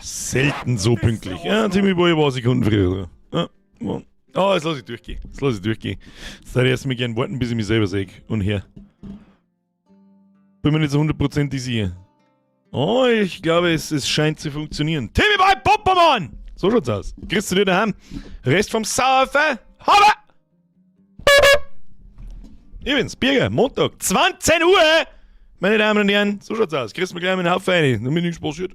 Selten so pünktlich. Ja, Timmy Boy war Sekunden früher. Ja, oh, jetzt lass ich durchgehen. Jetzt lass ich durchgehen. Jetzt darf ich erst mal gern warten, bis ich mich selber sehe und her. Bin mir nicht so hundertprozentig sicher. Oh, ich glaube, es scheint zu funktionieren. Timmy Boy Poppermann! So schaut's aus. Kriegst du dir daheim? Rest vom Saufen? Habe! Ich bin's, Birger, Montag, 20 Uhr! Meine Damen und Herren, so schaut's aus. Kriegst du mir gleich einen Haufen rein, damit nichts passiert.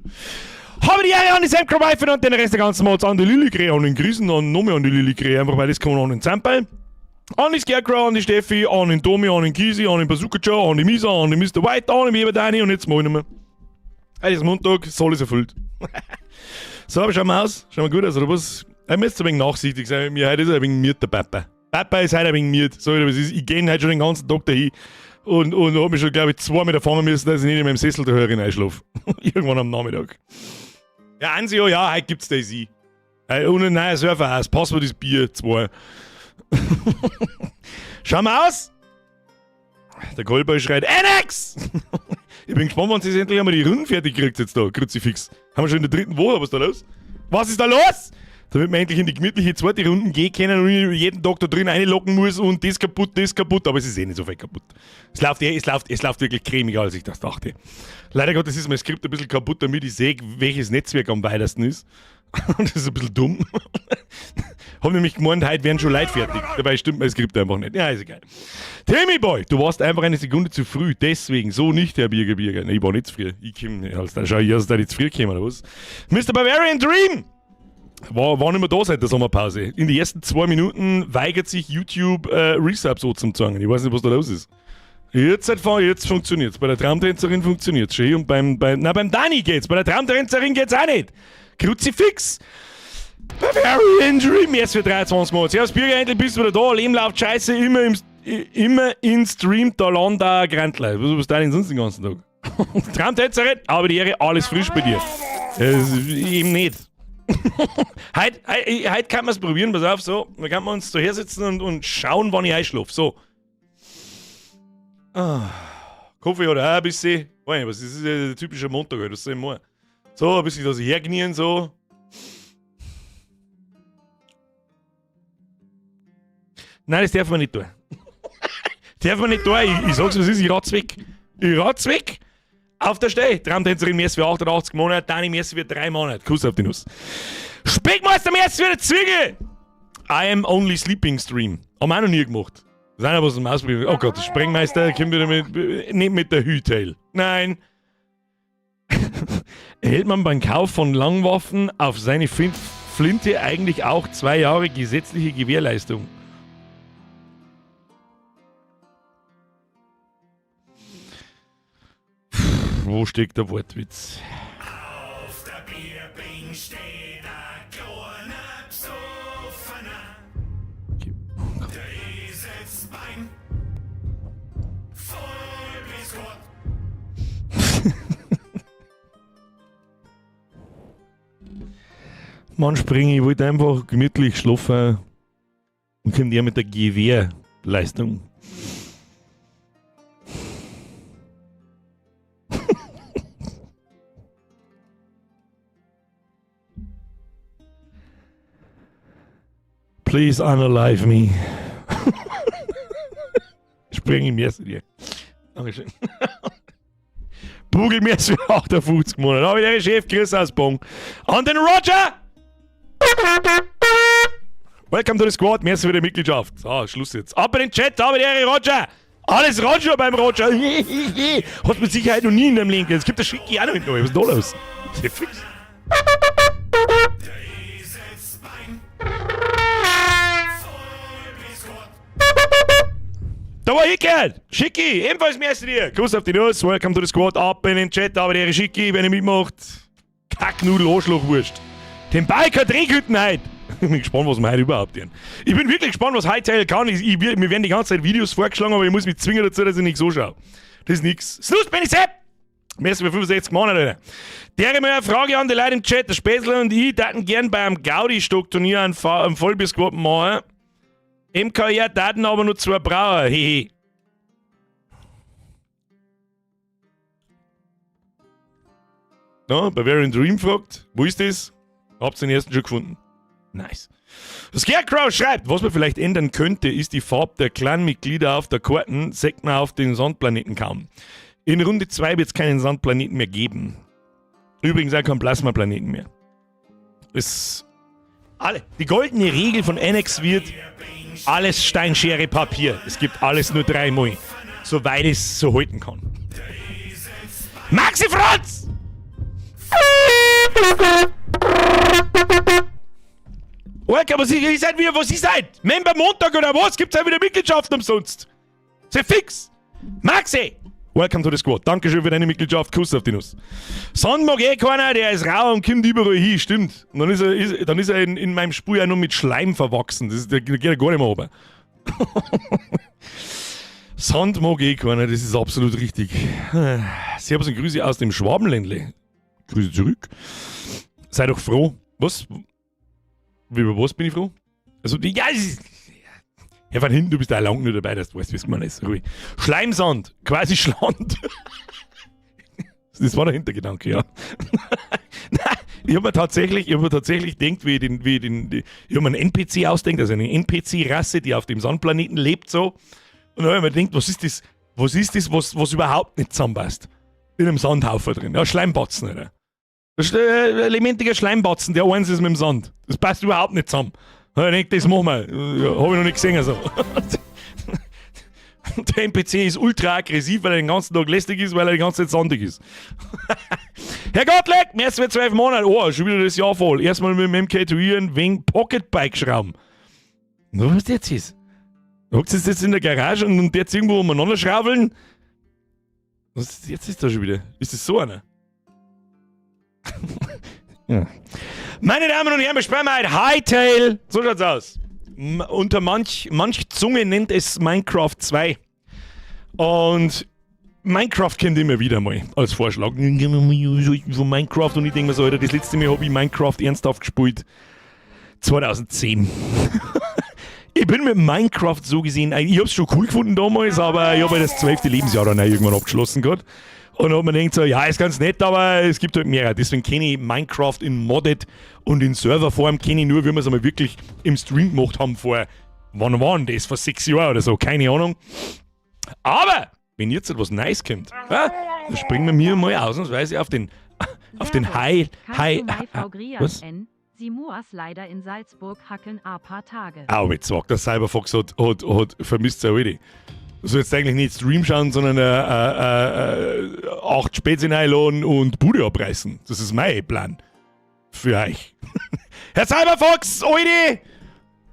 Habe die Ehre an die Sam Crowwife und den Rest der ganzen Mods an die Lilly Krähe, an den Grüßen, an noch mehr an die Lilly Krähe, einfach weil das kann an den Zamperl. An die Scarecrow, an die Steffi, an den Tomi, an den Kisi, an den Bazooka Joe, an die Misa, an den Mr. White, an den Weber Dani und jetzt mal nicht mehr. Heute ist Montag, soll ist erfüllt. So, aber schauen wir aus. Schauen wir gut aus, oder was? Ich müsste ein wenig nachsichtig sein mit mir. Heute ist er ein wenig miert, der Papa. Papa ist heute ein wenig miert. So, aber es ist, ich gehe heute schon den ganzen Tag dahin und hab mich schon, glaube ich, 2 Meter fangen müssen, dass ich nicht in meinem Sessel da hören einschlafe. Irgendwann am Nachmittag. Ja, Ansio, ja, heute gibt's DayZ. Und ein neuer Server aus. Passwort ist Bier 2. Schauen wir aus! Der Callboy schreit NX! Ich bin gespannt, wann sie endlich einmal die Runden fertig kriegt jetzt da, Kruzifix. Haben wir schon in der dritten Woche, was ist da los? Was ist da los? Damit wir endlich in die gemütliche zweite Runde gehen können und ich jeden Tag da drin einloggen muss und das kaputt, aber es ist eh nicht so viel kaputt. Es läuft wirklich cremiger, als ich das dachte. Leider Gottes ist mein Skript ein bisschen kaputt, damit ich sehe, welches Netzwerk am weitesten ist. Das ist ein bisschen dumm. Hab nämlich gemeint, heute wären schon Leute fertig. Dabei stimmt mein Skript einfach nicht. Ja, ist egal. Timmy Boy, du warst einfach eine Sekunde zu früh. Deswegen, so nicht, Herr Birger Birger. Nee, ich war nicht zu früh. Ich komm, ja, schau, ich da nicht zu früh gekommen, oder was? Mr. Bavarian Dream! War nicht mehr da seit der Sommerpause. In die ersten 2 Minuten weigert sich YouTube Resubs so zum zeigen. Ich weiß nicht, was da los ist. Jetzt funktioniert's. Bei der Traumtänzerin funktioniert's schön. Und beim Dani geht's. Bei der Traumtänzerin geht's auch nicht. Kruzifix! Bavarian Dream, erst für 23 Monate. Servus Birger, endlich bist du wieder da. Leben läuft scheiße, immer in Stream, da Landa Grantler. Was bist du denn sonst den ganzen Tag? Traumtänzerin, aber die Ehre, alles frisch bei dir. Eben nicht. Heute kann man es probieren, pass auf, so. Da kann man uns da hersitzen und schauen, wann ich einschlafe. So. Ah. Kaffee oder auch ein bisschen. Weiß nicht, was ist, das ist ja der typische Montag, das ist immer. So, ein bisschen da sich herknien, so. Nein, das darf man nicht tun. Darf man nicht tun. Ich sag's, was ist, ich rat's weg. Ich rat's weg. Auf der Stelle. Traumtänzerin Merci für 88 Monate, Dani Merci für 3 Monate. Kuss auf die Nuss. Speckmeister Merci für die Zwiegel. I am only sleeping stream. Haben wir auch noch nie gemacht. Das ist einer, was zum Ausprobieren. Oh Gott, der Sprengmeister kommt wieder mit, nicht mit der Hütail. Nein. Erhält man beim Kauf von Langwaffen auf seine Flinte eigentlich auch 2 Jahre gesetzliche Gewährleistung? Wo steckt der Wortwitz? Auf der Bierbing steht ein kleiner Besoffener. Der ist jetzt beim voll bis Gott. Mann, spring, ich wollte einfach gemütlich schlafen und kommt er mit der Gewehrleistung. Please unalive me. Spring ich mir dir. Dankeschön. Bugel mir für 58 Monate. Aber der Chef, Chris aus Bong. An den Roger! Welcome to the squad. Merci für die Mitgliedschaft. So, Schluss jetzt. Ab in den Chat, aber der Roger! Alles Roger beim Roger! Hast mit Sicherheit noch nie in deinem Leben. Es gibt der Schicki auch noch mit neu. Was ist da los? Ist ja fix. Der ist jetzt beim voll bis Gott. Da war ich gehört. Schicki, ebenfalls merci dir. Kuss auf die Nuss. Welcome to the squad. Ab in den Chat, aber der Schicki, wenn ihr mitmacht. Kacknudel, Arschlochwurst. Den Biker Dreghütten heute. Ich bin gespannt, was wir heute überhaupt tun. Ich bin wirklich gespannt, was Hightail kann. Mir werden die ganze Zeit Videos vorgeschlagen, aber ich muss mich zwingen dazu, dass ich nicht so schaue. Das ist nix. Snus, bin ich Sepp! Merci für 65 Monate, Alter. Der mal eine Frage an die Leute im Chat. Der Spätzle und ich täten gern beim Gaudi-Stock-Turnier ein Vollbier-Squad machen. MKR täten aber nur 2 Brauer. Hehe. No, Bavarian Dream fragt, wo ist das? Habt ihr den ersten schon gefunden? Nice. Scarecrow schreibt, was man vielleicht ändern könnte, ist die Farbe der Clanmitglieder auf der Karten, sagt man auf den Sandplaneten kaum. In Runde 2 wird es keinen Sandplaneten mehr geben. Übrigens auch keinen Plasmaplaneten mehr. Es alle, die goldene Regel von Annex wird: alles Stein, Schere, Papier. Es gibt alles nur dreimal. Soweit ich es so halten kann. Maxi Franz! Orca, was ist, ist wieder, was ist heute? Member Montag oder was? Gibt's heute wieder Mitgliedschaften umsonst? Sei fix! Maxi! Welcome to the squad. Dankeschön für deine Mitgliedschaft. Kuss auf die Nuss. Sand mag eh keiner, der ist rau und kommt überall hin. Stimmt. Und dann ist er in meinem Spiel auch noch mit Schleim verwachsen. Der geht ja gar nicht mehr runter. Sand mag eh keiner, das ist absolut richtig. Servus und Grüße aus dem Schwabenländle. Grüße zurück. Sei doch froh. Was? Über was bin ich froh? Also, die, ja, es ist, Herr van hinten, du bist da lang nur dabei, dass du weißt, wie es gemeint ist. Ruhig. Schleimsand, quasi Schland. Das war der Hintergedanke, ja. Nein, ich hab mir tatsächlich gedacht, wie ich den, wie ich den, die, ich hab mir einen NPC ausdenkt, also eine NPC-Rasse, die auf dem Sandplaneten lebt, so. Und dann habe ich mir gedacht, was ist das, was überhaupt nicht zusammenpasst? In einem Sandhaufen drin. Ja, Schleimbatzen, oder? Das ist ein lebendiger Schleimbatzen, der eins ist mit dem Sand. Das passt überhaupt nicht zusammen. Ich denke, das machen wir. Ja, hab ich noch nicht gesehen. Also. Der NPC ist ultra aggressiv, weil er den ganzen Tag lästig ist, weil er die ganze Zeit sandig ist. Herr Gottlieb, merci für 12 Monate. Oh, schon wieder das Jahr voll. Erstmal mit dem MK2 wegen Pocketbike schrauben. Na, was jetzt ist? Hockt jetzt in der Garage und jetzt irgendwo umeinander schraufeln? Was ist, jetzt ist da schon wieder? Ist das so einer? Ja. Meine Damen und Herren, wir spielen heute Hytale. So schaut's aus. Unter manch Zunge nennt es Minecraft 2. Und Minecraft kommt immer wieder mal als Vorschlag. Von Minecraft und ich denke mir so, Alter, das letzte Mal habe ich Minecraft ernsthaft gespielt. 2010. Ich bin mit Minecraft so gesehen, ich hab's schon cool gefunden damals, aber ich habe halt das 12. Lebensjahr dann auch irgendwann abgeschlossen gehabt. Und hab mir gedacht so, ja, ist ganz nett, aber es gibt halt mehr. Deswegen kenne ich Minecraft in Modded und in Serverform kenne ich nur, wie wir es einmal wirklich im Stream gemacht haben vor, wann war denn das? Vor 6 Jahren oder so, keine Ahnung. Aber wenn jetzt etwas Neues kommt, ja, dann springen wir mir mal ausnahmsweise auf den High, High, was? Sie muas leider in Salzburg hackeln a paar Tage. Au, jetzt sagt der Cyberfox hat vermisst seine Alte. Du sollst eigentlich nicht Stream schauen, sondern acht Spezi reinladen und Bude abreißen. Das ist mein Plan. Für euch. Herr Cyberfox, Alte!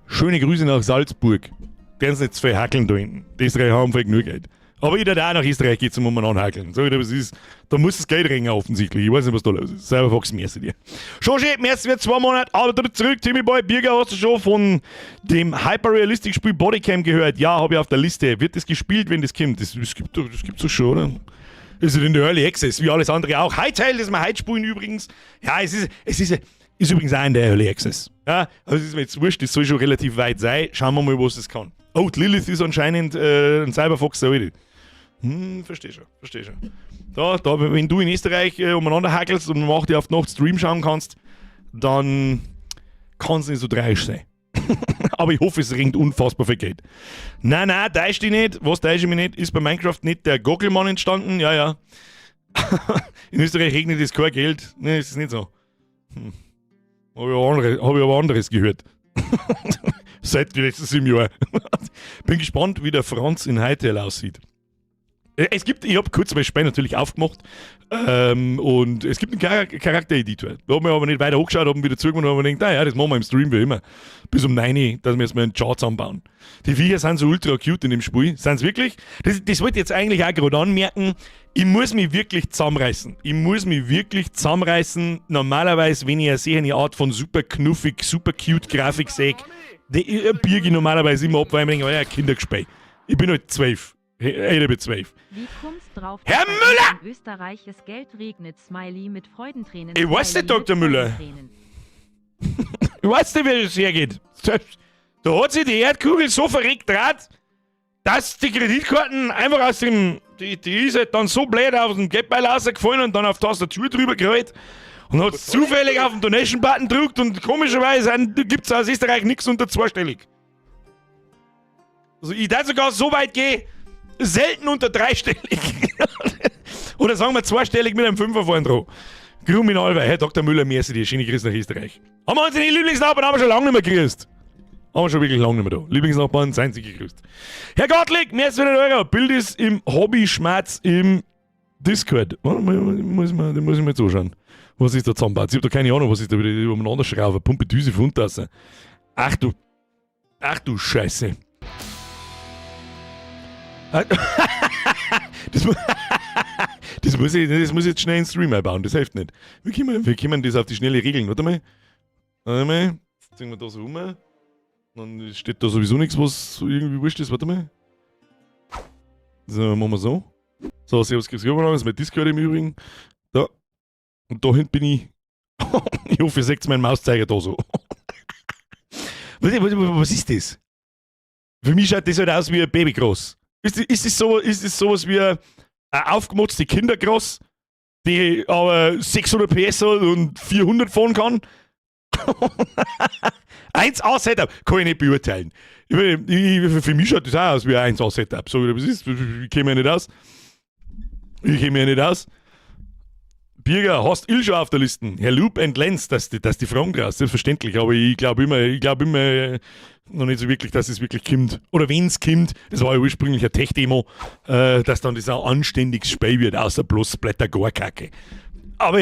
Schöne Grüße nach Salzburg. Werden Sie nicht zu viel hackeln da hinten. Die Österreicher haben voll genug Geld. Aber ich darf auch nach Österreich gehen zum umeinander hackeln. So, das ist, da muss das Geld ringen offensichtlich. Ich weiß nicht, was da los ist. Cyberfox, merci dir. Schon schön, merci für 2 Monate. Aber wieder zurück, Timmy Boy, Birger, hast du schon von dem Hyper-Realistic-Spiel Bodycam gehört? Ja, habe ich auf der Liste. Wird das gespielt, wenn das kommt? Das gibt's doch schon, oder? Das ist in der Early Access, wie alles andere auch. Hytale, das wir heute spielen übrigens. Ja, es ist übrigens auch in der Early Access. Ja, also es ist mir jetzt wurscht, das soll schon relativ weit sein. Schauen wir mal, was es kann. Oh, die Lilith ist anscheinend ein Cyberfox, so. Versteh schon, versteh schon. Da, wenn du in Österreich umeinander hackelst und um 8 Uhr auf die Nacht Stream schauen kannst, dann kann es nicht so tragisch sein. Aber ich hoffe, es ringt unfassbar viel Geld. Nein, nein, täusch dich nicht. Was täusche ich mich nicht? Ist bei Minecraft nicht der Gockelmann entstanden? Ja. In Österreich regnet es kein Geld. Nee, ist nicht so. Hab ich aber anderes gehört. Seit den letzten 7 Jahren. Bin gespannt, wie der Franz in Hytale aussieht. Ich habe kurz mal Spiel natürlich aufgemacht und es gibt einen Charaktereditor. Da haben wir aber nicht weiter hochgeschaut, haben wieder zugemacht und haben gedacht, naja, das machen wir im Stream wie immer. Bis um 9 Uhr, dass wir jetzt mal einen Char zusammenbauen. Die Viecher sind so ultra cute in dem Spiel. Sind sie wirklich? Das wollte ich jetzt eigentlich auch gerade anmerken. Ich muss mich wirklich zusammenreißen. Ich muss mich wirklich zusammenreißen. Normalerweise, wenn ich eine sehe, eine Art von super knuffig, super cute Grafik sehe, die biege ich normalerweise immer ab, weil ich mir denke, oh ja, Kindergespiel. Ich bin halt 12. Hey, ich bin 12. Wie kommst drauf, Herr dass bei Müller! uns in Österreich es Geld regnet? Smiley mit Freudentränen. Ich weiß nicht, Smiley mit Dr. Müller. Freudentränen. Ich weiß nicht, wie das hergeht. Da hat sich die Erdkugel so verrückt draht. Dass die Kreditkarten einfach aus dem. Die ist halt dann so blöd aus dem Geldbeutel rausgefallen und dann auf die Tastatur drüber gerollt und hat zufällig auf den Donation-Button gedrückt und komischerweise gibt es aus Österreich nichts unter zweistellig. Also ich darf sogar so weit gehen, selten unter dreistellig. Oder sagen wir zweistellig mit einem Fünfer vorn dran. Kriminalweih, Herr Dr. Müller, merci dir, schöne Grüße nach Österreich. Haben wir unsere Lieblingsnachbarn haben wir schon lange nicht mehr gegrüßt. Haben wir schon wirklich lange nicht mehr da. Lieblingsnachbarn, seien Sie gegrüßt. Herr Gottlieb, merci für den Euro. Bild ist im Hobby-Schmerz im Discord. Warte mal, muss ich mir jetzt anschauen, was ist da zusammenbaut. Ich hab da keine Ahnung, was ist da wieder umeinander schrauben. Pumpe Düse von unten. Ach du. Ach du Scheiße. Das muss ich jetzt schnell in den Stream einbauen, das hilft nicht. Wie können das auf die Schnelle regeln? Warte mal. Warte mal. Jetzt ziehen wir da so um. Dann steht da sowieso nichts, was irgendwie wurscht ist. Warte mal. So, machen wir so. So, servus, grüß Gott, das ist mein Discord im Übrigen. Da. Und da hinten bin ich. Ich hoffe, ihr seht meinen Mauszeiger da so. Was ist das? Für mich schaut das halt aus wie ein Babycross. Ist das sowas wie eine aufgemotzte Kindercross, die aber 600 PS hat und 400 fahren kann? 1A Setup, kann ich nicht beurteilen. Ich meine, für mich schaut das auch aus wie ein 1A Setup. So, was ist? Ich kenne mich nicht aus. Ich kenne mich nicht aus. Birger, hast Il schon auf der Liste? Herr Loop and Lenz, dass die Fragen draus, selbstverständlich, aber ich glaube immer noch nicht so wirklich, dass es wirklich kommt. Oder wenn es kommt, das war ja ursprünglich ein Tech-Demo, dass dann das auch anständiges Spiel wird, außer bloß Blätter-Garkacke. Aber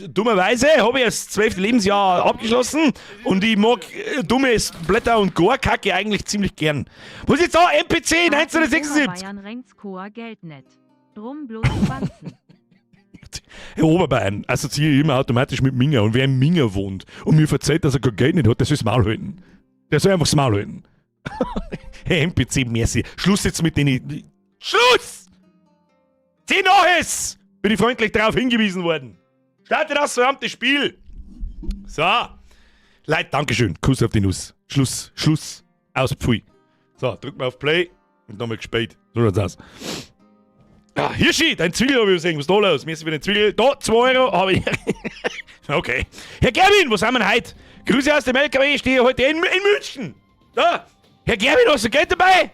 dummerweise habe ich das 12. Lebensjahr abgeschlossen und ich mag dummes Blätter- und Garkacke eigentlich ziemlich gern. Was ist da? NPC 1976! Bayern renkt's koa Geld net. Drum bloß Wanzen. Herr Oberbayern assoziiere ich immer automatisch mit Minga und wer in Minga wohnt und mir verzeiht, dass er kein Geld nicht hat, der soll das Maul halten. Der soll einfach das Maul halten. Hey NPC, merci. Schluss jetzt mit den. Schluss! 10 nach es! Bin ich freundlich darauf hingewiesen worden. Starte das verdammte Spiel! So. Leute, Dankeschön. Kuss auf die Nuss. Schluss, Schluss. Aus, pfui. So, drück mal auf Play und nochmal gespielt. So schaut's aus. Ah, Hirschi, dein Zwiegel habe ich gesehen. Was ist da los? Mir ist wieder ein Zwiegel. Da, 2 Euro habe ich. Okay. Herr Gerwin, wo sind wir denn heute? Grüße aus dem LKW, ich stehe heute in München. Da. Herr Gerwin, hast du Geld dabei?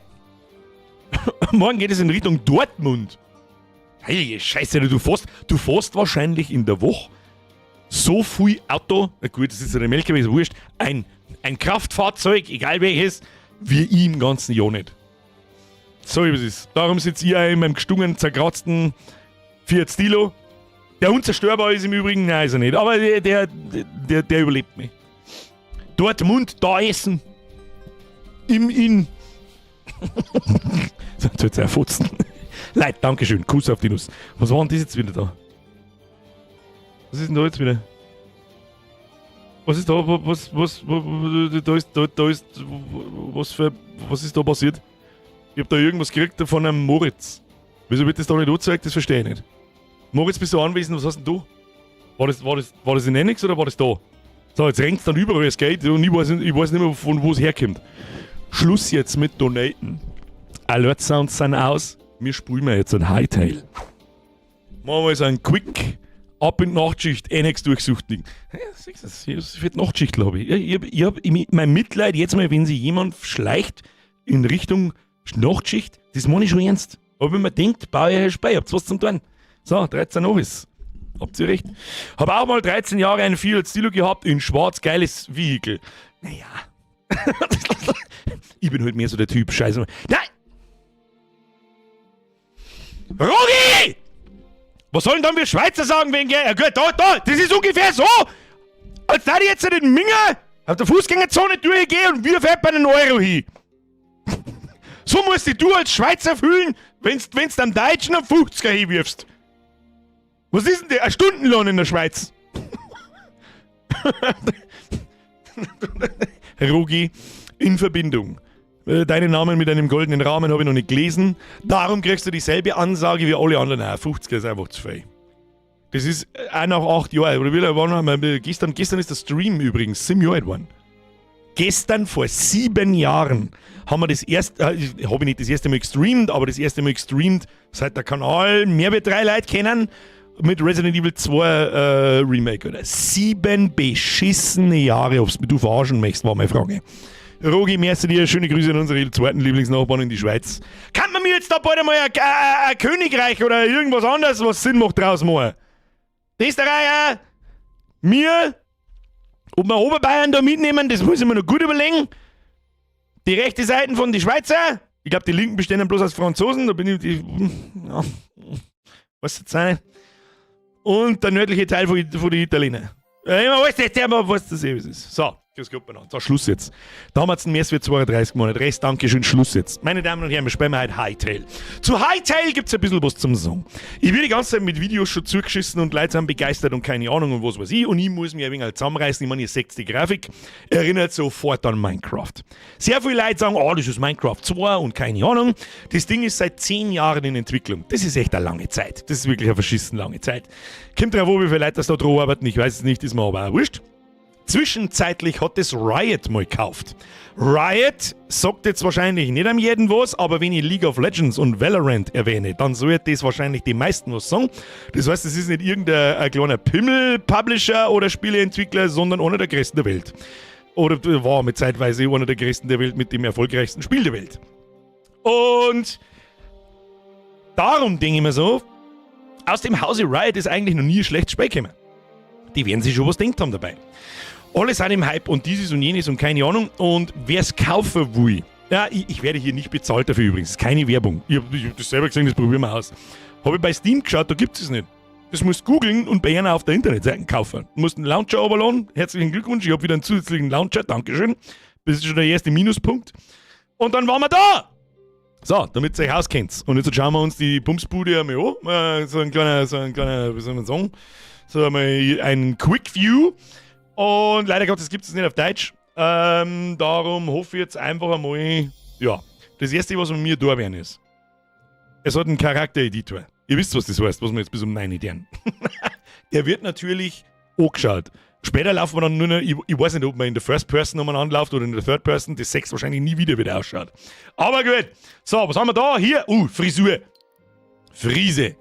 Morgen geht es in Richtung Dortmund. Heilige Scheiße, du fährst wahrscheinlich in der Woche so viel Auto, na gut, das ist ja der LKW, ist wurscht, ein Kraftfahrzeug, egal welches, wie ich im ganzen Jahr nicht. So ist es. Darum sitze ich auch in meinem gestungenen, zerkratzten Fiat Stilo. Der unzerstörbar ist im Übrigen, nein, ist er nicht. Aber der überlebt mich. Dortmund, da essen. Im Inn. Sonst wird's ja fotzen. Leute, Dankeschön. Kuss auf die Nuss. Was war denn das jetzt wieder da? Was ist denn da jetzt wieder? Was ist da? Was, da ist, was ist da passiert? Ich hab da irgendwas gekriegt von einem Moritz. Wieso wird das da nicht angezeigt? Das verstehe ich nicht. Moritz, bist du anwesend? Was hast denn du? War das in Enix oder war das da? So, jetzt rennt's dann überall das Geld und ich weiß nicht mehr, von wo es herkommt. Schluss jetzt mit Donaten. Alert Sounds sind aus. Wir spielen wir jetzt ein Hightail. Machen wir jetzt einen Quick Ab in die Nachtschicht, Enix durchsuchtig. Ja, siehst du, das ist für die Nachtschicht, glaube ich. Ich hab mein Mitleid jetzt mal, wenn sich jemand schleicht in Richtung Nachtschicht, das meine ich schon ernst. Aber wenn man denkt, baue ich ein Spei, habt ihr was zum tun. So, 13 Uhr ist. Habt ihr recht? Hab auch mal 13 Jahre einen Fiat Stilo gehabt, in schwarz, geiles Vehikel. Naja. Ich bin halt mehr so der Typ, scheiße. Nein! Rogi! Was sollen dann wir Schweizer sagen, wenn? Ja gut, da, da, das ist ungefähr so, als da ich jetzt in den Minger auf der Fußgängerzone durchgehe und wir fährt bei einen Euro hin. So musst dich du als Schweizer fühlen, wenn's am Deutschen einen 50er hinwirfst. Was ist denn der? Ein Stundenlohn in der Schweiz. Rogi, in Verbindung. Deinen Namen mit einem goldenen Rahmen habe ich noch nicht gelesen. Darum kriegst du dieselbe Ansage wie alle anderen auch. 50er ist einfach zu viel. Das ist auch nach 8 Jahren. Oder wie lange waren wir? Gestern ist der Stream übrigens 7 Jahre alt geworden. Gestern vor 7 Jahren haben wir das erste, habe ich nicht das erste Mal gestreamt, aber das erste Mal gestreamt, seit der Kanal mehr wie drei Leute kennen, mit Resident Evil 2 Remake, oder? 7 beschissene Jahre, ob du verarschen möchtest, war meine Frage. Rogi, merci dir, schöne Grüße an unsere zweiten Lieblingsnachbarn in die Schweiz. Kann man mir jetzt da bald einmal ein Königreich oder irgendwas anderes, was Sinn macht, draus machen? Die Österreicher, mir, ob wir Oberbayern da mitnehmen, das muss ich mir noch gut überlegen. Die rechte Seite von den Schweizer, ich glaube, die Linken bestehen dann bloß aus Franzosen, da bin ich, die, ja, was jetzt sein. Und der nördliche Teil von den Italiener. Ja, immer weiß das, der was das eh ist. So, grüß Gott beieinander. So, Schluss jetzt. Da haben wir jetzt einen mehr als 32 Monate. Rest, Dankeschön, Schluss jetzt. Meine Damen und Herren, wir spielen heute Hytale. Zu Hytale gibt es ein bisschen was zum Sagen. Ich werde die ganze Zeit mit Videos schon zugeschissen und Leute sind begeistert und keine Ahnung und was weiß ich. Und ich muss mich ein wenig halt zusammenreißen. Ich meine, ihr seht die Grafik. Erinnert sofort an Minecraft. Sehr viele Leute sagen, oh, das ist Minecraft 2 und keine Ahnung. Das Ding ist seit 10 Jahren in Entwicklung. Das ist echt eine lange Zeit. Das ist wirklich eine verschissen lange Zeit. Kommt drauf an, wie viele Leute das da dran arbeiten. Ich weiß es nicht, ist mir aber auch wurscht. Zwischenzeitlich hat es Riot mal gekauft. Riot sagt jetzt wahrscheinlich nicht am jeden was, aber wenn ich League of Legends und Valorant erwähne, dann sollte das wahrscheinlich die meisten was sagen. Das heißt, es ist nicht irgendein ein kleiner Pimmel-Publisher oder Spieleentwickler, sondern einer der größten der Welt. Oder war mit zeitweise einer der größten der Welt mit dem erfolgreichsten Spiel der Welt. Und darum denke ich mir so, aus dem Hause Riot ist eigentlich noch nie ein schlechtes Spiel gekommen. Die werden sich schon was denkt haben dabei. Alle sind im Hype und dieses und jenes und keine Ahnung. Und wer es kaufen will, ja, ich werde hier nicht bezahlt dafür übrigens, keine Werbung. Ich habe hab das selber gesehen, das probieren wir aus. Habe ich bei Steam geschaut, da gibt es nicht. Das musst du googeln und bei einer auf der Internetseite kaufen. Du musst einen Launcher runterladen. Herzlichen Glückwunsch, ich habe wieder einen zusätzlichen Launcher, Dankeschön. Das ist schon der erste Minuspunkt. Und dann waren wir da! So, damit ihr euch auskennt. Und jetzt schauen wir uns die Bumsbude einmal an. So ein kleiner, wie soll man sagen, so einmal ein Quick View. Und leider Gottes gibt es nicht auf Deutsch. Darum hoffe ich jetzt einfach einmal, ja, das erste, was mit mir da werden, ist: Es hat einen Charaktereditor. Ihr wisst, was das heißt, was wir jetzt bis um 9 tun. Der wird natürlich angeschaut. Später laufen wir dann nur noch, ich weiß nicht, ob man in der First Person umeinander läuft oder in der Third Person, das sechs wahrscheinlich nie wieder, wie der ausschaut. Aber gut. So, was haben wir da? Hier, Frisur. Frise.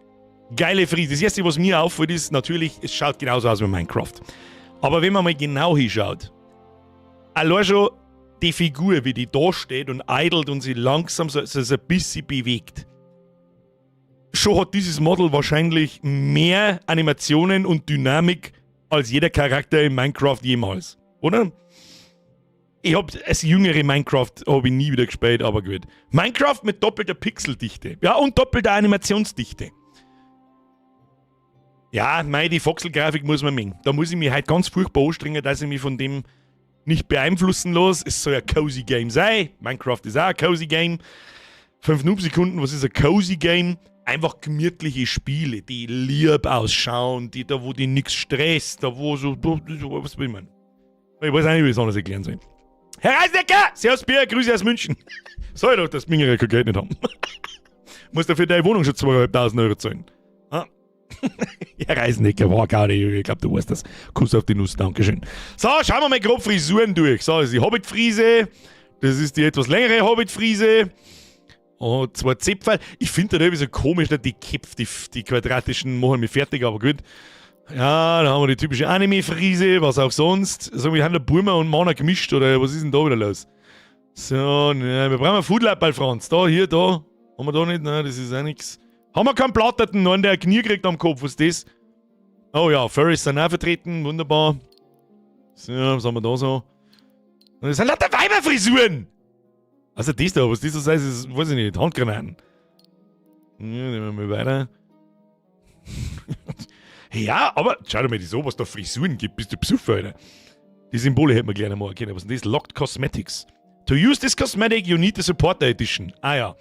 Geile Frise. Das erste, was mir auffällt, ist natürlich, es schaut genauso aus wie Minecraft. Aber wenn man mal genau hinschaut, allein schon die Figur, wie die da steht und idlet und sich langsam so ein bisschen bewegt, schon hat dieses Model wahrscheinlich mehr Animationen und Dynamik als jeder Charakter in Minecraft jemals. Oder? Ich hab das jüngere Minecraft habe ich nie wieder gespielt, aber gut. Minecraft mit doppelter Pixeldichte. Ja, und doppelter Animationsdichte. Ja, mei, die Voxel-Grafik muss man mögen. Da muss ich mich halt ganz furchtbar anstrengen, dass ich mich von dem nicht beeinflussen lasse. Es soll ein cozy Game sein. Minecraft ist auch ein cozy Game. 5 Noob-Sekunden, was ist ein cozy Game? Einfach gemütliche Spiele, die lieb ausschauen, die da, wo die nichts stresst, da wo so, was will man? Ich weiß auch nicht, wie ich es anders erklären soll. Herr Reisnecker! Servus Bier, Grüße aus München. Sag ich doch, dass Mingerer kein Geld nicht haben. Muss dafür deine Wohnung schon 2.500 Euro zahlen. Ah. Herr Reisnecker war gar nicht, ich glaube, du weißt das. Kuss auf die Nuss, Dankeschön. So, schauen wir mal grob Frisuren durch. So, das ist die Hobbit-Frise. Das ist die etwas längere Hobbit-Frise. Oh, zwei Zäpferl. Ich finde das irgendwie so komisch, die Köpfe, die quadratischen machen mich fertig, aber gut. Ja, da haben wir die typische Anime-Frise, was auch sonst. So, wir haben da Burma und Mana gemischt, oder was ist denn da wieder los? So, ne, wir brauchen ein Foodlab, Franz. Da, hier, da. Haben wir da nicht? Nein, das ist auch nichts. Haben wir keinen Platterten, einen, der ein Knie kriegt am Kopf, was ist das? Oh ja, Furries sind auch vertreten, wunderbar. So, was haben wir da so? Das sind lauter Weiberfrisuren! Also das da, was das so heißt, ist, weiß ich nicht, Handgranaten. Ja, nehmen wir mal weiter. Ja, aber schau dir mal das an, was da Frisuren gibt, bist du besoffen, Alter. Die Symbole hätten wir gleich einmal erkennen. Was ist denn das? Locked Cosmetics. To use this cosmetic, you need the Supporter Edition. Ah ja.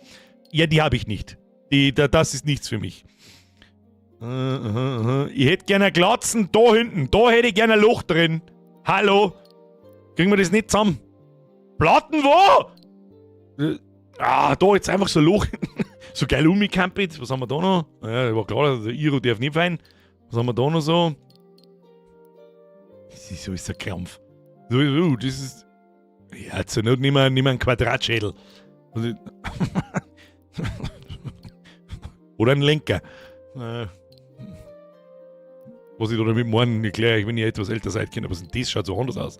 Ja, die habe ich nicht. Das ist nichts für mich. Ich hätte gerne eine Glatzen da hinten. Da hätte ich gerne ein Loch drin. Hallo? Kriegen wir das nicht zusammen? Platten wo? Ah, da jetzt einfach so ein Loch. So geil umgecampelt. Was haben wir da noch? Ja, war klar, der Iro darf nicht fein. Was haben wir da noch so? Das ist so ist ein Krampf. So, das ist. Ja, zur Not nehmen wir einen Quadratschädel. Oder einen Lenker. Was ich da damit meine, erkläre ich, wenn ihr etwas älter seid, Kinder. Aber das schaut so anders aus.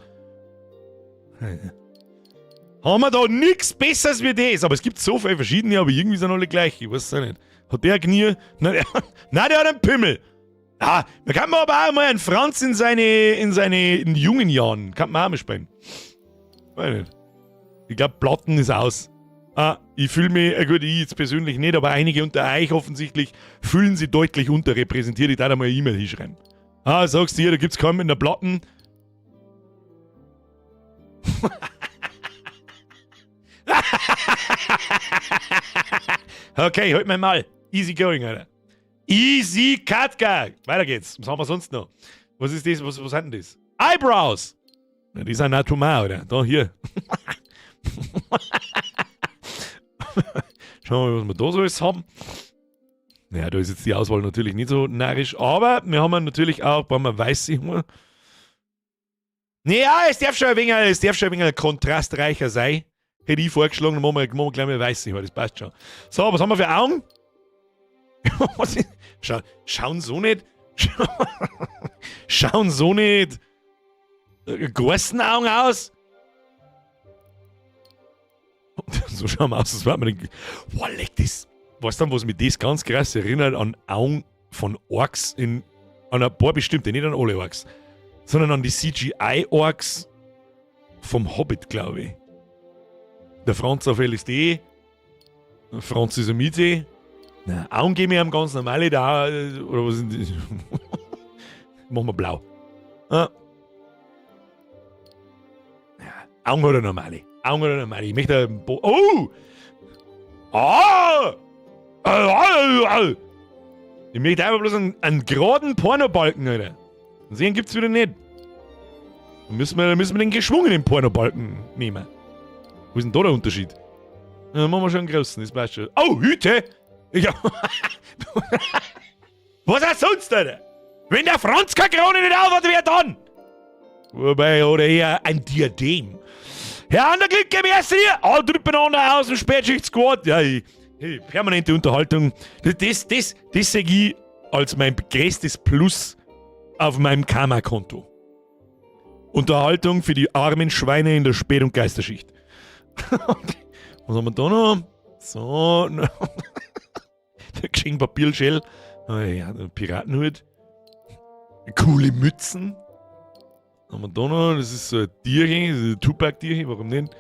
Haben wir da nichts Besseres wie das? Aber es gibt so viele verschiedene, aber irgendwie sind alle gleich. Ich weiß es auch nicht. Hat der Knie? Nein, der hat einen Pimmel. Ah, man kann aber auch mal einen Franz in seine in jungen Jahren, kann man auch mal spielen. Weiß nicht. Ich glaube, Platten ist aus. Ah, ich fühle mich, gut, ich jetzt persönlich nicht, aber einige unter euch offensichtlich fühlen sich deutlich unterrepräsentiert. Ich darf da mal eine E-Mail hinschreiben. Ah, sagst du hier, da gibt's keinen mit einer Platten. Okay, halt mal mal. Easy going, Alter. Easy Katka. Weiter geht's. Was haben wir sonst noch? Was ist das? Was hat denn das? Eyebrows. Na, die sind atomar, oder? Da, hier. Schauen wir mal, was wir da so alles haben. Naja, da ist jetzt die Auswahl natürlich nicht so narrisch, aber wir haben natürlich auch, brauchen wir weiße Haare. Naja, es darf schon ein wenig kontrastreicher sein. Hätte ich vorgeschlagen, dann machen wir gleich mal weiße Haare, das passt schon. So, was haben wir für Augen? Was ist, schauen so nicht. Schauen so nicht großen Augen aus. So schauen wir aus, als wäre man den. Boah, leck das. Weißt du, was mich das ganz krass erinnert an Augen von Orks in. An ein paar bestimmte, nicht an alle Orks, sondern an die CGI-Orks vom Hobbit, glaube ich. Der Franz auf LSD, Franz ist ein Miete. Na, Augen geben wir ihm ganz normale da, oder was sind die? Machen wir blau. Ah. Ja, Augen oder normale. Augen oder normale. Ich möchte ein Bo Oh! Ah! Ich möchte einfach bloß einen geraden Pornobalken, Alter. Und den gibt's wieder nicht. Dann müssen wir den geschwungenen Pornobalken nehmen. Wo ist denn da der Unterschied? Dann machen wir schon einen großen, das passt schon. Oh, Hüte! Ja. Was auch sonst, Alter? Wenn der Franz keine Krone nicht aufhat, wer dann? Wobei, oder eher ein Diadem. Herr Anderglück, gib erst hier! All drübeinander aus dem Spätschicht-Squad. Ja, ich, hey, permanente Unterhaltung. Das sehe ich als mein größtes Plus auf meinem Karma-Konto. Unterhaltung für die armen Schweine in der Spät- und Geisterschicht. Was haben wir da noch? So. Der Geschenkpapierschell. Ah, ja, der Piratenhut. Coole Mützen. Was haben wir da noch? Das ist so ein Tierchen, das ist ein Tupac-Tierchen, warum nicht?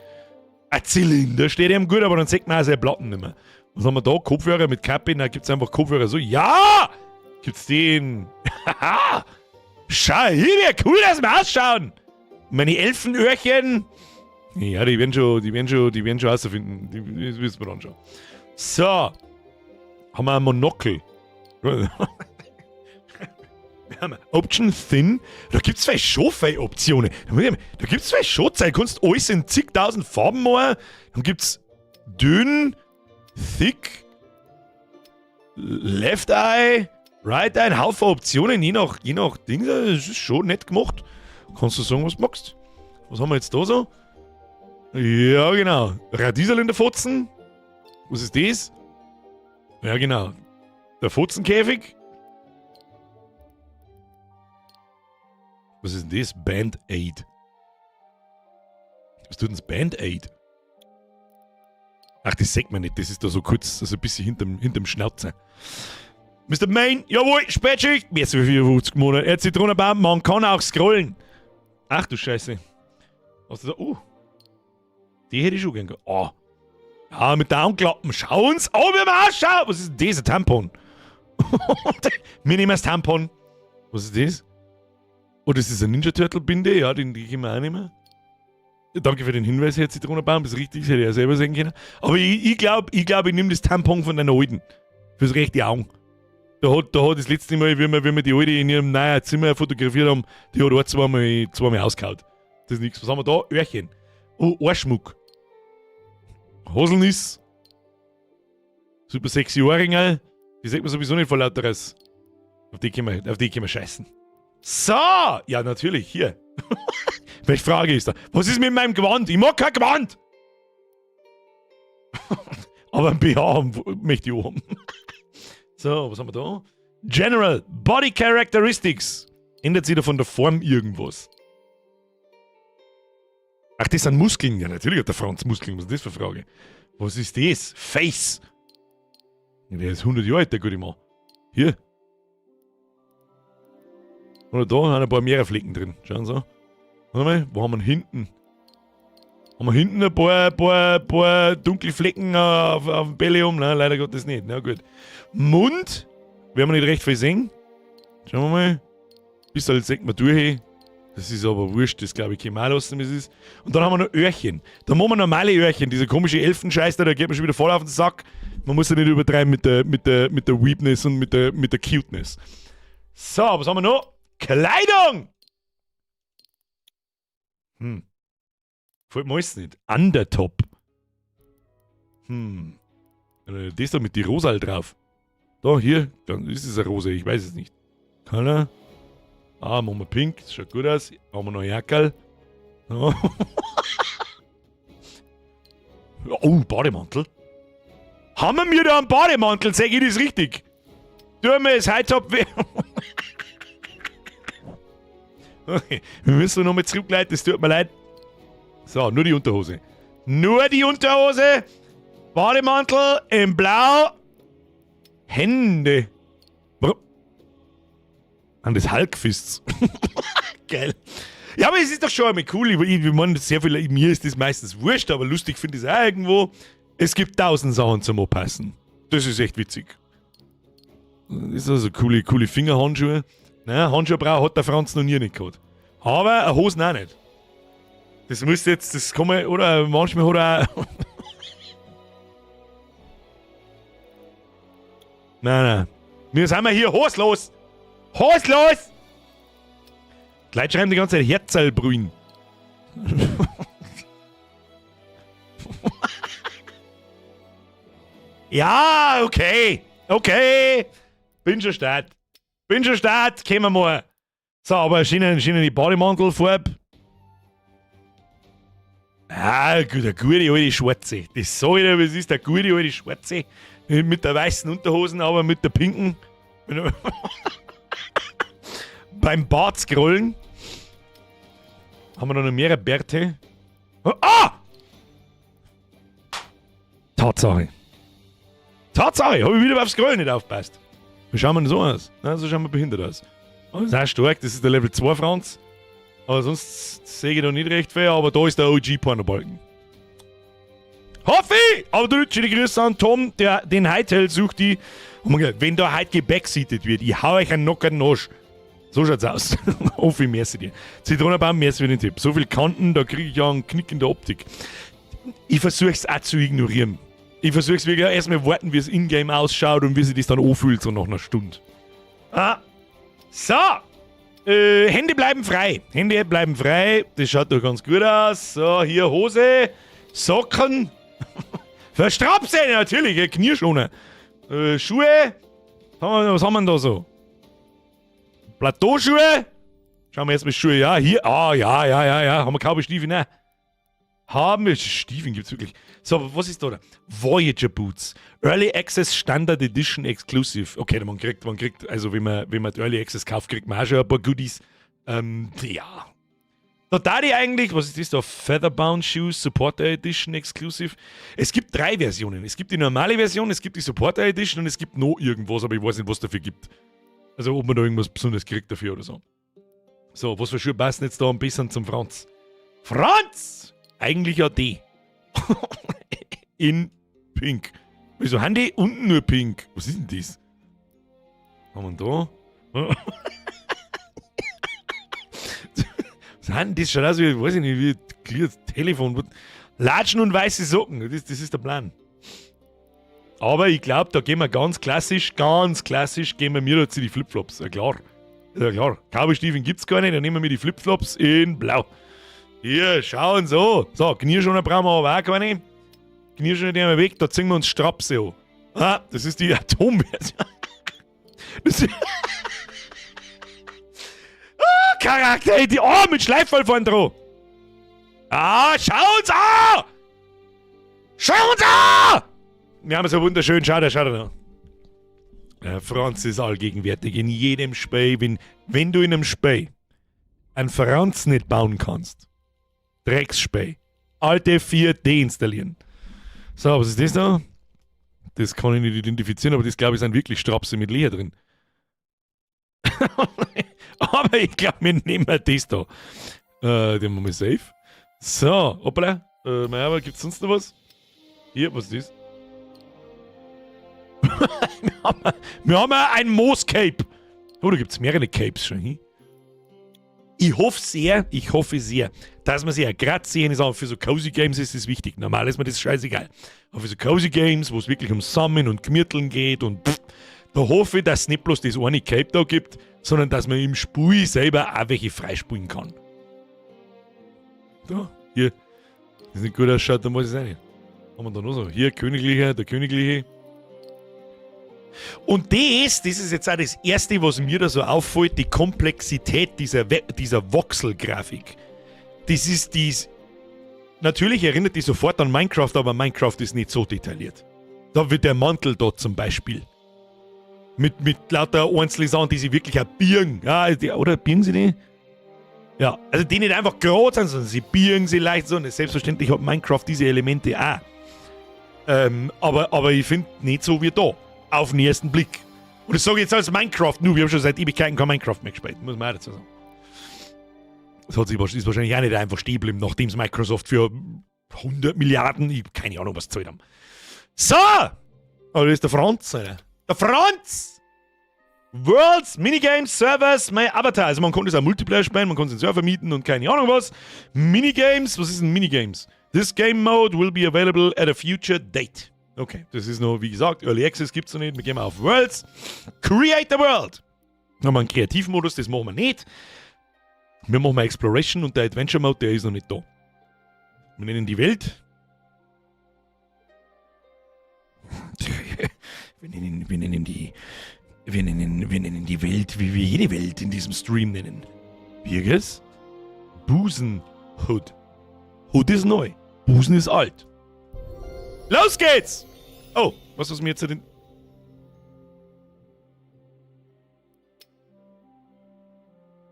Ein Zylinder steht ihm gut, aber dann sieht man auch seine Platten nicht mehr. Was haben wir da? Kopfhörer mit Kappe? Na, gibt's einfach Kopfhörer so. Ja! Gibt's den? Haha! Schau hier, wie cool das wir ausschauen! Meine Elfenöhrchen. Ja, die werden schon rausfinden. Das wissen wir dann schon. So. Haben wir ein Monokel. Wir haben Option Thin. Da gibt's vielleicht schon viele Optionen. Da gibt's vielleicht schon Zeit. Du kannst alles in zigtausend Farben machen. Dann gibt's dünn, thick, Left Eye, Right Eye, ein Haufen Optionen, je nach Ding. Das ist schon nett gemacht. Kannst du sagen, was du magst. Was haben wir jetzt da so? Ja, genau. Radiesel in der Fotzen. Was ist das? Ja, genau. Der Fotzenkäfig. Was ist denn das? Band-Aid. Was tut denn das Band-Aid? Ach, das sieht man nicht. Das ist da so kurz, also ein bisschen hinterm Schnauzer. Mr. Main, jawohl, Spätschicht. Mehr als 54 Monate. Er hat Zitronenbaum, man kann auch scrollen. Ach du Scheiße. Was ist da? Oh. Die hätte ich schon gern gehabt. Oh. Ja, mit der Augenklappen. Schau uns an, wie wir ausschauen. Was ist denn das? Ein Tampon. Wir nehmen das Tampon. Was ist das? Oh, das ist eine Ninja Turtle Binde. Ja, die können wir auch nehmen. Danke für den Hinweis, Herr Zitronenbaum. Das ist richtig, das hätte ich ja selber sehen können. Aber ich glaub, ich nehme das Tampon von deiner Alten. Fürs rechte Augen. Da hat das letzte Mal, wie wir die Alte in ihrem neuen Zimmer fotografiert haben, die hat auch zweimal ausgehauen. Das ist nichts. Was haben wir da? Öhrchen. Oh, Ohrschmuck. Haselnuss. Super sexy Ohrringe. Die sieht man sowieso nicht vor lauteres. Auf die können wir scheißen. So! Ja, natürlich. Hier. Welche Frage ist da? Was ist mit meinem Gewand? Ich mag kein Gewand! Aber ein BH haben, möchte ich auch haben. So, was haben wir da? General Body Characteristics. Ändert sich da von der Form irgendwas? Ach, das sind Muskeln. Ja, natürlich hat der Franz Muskeln. Was ist das für eine Frage? Was ist das? Face. Ja, der ist 100 Jahre alt, der gute Mann. Hier. Oder da haben ein paar mehrere Flecken drin. Schauen Sie. Warte mal, wo haben wir denn hinten? Haben wir hinten ein paar dunkle Flecken auf dem Belly um? Nein, leider Gottes nicht. Na gut. Mund? Werden wir nicht recht viel sehen. Schauen wir mal. Bisschen sieht man durch. Das ist aber wurscht, das glaube ich, kann man auch lassen, wie es ist. Und dann haben wir noch Öhrchen. Da machen wir normale Öhrchen. Dieser komische Elfenscheiß da, der geht mir schon wieder voll auf den Sack. Man muss ja nicht übertreiben mit der Weebness und mit der Cuteness. So, was haben wir noch? Kleidung! Gefällt mir alles nicht. Undertop. Das da mit die Rosal drauf. Da, hier, dann ist es eine Rose, ich weiß es nicht. Color. Ah, machen wir pink, das schaut gut aus. Haben wir noch Jackerl. Oh, Bademantel. Haben wir mir da einen Bademantel? Sag ich das richtig? Tu mir es heute ab. Okay, wir müssen nochmal zurückleiten, es tut mir leid. So, nur die Unterhose. Nur die Unterhose. Bademantel in Blau. Hände. Warum? An das Hulk-Fists. Geil. Ja, aber es ist doch schon einmal cool. Ich meine, sehr viel, mir ist das meistens wurscht, aber lustig finde ich es auch irgendwo. Es gibt tausend Sachen zum Anpassen. Das ist echt witzig. Das ist also coole, coole Fingerhandschuhe. Nein, Handschuhe braucht hat der Franz noch nie nicht gehabt. Aber eine Hosen auch nicht. Das muss jetzt, das kann man, oder manchmal hat er auch. Nein, nein. Wir sind wir hier hoslos. Hoslos! Die Leute schreiben die ganze Zeit Herzalbrühen. Ja, okay. Okay. Bin schon start. Bin schon start. Kommen wir mal. So, aber schienen die Bademantelfarbe. Ah, gut, der gute alte Schwarze. Das sag ich dir, was ist der gute alte Schwarze. Nicht mit der weißen Unterhosen, aber mit der pinken. Beim Bart scrollen haben wir noch mehrere Bärte. Ah! Tatsache. Tatsache, habe ich wieder aufs Scrollen nicht aufgepasst. Wie schauen wir denn so aus? Na, so schauen wir behindert aus. Das ist auch stark, das ist der Level 2 Franz. Aber sonst sehe ich da nicht recht viel, aber da ist der OG Pornobalken. Hoffe ich! Aber du, schöne Grüße an Tom, der den Hightail sucht die. Und man, wenn da heute gebackseatet wird, ich hau euch einen knockeren Arsch. So schaut's aus. Hoffe ich, merci dir. Zitronenbaum, merci für den Tipp. So viel Kanten, da kriege ich ja einen Knick in der Optik. Ich versuche es auch zu ignorieren. Ich versuche es wirklich erstmal warten, wie es in-game ausschaut und wie sich das dann anfühlt, so nach einer Stunde. Ah. So. Hände bleiben frei. Hände bleiben frei. Das schaut doch ganz gut aus. So, hier Hose, Socken. Verstrapse, natürlich, Knieschoner. Schuhe. Was haben wir denn da so? Plateauschuhe. Schauen wir erstmal Schuhe. Ja, hier. Ah, ja, ja, ja, ja. Haben wir Cowboy-Stiefel? Nein. Haben wir. Stiefel gibt's wirklich. So, was ist da? Voyager Boots. Early Access Standard Edition Exclusive. Okay, man kriegt, also wenn man die Early Access kauft, kriegt man auch schon ein paar Goodies. Ja. Da da die eigentlich, was ist das da? Featherbound Shoes Supporter Edition Exclusive. Es gibt drei Versionen. Es gibt die normale Version, es gibt die Supporter Edition und es gibt noch irgendwas, aber ich weiß nicht, was dafür gibt. Also ob man da irgendwas Besonderes kriegt dafür oder so. So, was für Schuhe passen jetzt da am besten zum Franz? Franz! Eigentlich ja die. In Pink. Wieso haben die unten nur Pink? Was ist denn das? Haben wir da? Was haben das schaut aus wie, weiß ich nicht, wie ein Telefon. Latschen und weiße Socken, das ist der Plan. Aber ich glaube, da gehen wir ganz klassisch, gehen wir mir da zu die Flipflops. Ja klar. Ja klar. Cowboy-Stiefeln gibt's gar nicht, dann nehmen wir die Flipflops in Blau. Hier, schauen so. So, Knieschoner brauchen wir aber auch keine. Knieschoner nehmen wir weg, da ziehen wir uns Strapse an. Ah, das ist die Atomversion. Das ist Ah, Charakter! Ey, die, oh, mit Schleifwall vorn dran! Ah, schau's an! Schau's an! Wir haben so wunderschön, schau da, schau da noch. Der Franz ist allgegenwärtig in jedem Spiel. Wenn du in einem Spiel einen Franz nicht bauen kannst, Drecksspiel. Alt F4 deinstallieren. So, was ist das da? Das kann ich nicht identifizieren, aber das, glaube ich, sind wirklich Strapse mit Leder drin. Aber ich glaube, wir nehmen das da. Den machen wir safe. So, hoppala. Meier, gibt's sonst noch was? Hier, was ist das? Wir haben ein Moos-Cape. Oh, da gibt's mehrere Capes schon. Hm? Ich hoffe sehr, ich hoffe sehr, dass man sich ja grad sehen ist, aber für so Cozy Games ist das wichtig. Normal ist mir das scheißegal. Aber für so Cozy Games, wo es wirklich um Sammeln und Gmirteln geht und pff, da hoffe ich, dass es nicht bloß das eine Cape da gibt, sondern dass man im Spiel selber auch welche freispielen kann. Da, hier. Das nicht gut ausschaut, dann weiß ich es auch nicht. Haben wir da noch so? Hier, Königlicher, der Königliche. Und das ist jetzt auch das Erste, was mir da so auffällt, die Komplexität dieser Voxel-Grafik. Das ist dies. Natürlich erinnert die sofort an Minecraft, aber Minecraft ist nicht so detailliert. Da wird der Mantel dort zum Beispiel. Mit lauter Einzelsachen, die sie wirklich auch birgen. Ja, die, oder birgen sie die? Ja, also die nicht einfach groß sind, sondern sie birgen sie leicht so. Und selbstverständlich hat Minecraft diese Elemente auch. Aber ich find nicht so wie da. Auf den ersten Blick. Und das sage ich jetzt als Minecraft. Nur, wir haben schon seit Ewigkeiten kein Minecraft mehr gespielt. Muss man auch dazu sagen. Das hat sich ist wahrscheinlich auch nicht einfach stehen geblieben, nachdem es Microsoft für 100 Milliarden, ich hab keine Ahnung, was gezahlt haben. So! Aber das ist der Franz, Alter. Der Franz! Worlds, Minigames, Servers, my Avatar. Also man konnte es auch Multiplayer spielen, man konnte den Server mieten und keine Ahnung was. Minigames, was ist denn Minigames? This game mode will be available at a future date. Okay, das ist noch, wie gesagt, Early Access gibt's noch nicht. Wir gehen mal auf Worlds. Create the World. Dann haben wir einen Kreativmodus, das machen wir nicht. Wir machen mal Exploration und der Adventure Mode, der ist noch nicht da. Wir nennen die Welt. Wir nennen, wir nennen die, wir nennen, wir nennen die Welt, wie wir jede Welt in diesem Stream nennen. Birges? Busen Hood. Hood ist neu. Busen ist alt. Los geht's! Oh, was ist mir jetzt denn?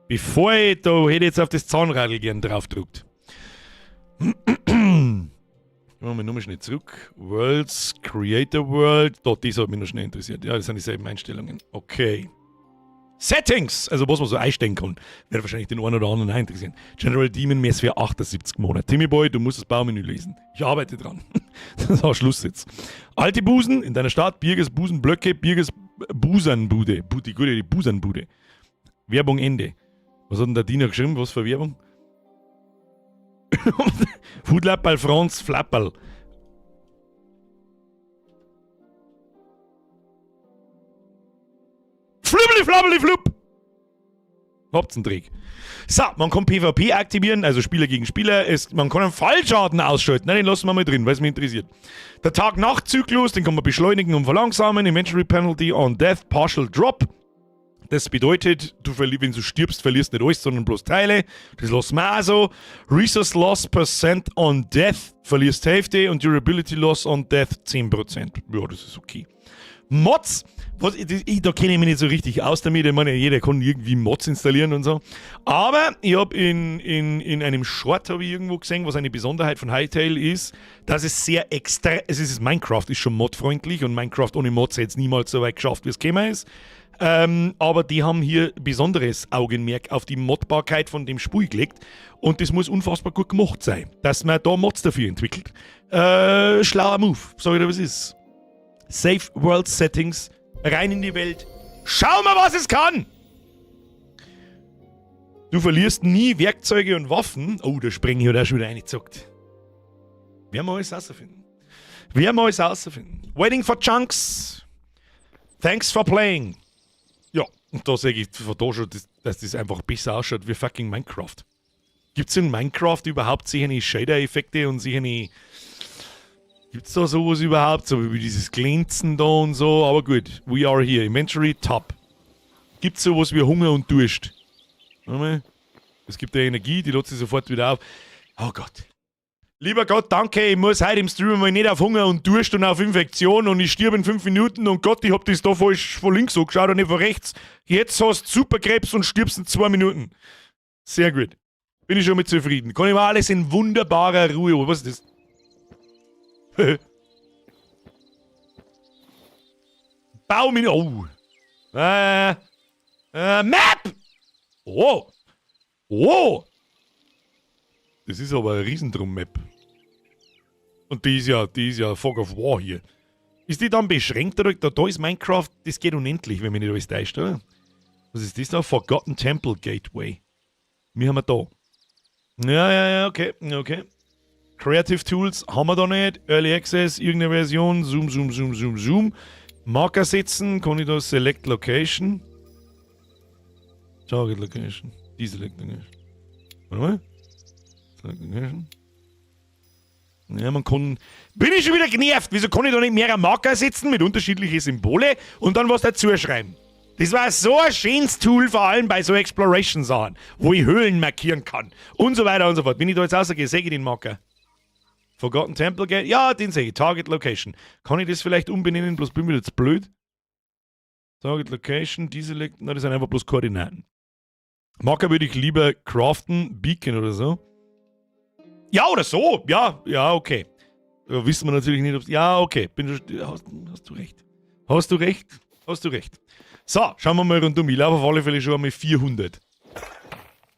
Bevor ich da hätte ich jetzt auf das Zahnradl gern drauf gedrückt. Machen wir nochmal schnell zurück. Worlds, Creator World. Da, das hat mich noch schnell interessiert. Ja, das sind dieselben Einstellungen. Okay. Settings, also was man so einstellen kann, wird wahrscheinlich den einen oder anderen auch interessieren. General Demon, mehr für 78 Monate. Timmy Boy, du musst das Baumenü lesen. Ich arbeite dran. Das ist auch Schluss jetzt. Alte Busen in deiner Stadt, Birgers Busenblöcke, Birgers Busenbude. Die gute, die Busenbude. Werbung Ende. Was hat denn der Diener geschrieben? Was für Werbung? Foodlapperl, Franz, Flapperl. Flubbeli, flabbeli, flupp! Habt's einen Trick. So, man kann PvP aktivieren, also Spieler gegen Spieler. Man kann einen Fallschaden ausschalten. Nein, den lassen wir mal drin, weil's mich interessiert. Der Tag-Nacht-Zyklus, den kann man beschleunigen und verlangsamen. Inventory Penalty on Death, Partial Drop. Das bedeutet, wenn du stirbst, verlierst nicht alles, sondern bloß Teile. Das lassen wir auch so. Resource Loss Percent on Death, verlierst Hälfte und Durability Loss on Death 10%. Ja, das ist okay. Mods, da kenne ich mich nicht so richtig aus damit. Ich meine, jeder kann irgendwie Mods installieren und so. Aber ich hab in einem Short hab ich irgendwo gesehen, was eine Besonderheit von Hytale ist, dass es sehr extra, es ist, Minecraft ist schon modfreundlich und Minecraft ohne Mods hätte es niemals so weit geschafft, wie es gekommen ist. Aber die haben hier besonderes Augenmerk auf die Modbarkeit von dem Spiel gelegt und das muss unfassbar gut gemacht sein, dass man da Mods dafür entwickelt. Schlauer Move, sag ich dir, was ist. Safe World Settings, rein in die Welt. Schau mal, was es kann! Du verlierst nie Werkzeuge und Waffen. Oh, da springe ich hat auch schon wieder reingezockt. Werden wir alles rausfinden. Werden wir alles rausfinden. Waiting for Chunks. Thanks for playing. Ja, und da sehe ich von da schon, dass das einfach besser ausschaut wie fucking Minecraft. Gibt's in Minecraft überhaupt solche Shader-Effekte und solche... Gibt's da sowas überhaupt? So wie dieses Glänzen da und so. Aber gut, we are here. Inventory top. Gibt's sowas wie Hunger und Durst? Warte mal. Es gibt ja Energie, die lädt sich sofort wieder auf. Oh Gott. Lieber Gott, danke, ich muss heute im Stream mal nicht auf Hunger und Durst und auf Infektion und ich stirb in 5 Minuten und Gott, ich hab das da falsch von links angeschaut und nicht von rechts. Jetzt hast du Superkrebs und stirbst in 2 Minuten. Sehr gut. Bin ich schon mit zufrieden. Kann ich mir alles in wunderbarer Ruhe. Was ist das? Baum in. Oh. Map! Oh! Oh! Das ist aber eine Riesendrum-Map. Und die ist ja Fog of War hier. Ist die dann beschränkt oder? Da ist Minecraft, das geht unendlich, wenn mich nicht alles täuscht, oder? Was ist das da? Forgotten Temple Gateway. Wir haben wir da. Ja, okay. Creative Tools haben wir da nicht. Early Access, irgendeine Version. Zoom, Zoom, Zoom, Zoom, Zoom. Marker setzen, kann ich da Select Location? Target Location. Deselect Location. Warte mal. Select Location. Ja, man kann. Bin ich schon wieder genervt? Wieso kann ich da nicht mehrere Marker setzen mit unterschiedlichen Symbole und dann was dazu schreiben? Das war so ein schönes Tool, vor allem bei so Exploration-Sachen, wo ich Höhlen markieren kann und so weiter und so fort. Wenn ich da jetzt rausgehe, sehe ich den Marker. Forgotten Temple Gate? Ja, den sehe ich. Target Location. Kann ich das vielleicht umbenennen? Bloß bin ich jetzt blöd. Target Location, Deselect. Na, das sind einfach bloß Koordinaten. Marker würde ich lieber craften, Beacon oder so. Ja, oder so. Ja, okay. Da wissen wir natürlich nicht, ob. Ja, okay. Hast du recht. Hast du recht? Hast du recht. So, schauen wir mal rundum. Ich laufe auf alle Fälle schon einmal 400.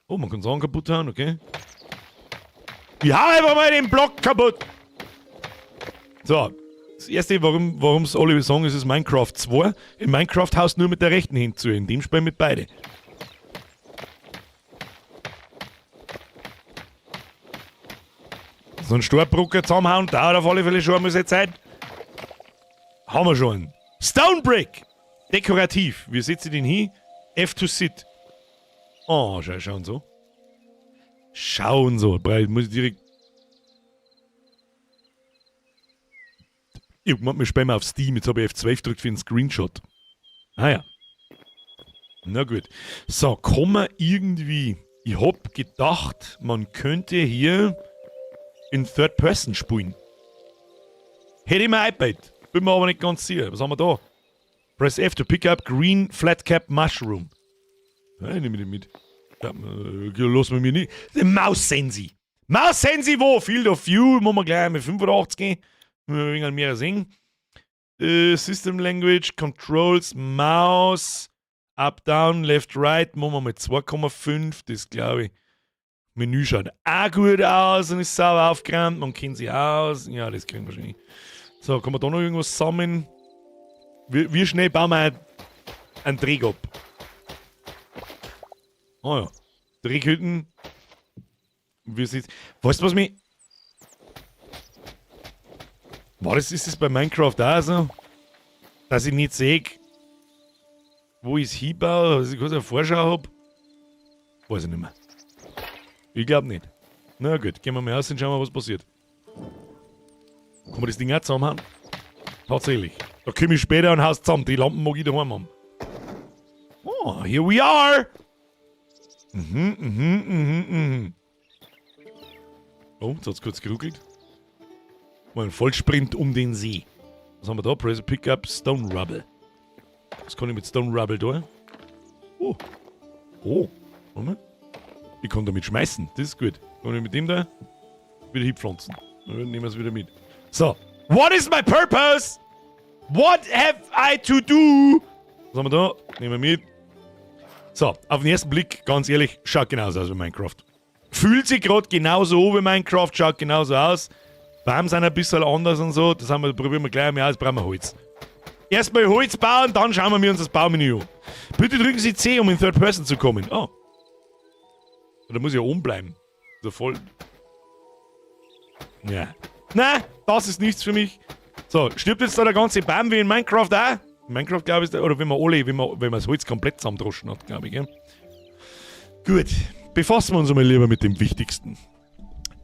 Oh, man kann Sachen kaputt hauen, okay. Ich hau einfach mal den Block kaputt. So, das Erste, warum es alle sagen, es ist Minecraft 2. In Minecraft haust nur mit der rechten Hand zu, in dem Spiel mit beide. So einen Steinbrocken zusammenhauen, dauert auf alle Fälle schon einmal seine Zeit. Haben wir schon. Stone Brick! Dekorativ. Wie setze ich den hin? F to sit. Oh, schau, schauen so. Schauen so. Muss ich direkt. Ich hab mir spielen auf Steam. Jetzt habe ich F12 gedrückt für einen Screenshot. Ah ja. Na gut. So, kommen wir irgendwie. Ich hab gedacht, man könnte hier in Third Person spielen. Hätte ich mir iPad. Bin mir aber nicht ganz sicher. Was haben wir da? Press F to pick up green flat cap mushroom. Ja, ich nehme den mit. Ja, lass mir nicht. Maus Sensi. Maus Sensi wo? Field of View. Machen wir gleich mit 85 gehen. Wir ein mehr sehen. System Language, Controls, Mouse, Up, Down, Left, Right. Machen wir mit 2,5. Das glaube ich. Menü schaut auch gut aus und ist sauber aufgeräumt. Man kennt sich aus. Ja, das kriegen wir wahrscheinlich. So, kann man da noch irgendwas sammeln? Wie schnell bauen wir einen Dreck ab? Oh ja. Dreckhütten. Wie sieht's? Weißt du, was mich. Ist das bei Minecraft auch so? Dass ich nicht sehe, wo ich es hinbaue, dass ich kurz eine Vorschau habe? Weiß ich nicht mehr. Ich glaube nicht. Na gut, gehen wir mal raus und schauen wir, was passiert. Kann man das Ding auch zusammenhauen? Tatsächlich. Da komme ich später und haus zusammen. Die Lampen mag ich daheim haben. Oh, here we are! Oh, jetzt hat's kurz geruckelt. Mal ein Vollsprint um den See. Was haben wir da? Press Pick up Stone Rubble. Was kann ich mit Stone Rubble da? Oh. Oh. Warte mal. Ich kann damit schmeißen. Das ist gut. Kann ich mit dem da wieder hinpflanzen. Dann nehmen wir es wieder mit. So. What is my purpose? What have I to do? Was haben wir da? Nehmen wir mit. So, auf den ersten Blick, ganz ehrlich, schaut genauso aus wie Minecraft. Fühlt sich gerade genauso wie Minecraft, schaut genauso aus. Baum sind ein bisschen anders und so. Das probieren wir gleich mal aus, brauchen wir Holz. Erstmal Holz bauen, dann schauen wir uns das Baumenü an. Bitte drücken Sie C, um in Third Person zu kommen. Oh. Da muss ich ja oben bleiben. So voll. Ja. Na, das ist nichts für mich. So, stirbt jetzt da der ganze Baum wie in Minecraft auch? In Minecraft, glaube ich, oder wenn man das Holz komplett zusammendroschen hat, glaube ich. Gell? Gut, befassen wir uns einmal lieber mit dem Wichtigsten.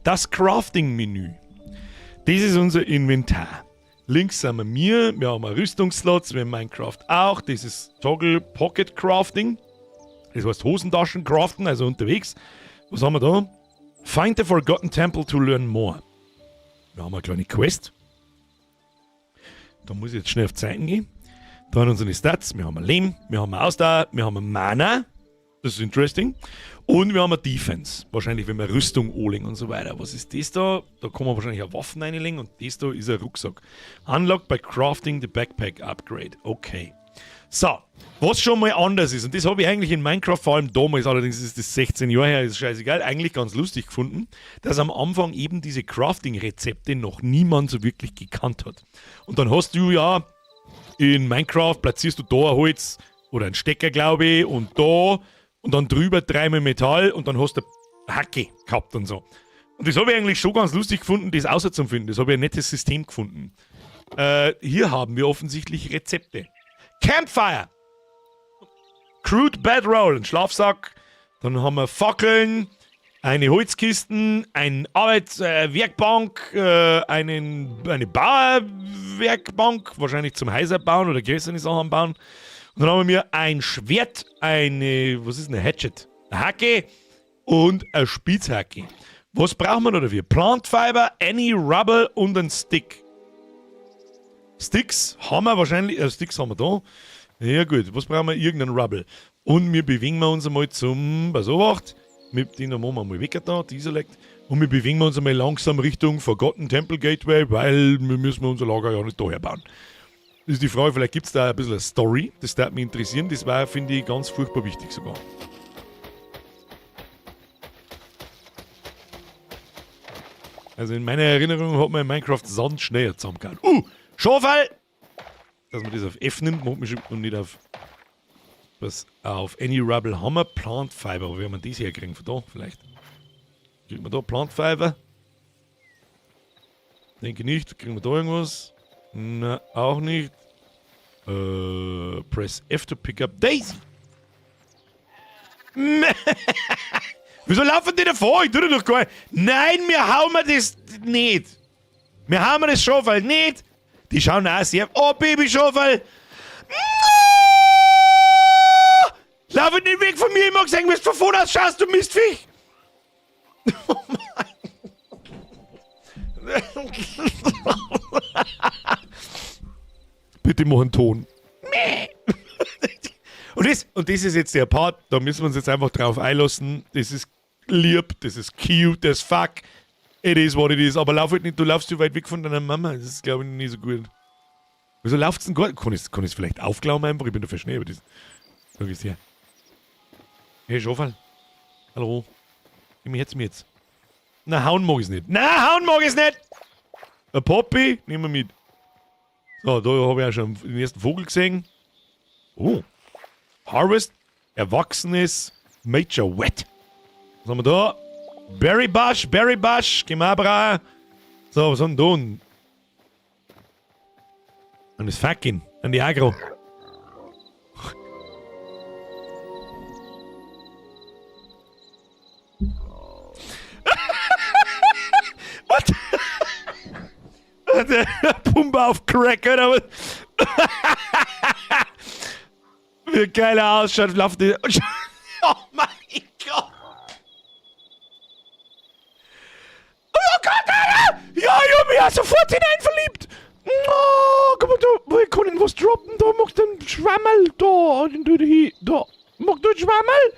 Das Crafting-Menü. Das ist unser Inventar. Links sind wir haben Rüstungsslots, wir haben Minecraft auch. Das ist Toggle Pocket Crafting. Das heißt Hosentaschen craften, also unterwegs. Was haben wir da? Find the Forgotten Temple to learn more. Da haben wir eine kleine Quest. Da muss ich jetzt schnell auf die Seiten gehen. Da haben unsere Stats. Wir haben ein Leben, wir haben eine Ausdauer, wir haben ein Mana. Das ist interesting. Und wir haben eine Defense. Wahrscheinlich, wenn wir Rüstung anlegen und so weiter. Was ist das da? Da kann man wahrscheinlich auch Waffen reinlegen. Und das da ist ein Rucksack. Unlocked by crafting the Backpack Upgrade. Okay. So, was schon mal anders ist, und das habe ich eigentlich in Minecraft, vor allem damals, allerdings ist das 16 Jahre her, ist scheißegal, eigentlich ganz lustig gefunden, dass am Anfang eben diese Crafting-Rezepte noch niemand so wirklich gekannt hat. Und dann hast du ja in Minecraft, platzierst du da ein Holz oder einen Stecker, glaube ich, und da und dann drüber dreimal Metall und dann hast du Hacke gehabt und so. Und das habe ich eigentlich schon ganz lustig gefunden, das auszufinden. Das habe ich ein nettes System gefunden. Hier haben wir offensichtlich Rezepte. Campfire! Crude Bedroll, ein Schlafsack. Dann haben wir Fackeln, eine Holzkisten, ein Arbeitswerkbank, eine Bauerwerkbank, wahrscheinlich zum Häuser bauen oder größere Sachen bauen. Und dann haben wir ein Schwert, eine, was ist eine Hatchet? Eine Hacke und eine Spitzhacke. Was brauchen wir noch dafür? Plant Fiber, Any Rubble und ein Stick. Sticks haben wir wahrscheinlich, Sticks haben wir da. Ja gut, was brauchen wir? Irgendeinen Rubble. Und wir bewegen wir uns einmal zum, pass auf, mit den machen wir mal weg da, Deselect. Und wir bewegen uns einmal langsam Richtung Forgotten Temple Gateway, weil wir müssen unser Lager ja nicht daher bauen. Das ist die Frage, vielleicht gibt's da ein bisschen eine Story, das würde mich interessieren, das war, finde ich, ganz furchtbar wichtig sogar. Also in meiner Erinnerung hat man in Minecraft Sand schneller zusammengehauen. Schaufel! Dass man das auf F nimmt, macht mich schon und nicht auf... Was, auf Any Rubble haben wir Plant Fiber. Wo werden wir das herkriegen? Von da vielleicht? Kriegen wir da Plant Fiber? Denke nicht. Kriegen wir da irgendwas? Na, auch nicht. Press F to pick up Daisy. Wieso laufen die davor? Ich tue doch gar nicht. Nein, wir hauen wir das nicht. Wir hauen wir das Schafel nicht. Die schauen auch sehr... Oh, Baby-Schafel! Lauf nicht weg von mir, ich mag sagen, wie du von vorne aus schaust, du Mistviech! Oh mein. Bitte mach einen Ton. Und das ist jetzt der Part, da müssen wir uns jetzt einfach drauf einlassen. Das ist lieb, das ist cute as fuck. It is what it is. Aber lauf halt nicht, du laufst zu weit weg von deiner Mama. Das ist, glaub ich, nicht so gut. Wieso lauft's denn gar nicht? Kann ich's vielleicht aufglauben einfach? Ich bin da verschnee, aber das. Schau es her. Hey, Schafel. Hallo. Gib mir jetzt mir jetzt. Na, hauen mag ich's nicht. Na, hauen mag ich's nicht! Ein Poppy nehmen wir mit. So, da hab ich auch schon den ersten Vogel gesehen. Oh. Harvest. Erwachsenes Major Wet. Was haben wir da? Berry Bush, Berry Bush, Gemabra. So, was haben wir da? Und das Fucking, an die Agro. What? Der Pumpe auf Crack, oder was? Wie geil er ausschaut, läuft die. Oh mein Gott! Oh Gott, Alter! Ja, ich hab mich ja sofort hinein verliebt! Oh, komm mal da, wo ich kann ich was droppen? Da mag den Schwammerl da, den tu ich hin, da. Mag du den Schwammerl?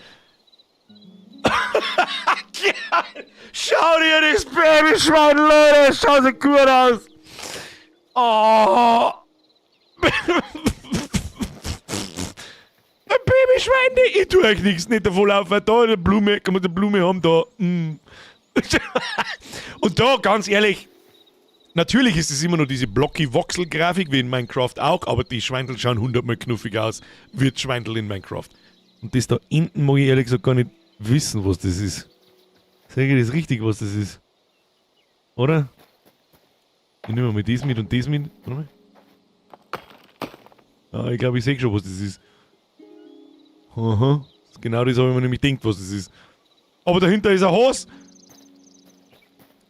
Geil! Schau dir das Babyschwein, Leute! Schaut so gut aus! Oh! Ein Babyschwein, die, ich tue euch nichts, nicht davon laufen. Da eine Blume, kann man die Blume haben, da. Und da, ganz ehrlich, natürlich ist es immer noch diese Blocky-Voxel-Grafik, wie in Minecraft auch, aber die Schweindel schauen 100-mal knuffig aus, wie die Schweindel in Minecraft. Und das da hinten mag ich ehrlich gesagt gar nicht wissen, was das ist. Sag ich das richtig, was das ist? Oder? Ich nehme mal das mit und das mit. Warte mal. Ah, ich glaube, ich seh schon, was das ist. Aha. Genau das habe ich mir nämlich gedacht, was das ist. Aber dahinter ist ein Haus.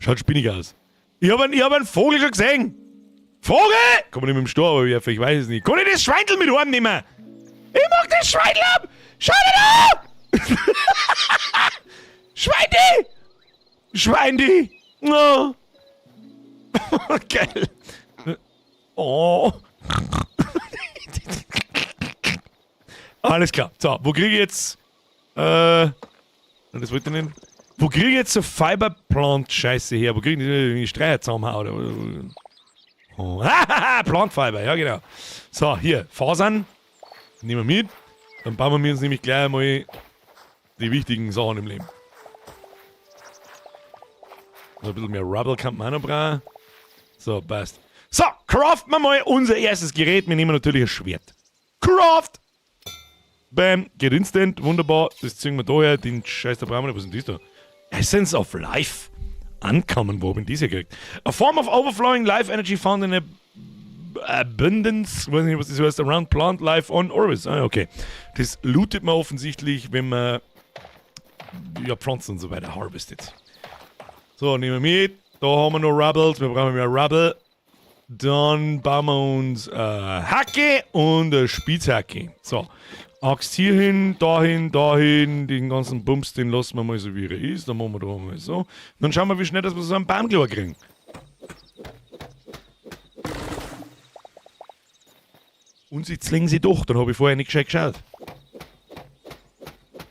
Schaut spinnig aus. Ich hab einen Vogel schon gesehen. Vogel! Kann man nicht mit dem Stor werfen, ich weiß es nicht. Kann ich das Schweindel mit heimnehmen? Ich mag das Schweindel ab! Schau dir da! Schweindi! Schweindi! No. Geil. Oh. Alles klar. So, wo kriege ich jetzt... das wollte ich nicht. Wo kriege ich jetzt so Fiber Plant Scheiße her? Wo kriege ich die Streicher zusammenhauen? Oder? Oh. Plant Fiber, ja genau. So, hier, Fasern. Nehmen wir mit. Dann bauen wir uns nämlich gleich einmal die wichtigen Sachen im Leben. Ein bisschen mehr Rubble kann man auch noch brauchen. So, passt. So, craften wir mal unser erstes Gerät. Wir nehmen natürlich ein Schwert. Craft! Bam, geht instant, wunderbar. Das ziehen wir da her, den Scheiß da brauchen wir nicht. Was ist denn das da? Essence of Life. Ankommen, wo hab ich denn das hier gekriegt? A form of overflowing life energy found in abundance, weiß nicht, was das heißt, around plant life on Orbis. Ah, okay. Das lootet man offensichtlich, wenn man ja, Pflanzen und so weiter harvestet. So, nehmen wir mit. Da haben wir noch Rubbles, wir brauchen mehr Rubble. Dann bauen wir uns Hacke und eine Spitzhacke. So, Axt hier hin, dahin, dahin, den ganzen Bums, den lassen wir mal so, wie er ist. Dann machen wir da mal so. Dann schauen wir, wie schnell dass wir so einen Baum klar kriegen. Und sie zwingen sie doch, dann habe ich vorher nicht gescheit geschaut.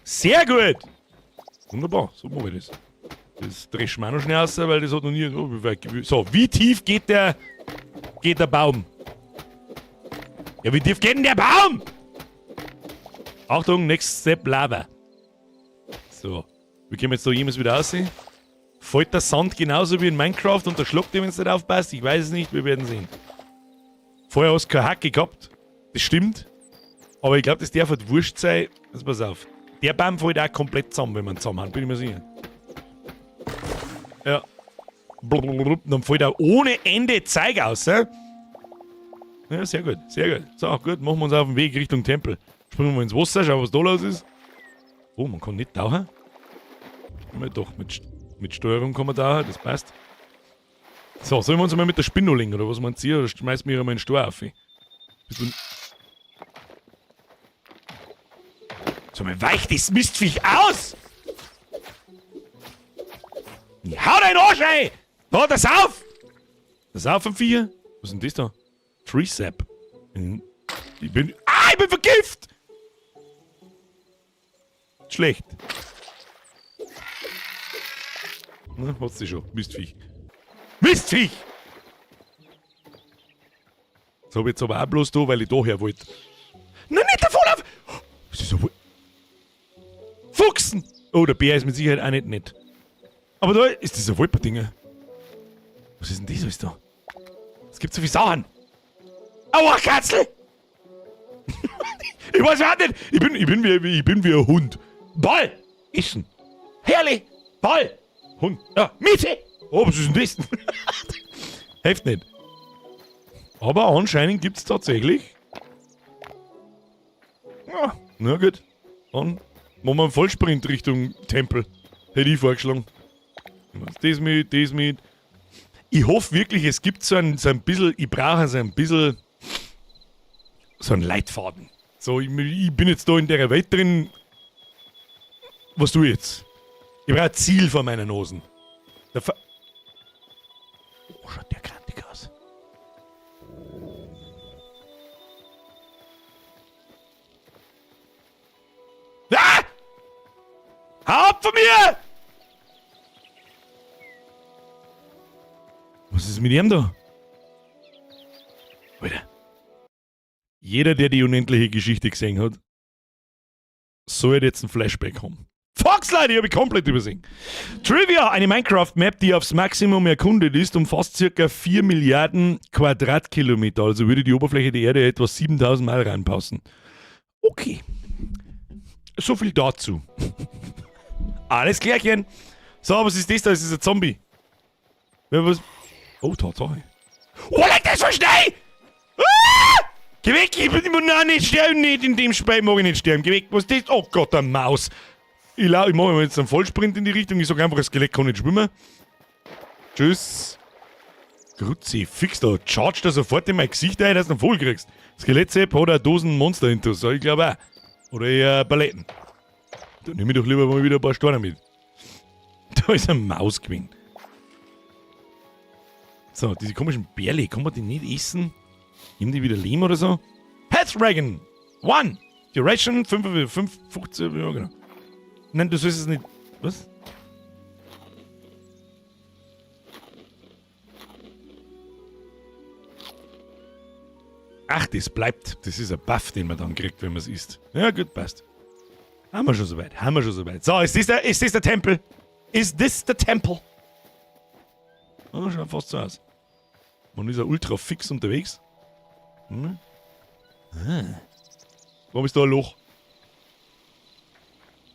Sehr gut! Wunderbar, so machen wir das. Das dreschen wir auch noch schnell raus, weil das hat noch nie... Oh, wie weit, so, wie tief geht der Baum? Ja, wie tief geht denn der Baum? Achtung, next step Lava. So, wie können wir jetzt da jemals wieder aussehen? Fällt der Sand genauso wie in Minecraft und der schluckt dir, wenn es nicht aufpasst? Ich weiß es nicht, wir werden sehen. Vorher hast du keine Hacke gehabt. Das stimmt. Aber ich glaube, das darf halt wurscht sein. Also pass auf. Der Baum fällt auch komplett zusammen, wenn man zusammenhaut, bin ich mir sicher. Ja. Blablabla. Dann fällt er ohne Ende Zeug aus, ja? Ja, sehr gut, sehr gut. So, gut, machen wir uns auf den Weg Richtung Tempel. Springen wir ins Wasser, schauen, was da los ist. Oh, man kann nicht tauchen. Ja, doch, mit Steuerung kann man tauchen, das passt. So, sollen wir uns mal mit der Spinne legen, oder was meint ihr? Oder schmeißt mir einmal einen Stor auf? Bist du... So, mal weicht das Mistviech aus! Ich hau deinen Arsch rein! Da, das auf! Das auf am Vier? Was ist denn das da? Tree Sap. Ich bin... Ah, ich bin vergiftet! Schlecht. Na, hat's dich schon. Mistviech. Mistviech! Das hab ich jetzt aber auch bloß da, weil ich da her wollte. Nein, nicht davon auf! Das ist ja wohl... Fuchsen! Oh, der Bär ist mit Sicherheit auch nicht nett. Aber da ist das ein Wolperdinger. Was ist denn das alles da? Es gibt so viele Sachen. Aua, Katzel! Ich weiß auch nicht. Ich bin wie ein Hund. Ball! Essen. Herrlich! Ball! Hund. Ja, Miete! Oh, was ist denn das? Hilft nicht. Aber anscheinend gibt's tatsächlich. Ja, na gut. Dann machen wir einen Vollsprint Richtung Tempel. Hätte ich vorgeschlagen. Das mit, das mit. Ich hoffe wirklich, es gibt so ein bisschen, ich brauche so ein bisschen so einen Leitfaden. So, ich bin jetzt da in der Welt drin. Was tue ich jetzt? Ich brauche ein Ziel vor meiner Nosen. Oh, schaut der krantig aus. Ah! Hau ab von mir! Was ist mit ihm da? Alter. Jeder, der die unendliche Geschichte gesehen hat, soll jetzt ein Flashback haben. Fox, Leute, ich hab ich komplett übersehen. Trivia, eine Minecraft-Map, die aufs Maximum erkundet ist, umfasst circa 4 Milliarden Quadratkilometer. Also würde die Oberfläche der Erde etwa 7000 Mal reinpassen. Okay. So viel dazu. Alles klärchen. So, was ist das da? Das ist ein Zombie. Ja, was? Oh, Tatsache. Oh, leck das so schnell! Ah! Geh weg, ich bin immer noch nicht sterben, nicht in dem Spiel mag ich nicht sterben. Geh weg, was ist das? Oh Gott, eine Maus. Ich mache jetzt einen Vollsprint in die Richtung. Ich sag einfach, das Skelett kann nicht schwimmen. Tschüss. Kruzifix, da chargt da sofort in mein Gesicht ein, dass du einen Vogel kriegst. Skelettsepp hat eine Dosen Monster hinter, so ich glaube auch. Oder eher Paletten. Dann nehme ich doch lieber mal wieder ein paar Steine mit. Da ist eine Maus gewesen. So, diese komischen Bärle, kann man die nicht essen? Nehmen die wieder Lehm oder so? Health Dragon! One! Duration 5, 5, 15, ja genau. Nein, du sollst es nicht. Was? Ach, das bleibt. Das ist ein Buff, den man dann kriegt, wenn man es isst. Ja, gut, passt. Haben wir schon soweit. Haben wir schon soweit. So, ist das der Tempel? Is this the temple? Oh, schaut fast so aus. Man ist ja ultra fix unterwegs. Hm? Ah. Warum ist da ein Loch?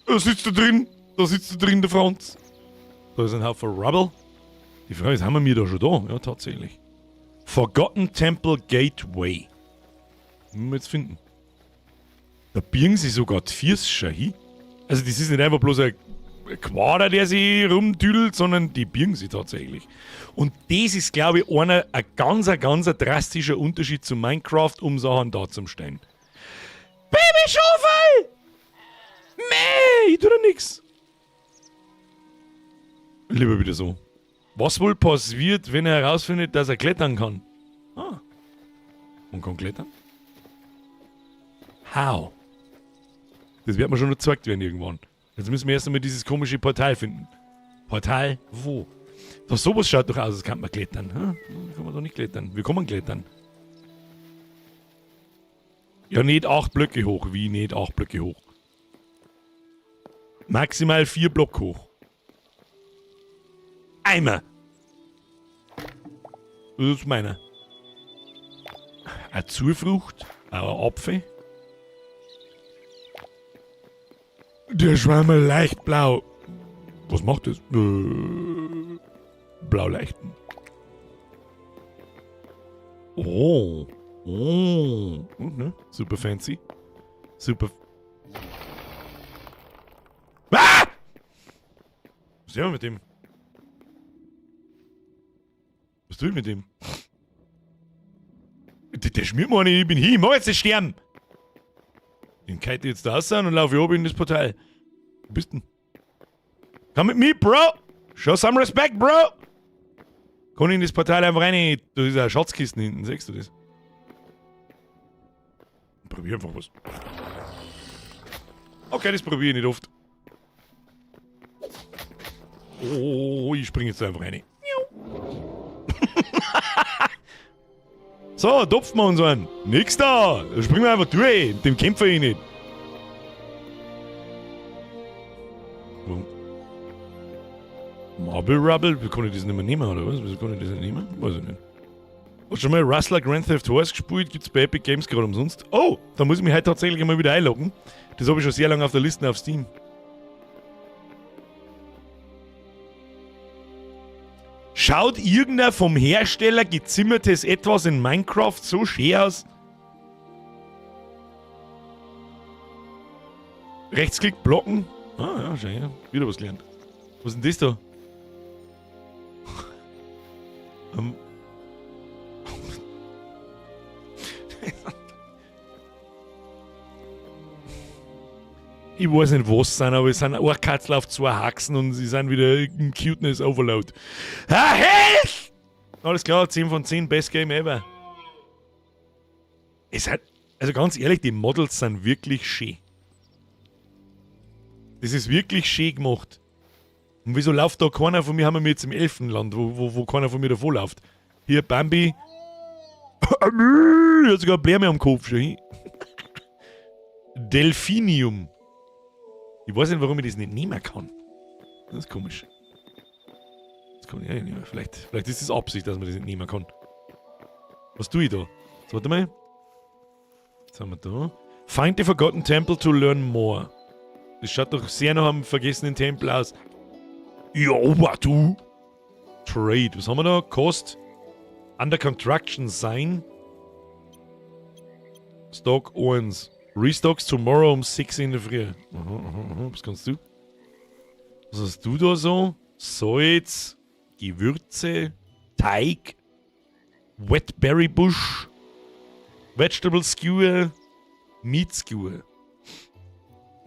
Da sitzt er drin. Da sitzt er drin, der Franz. Da ist ein Haufen Rubble. Die Frage ist, haben wir mir da schon da? Ja, tatsächlich. Forgotten Temple Gateway. Müssen wir jetzt finden. Da biegen sie sogar die Füße schon hin. Also das ist nicht einfach bloß ein Quader, der sich rumdüdelt, sondern die biegen sie tatsächlich. Und das ist, glaube ich, ein ganz, ein ganz drastischer Unterschied zu Minecraft, um Sachen da zu stellen. Babyschaufel! Meh, ich tu da nix. Lieber wieder so. Was wohl passiert, wenn er herausfindet, dass er klettern kann? Ah. Man kann klettern? How? Das wird mir schon noch gezeigt werden irgendwann. Jetzt müssen wir erst einmal dieses komische Portal finden. Portal wo? Doch sowas schaut doch aus, als kann man klettern. Hm? Kann man doch nicht klettern. Wie kann man klettern? Ja, nicht 8 Blöcke hoch. Wie nicht 8 Blöcke hoch? Maximal 4 Block hoch. Eimer! Das ist meiner. Eine Zufrucht, ein Apfel. Der Schwammerl leicht blau. Was macht das? Blau leichten. Oh. Oh. Gut, ne? Super fancy. Super. Ah! Was ist denn mit dem? Was tue ich mit dem? Der schmiert mir nicht, ich bin hin, ich mach jetzt nicht sterben! Den kite ich jetzt da raus und laufe ich oben in das Portal. Wo bist denn? Come mit me, Bro! Show some respect, Bro! Kann ich in das Portal einfach rein? Da ist eine Schatzkiste hinten, siehst du das? Probier einfach was. Okay, das probiere ich nicht oft. Oh, ich springe jetzt einfach rein. So, topfen wir uns einen. Nix da. Da springen wir einfach durch. Dem kämpfe ich nicht. Marble Rubble? Wie kann ich das nicht mehr nehmen, oder was? Wieso kann ich das nicht nehmen? Weiß ich nicht. Hast du schon mal Rustler Grand Theft Horse gespielt? Gibt's bei Epic Games gerade umsonst. Oh, da muss ich mich heute tatsächlich mal wieder einloggen. Das habe ich schon sehr lange auf der Liste auf Steam. Schaut irgendein vom Hersteller gezimmertes etwas in Minecraft so schön aus? Rechtsklick blocken. Ah ja, schön, ja. Wieder was gelernt. Was ist denn das da? Ich weiß nicht, was sind, aber es sind auch Katzel auf 2 Haxen und sie sind wieder im Cuteness Overload. Ah, Health! Alles klar, 10 von 10, best Game ever. Es hat, also ganz ehrlich, die Models sind wirklich schön. Das ist wirklich schön gemacht. Und wieso läuft da keiner von mir, haben wir jetzt im Elfenland, wo keiner von mir davor läuft? Hier, Bambi. Hat sogar Bläme am Kopf schon. Delphinium. Ich weiß nicht, warum ich das nicht nehmen kann. Das ist komisch. Das kann ich nicht nehmen. Vielleicht ist es Absicht, dass man das nicht nehmen kann. Was tue ich da? So, warte mal. Was haben wir da? Find the Forgotten Temple to learn more. Das schaut doch sehr nach einem vergessenen Tempel aus. Ja, aber du. Trade. Was haben wir da? Cost. Under Construction sein. Stock 1. Restocks tomorrow um 6 in der Früh. Aha, aha, aha. Was kannst du? Was hast du da so? Salz, Gewürze, Teig, Wetberry Bush, Vegetable Skewer, Meat Skewer.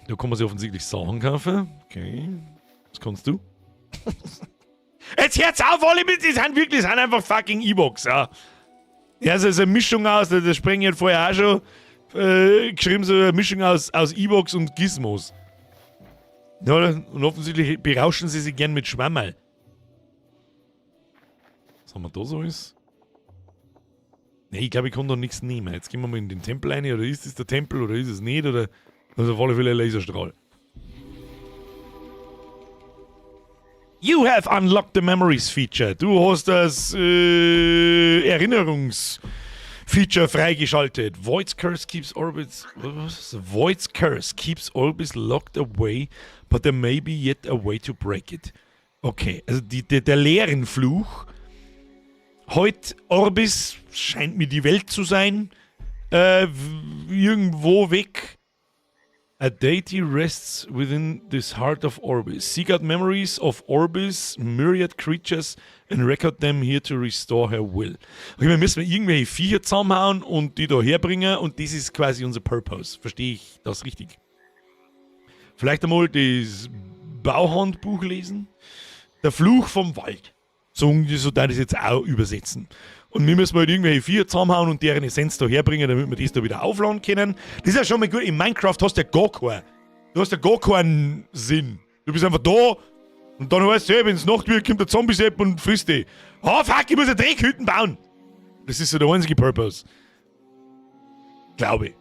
Da kann man sich offensichtlich Sachen kaufen. Okay. Was kannst du? Jetzt hört's auf, alle mit, die sind wirklich, die sind einfach fucking Ewoks, ja. Ja, also ist eine Mischung aus, der Sprengi hat vorher auch schon geschrieben, so eine Mischung aus Ewoks und Gizmos. Ja, und offensichtlich berauschen sie sich gern mit Schwammerl. Was haben wir da so alles? Ne, ich glaube, ich kann da nichts nehmen. Jetzt gehen wir mal in den Tempel rein, oder ist das der Tempel, oder ist es nicht, oder... Das ist auf alle Fälle ein Laserstrahl. You have unlocked the Memories Feature. Du hast das Erinnerungsfeature freigeschaltet. Void's Curse keeps Orbis. Was? Void's Curse keeps Orbis locked away, but there may be yet a way to break it. Okay, also der leeren Fluch. Heut Orbis scheint mir die Welt zu sein. Irgendwo weg. A deity rests within this heart of Orbis. Seek out memories of Orbis, myriad creatures and record them here to restore her will. Okay, wir müssen irgendwelche Viecher zusammenhauen und die da herbringen und das ist quasi unser Purpose. Verstehe ich das richtig? Vielleicht einmal das Bauhandbuch lesen. Der Fluch vom Wald. So, so darf ich das jetzt auch übersetzen. Und wir müssen halt irgendwelche Viecher zusammenhauen und deren Essenz da herbringen, damit wir das da wieder aufladen können. Das ist ja schon mal gut. In Minecraft hast du ja gar keinen. Du hast ja gar keinen Sinn. Du bist einfach da und dann heißt es, hey, wenn es Nacht wird, kommt der Zombie-Sepp und frisst dich. Oh fuck, ich muss eine Dreckhütten bauen. Das ist so der einzige Purpose. Glaube ich.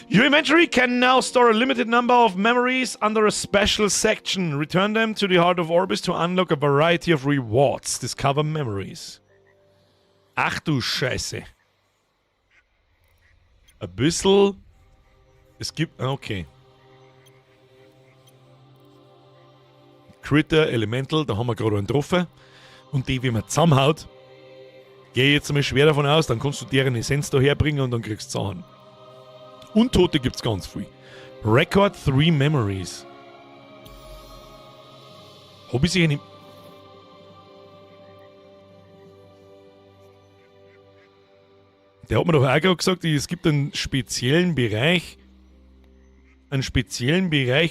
Your inventory can now store a limited number of memories under a special section. Return them to the Heart of Orbis to unlock a variety of rewards. Discover memories. Ach du Scheiße. Ein bisschen. Es gibt. Okay. Critter, Elemental, da haben wir gerade einen getroffen. Und die, wie man zusammenhaut, gehe ich jetzt einmal schwer davon aus, dann kannst du deren Essenz da herbringen und dann kriegst du Sachen. Untote gibt's ganz viel. Record 3 Memories. Hab ich sich eine. Der hat mir doch auch gerade gesagt, es gibt einen speziellen Bereich,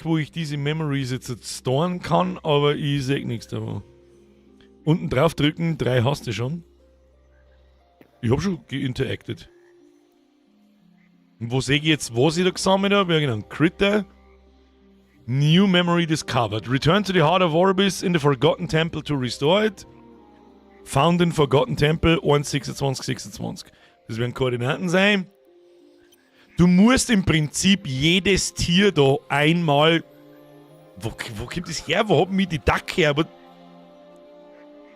wo ich diese Memories jetzt storen kann, aber ich seh nichts davon. Unten drauf drücken, 3 hast du schon. Ich hab schon geinteracted. Und wo seh ich jetzt, was ich da gesammelt hab? Ja, genau. Critter. New Memory discovered. Return to the Heart of Orbis in the Forgotten Temple to restore it. Found in Forgotten Temple 1,26, 26. Das werden Koordinaten sein. Du musst im Prinzip jedes Tier da einmal. Wo kommt das her? Wo haben wir die Duck her? Aber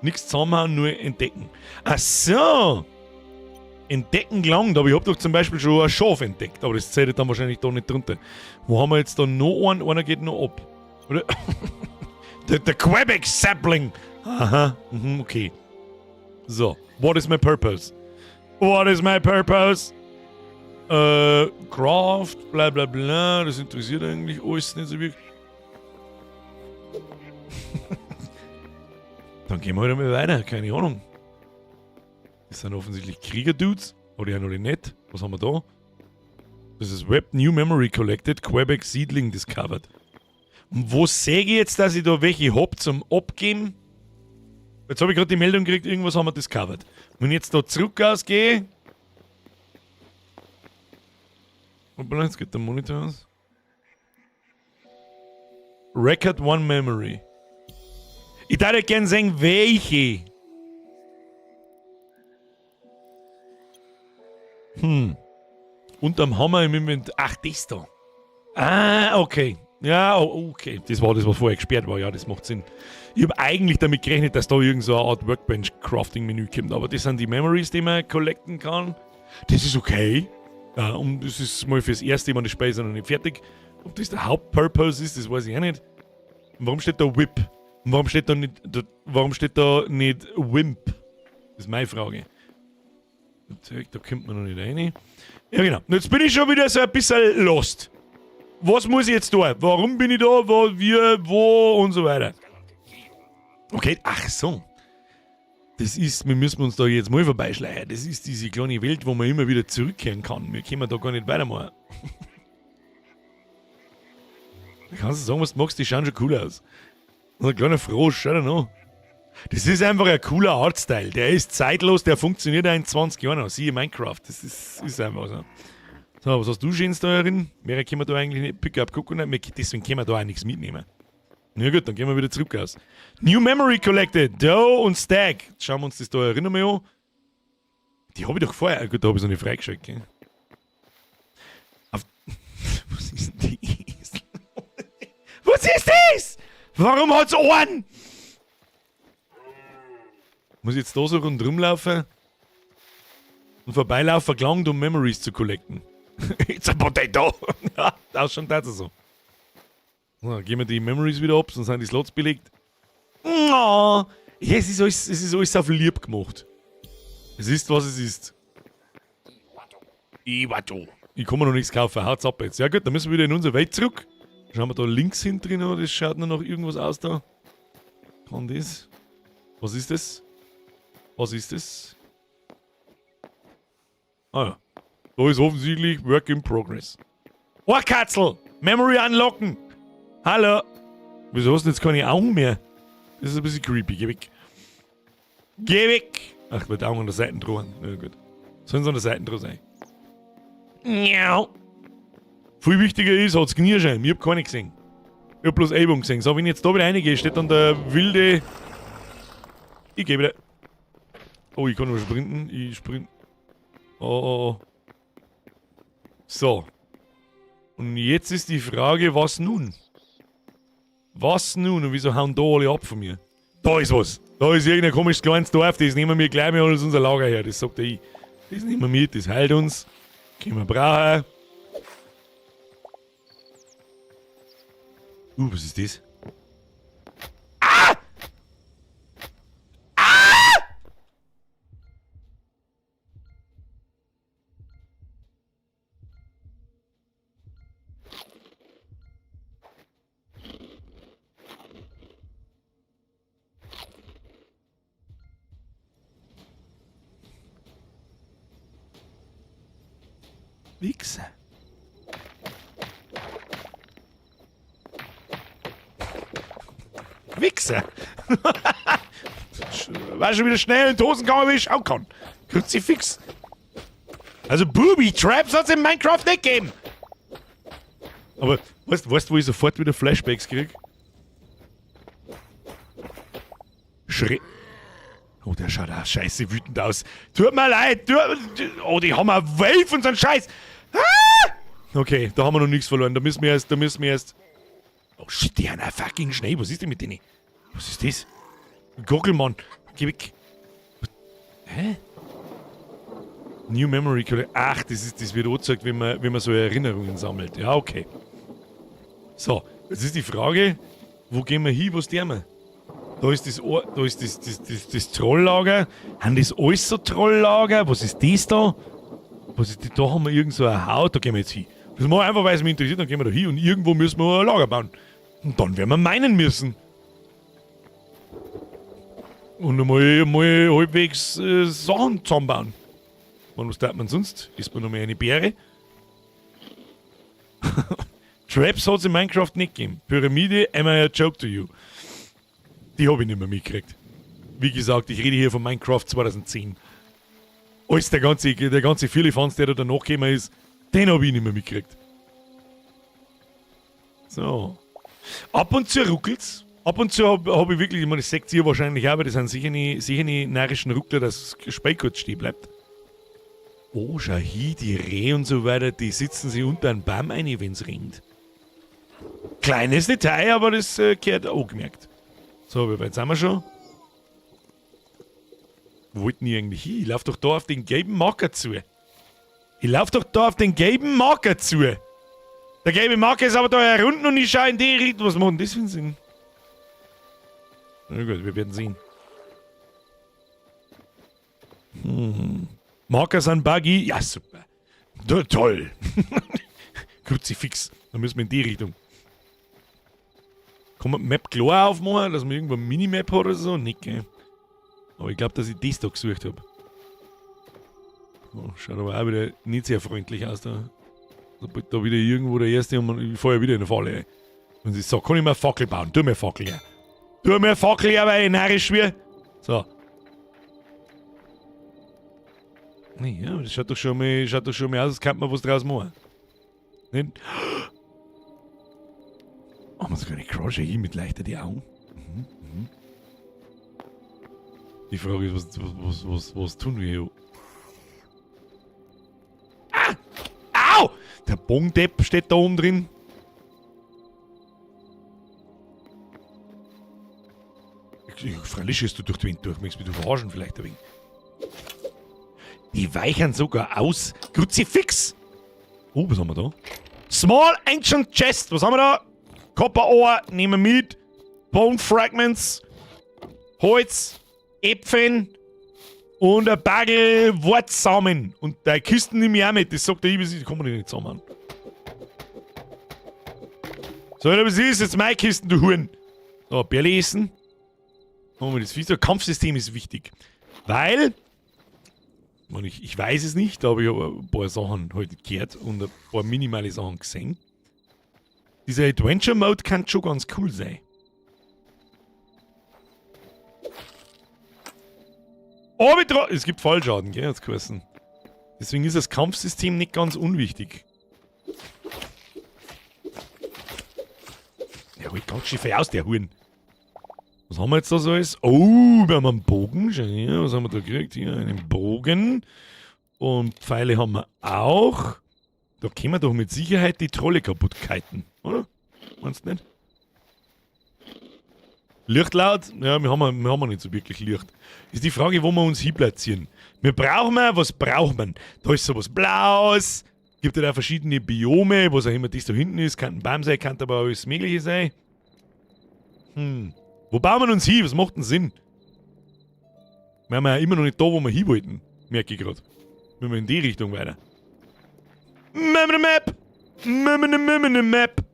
nichts zusammenhauen, nur entdecken. Ach so! Entdecken gelangt, aber ich hab doch zum Beispiel schon ein Schaf entdeckt, aber das zählt dann wahrscheinlich da nicht drunter. Wo haben wir jetzt da noch einen? Einer geht noch ab. Oder? Der Quebec Sapling! Aha, okay. So, what is my purpose? What is my purpose? Craft, bla bla bla, das interessiert eigentlich alles nicht so wirklich. Dann gehen wir halt einmal weiter, keine Ahnung. Das sind offensichtlich Krieger-Dudes. Oder ja noch nicht. Was haben wir da? Das ist Web New Memory Collected, Quebec Seedling Discovered. Und wo sehe ich jetzt, dass ich da welche hab zum Abgeben? Jetzt habe ich gerade die Meldung gekriegt, irgendwas haben wir discovered. Wenn ich jetzt da zurück ausgehe. Hoppala, jetzt geht der Monitor aus. Record One Memory. Ich würde gern sehen, welche. Unterm Hammer im Inventar. Ach, das da. Ah, okay. Ja, oh, okay. Das war das, was vorher gesperrt war. Ja, das macht Sinn. Ich hab eigentlich damit gerechnet, dass da irgend so eine Art Workbench-Crafting-Menü kommt. Aber das sind die Memories, die man collecten kann. Das ist okay. Ja, und das ist mal fürs Erste, ich meine, das Spiel ist noch nicht fertig. Ob das der Hauptpurpose ist, das weiß ich auch nicht. Und warum steht da Whip? Und warum steht da nicht, da, warum steht da nicht Wimp? Das ist meine Frage. Da kommt man noch nicht rein. Ja, genau. Jetzt bin ich schon wieder so ein bisschen lost. Was muss ich jetzt tun? Warum bin ich da? Wo, wie, wo und so weiter. Okay, ach so. Das ist, wir müssen uns da jetzt mal vorbeischleichen. Das ist diese kleine Welt, wo man immer wieder zurückkehren kann. Wir können da gar nicht weitermachen. Da kannst du sagen, was du magst, die schauen schon cool aus. Ein kleiner Frosch, I don't know. Das ist einfach ein cooler Artstyle. Der ist zeitlos, der funktioniert auch in 20 Jahren noch. Siehe Minecraft. Das ist einfach so. So, was hast du Schönes da drin? Mehr können wir da eigentlich nicht. Pick up Coconut. Deswegen können wir da auch nichts mitnehmen. Na gut, dann gehen wir wieder zurück aus. New Memory Collected. Doe und Stag. Jetzt schauen wir uns das da erinnern wir an. Die hab ich doch vorher. Gut, da hab ich noch nicht freigeschaltet, gell? Auf Was ist denn das? Was ist das? Warum hat's Ohren? Muss ich jetzt da so rundherum laufen? Und vorbeilaufen, gelangt, um Memories zu collecten. It's a potato! Ja, das ist schon tatsächlich so. So, gehen wir die Memories wieder ab, sonst sind die Slots belegt. Oh, ja, es ist alles auf lieb gemacht. Es ist, was es ist. Iwato. Ich kann mir noch nichts kaufen, haut's ab jetzt. Ja gut, dann müssen wir wieder in unsere Welt zurück. Schauen wir da links hin drin, oder? Das schaut nur noch irgendwas aus da. Kann das? Was ist das? Was ist das? Ah ja. Da ist offensichtlich Work in Progress. Ohrkatzel! Memory unlocken! Hallo! Wieso hast du jetzt keine Augen mehr? Das ist ein bisschen creepy. Geh weg. Geh weg! Ach, mit Augen an der Seite dran. Na gut. Sollen sie an der Seite dran sein? Miau. Viel wichtiger ist, hat's Knirschein. Ich hab keine gesehen. Ich hab bloß Ellbogen gesehen. So, wenn ich jetzt da wieder reingehe, steht dann der wilde. Ich geh wieder. Oh, ich kann nur sprinten. Ich sprint. Oh, oh, oh. So. Und jetzt ist die Frage, was nun? Was nun? Und wieso hauen da alle ab von mir? Da ist was. Da ist irgendein komisches kleines Dorf, das nehmen wir gleich mal als unser Lager her. Das sagt er ich. Das nehmen wir mit, das heilt uns. Können wir brauchen. Was ist das? Ah! Ah! Wichser. Wichser. War schon wieder schnell in die Hosen gegangen, wie ich schauen kann. Kruzifix. Also Booby Traps hat's in Minecraft nicht gegeben. Aber weißt du, wo ich sofort wieder Flashbacks krieg? Schre. Oh, der schaut auch scheiße wütend aus. Tut mir leid. Oh, die haben eine Wave und so einen Scheiß. Ah! Okay, da haben wir noch nichts verloren. Da müssen wir erst, da müssen wir erst. Oh shit, die haben auch fucking Schnee. Was ist denn mit denen? Was ist das? Gockelmann. Geh weg. Hä? New Memory Code. Ach, das wird angezeigt, wenn man so Erinnerungen sammelt. Ja, okay. So, jetzt ist die Frage, wo gehen wir hin, was tun wir? Da ist das, Ohr, da ist das, das, das, das Trolllager. Haben das alles so Trolllager? Was ist das da? Was ist das? Da haben wir irgend so eine Haut, da gehen wir jetzt hin. Das machen wir einfach, weil es mich interessiert, dann gehen wir da hin und irgendwo müssen wir ein Lager bauen. Und dann werden wir meinen müssen. Und mal halbwegs Sachen zusammenbauen. Und was tat man sonst? Isst man noch mal eine Beere? Traps hat's in Minecraft nicht gegeben. Pyramide, am I a joke to you? Die hab ich nicht mehr mitgekriegt. Wie gesagt, ich rede hier von Minecraft 2010. Alles der ganze Firlefanz, der da danach gekommen ist, den hab ich nicht mehr mitgekriegt. So. Ab und zu ruckelt's. Ab und zu hab ich wirklich, ich meine, das seht ihr wahrscheinlich auch, aber das sind sicher nicht narischen Ruckler, dass das Spiel kurz stehen bleibt. Oh, schau hier, die Rehe und so weiter, die sitzen sich unter einen Baum ein, wenn's regnet. Kleines Detail, aber das gehört auch gemerkt. So, wie weit sind wir schon? Wo wollten die eigentlich hin? Ich lauf doch da auf den gelben Marker zu. Ich lauf doch da auf den gelben Marker zu. Der gelbe Marker ist aber da herunten und ich schau in die Richtung. Was macht denn das für einen Sinn? Na gut, wir werden sehen. Marker sind buggy. Ja, super. Toll. Kruzifix. Dann müssen wir in die Richtung. Kann man die Map klar aufmachen, dass man irgendwo eine Minimap hat oder so? Nicht, gell? Aber ich glaub, dass ich das da gesucht hab. Oh, schaut aber auch wieder nicht sehr freundlich aus da. Sobald da wieder irgendwo der Erste und man, ich fahr ja wieder in eine Falle. Ey. Und ich sag, kann ich mir eine Fackel bauen? Tu mir eine Fackel her. Tu mir Fackel, aber ich narrisch wie. So. Nee, ja, das schaut doch schon mal, schaut doch schon mal aus, als könnte man was draus machen. Nicht? Oh, man sogar eine Crochet hier mit leichter die Augen. Die Frage ist, was tun wir hier? Ah! Au! Der Bongdepp steht da oben drin. Freilich schießt du durch die Wind durch, möchtest mich du verarschen vielleicht ein wenig. Die weichen sogar aus. Kruzifix! Oh, was haben wir da? Small Ancient Chest. Was haben wir da? Copper Ore, nehmen wir mit. Bone Fragments. Holz. Äpfeln. Und ein Bagel Wortsamen. Und deine Kisten nehme ich auch mit. Das sagt der Ibis, die kann man nicht zusammen. So, was ist jetzt meine Kisten, du Huren? So, Bärle essen. Machen wir das Vieh. Das Kampfsystem ist wichtig. Weil, ich weiß es nicht, aber ich habe ein paar Sachen heute gehört und ein paar minimale Sachen gesehen. Dieser Adventure Mode kann schon ganz cool sein. Oh, es gibt Fallschaden, gell, hat's geheißen. Deswegen ist das Kampfsystem nicht ganz unwichtig. Ja, holt ganz schön viel aus, der Huren. Was haben wir jetzt da so alles? Oh, wir haben einen Bogen. Schau her, was haben wir da gekriegt? Hier, einen Bogen. Und Pfeile haben wir auch. Da können wir doch mit Sicherheit die Trolle kaputt kiten, oder? Meinst du nicht? Lichtlaut? Ja, wir haben nicht so wirklich Licht. Ist die Frage, wo wir uns hinplatzieren. Wir brauchen, was braucht man? Da ist sowas Blaues. Gibt ja da verschiedene Biome, was auch immer das da hinten ist. Kann ein Baum sein, kann aber alles Mögliche sein. Wo bauen wir uns hin? Was macht denn Sinn? Wir haben ja immer noch nicht da, wo wir hin wollten. Merke ich grad. Müssen wir in die Richtung weiter. Map! Map!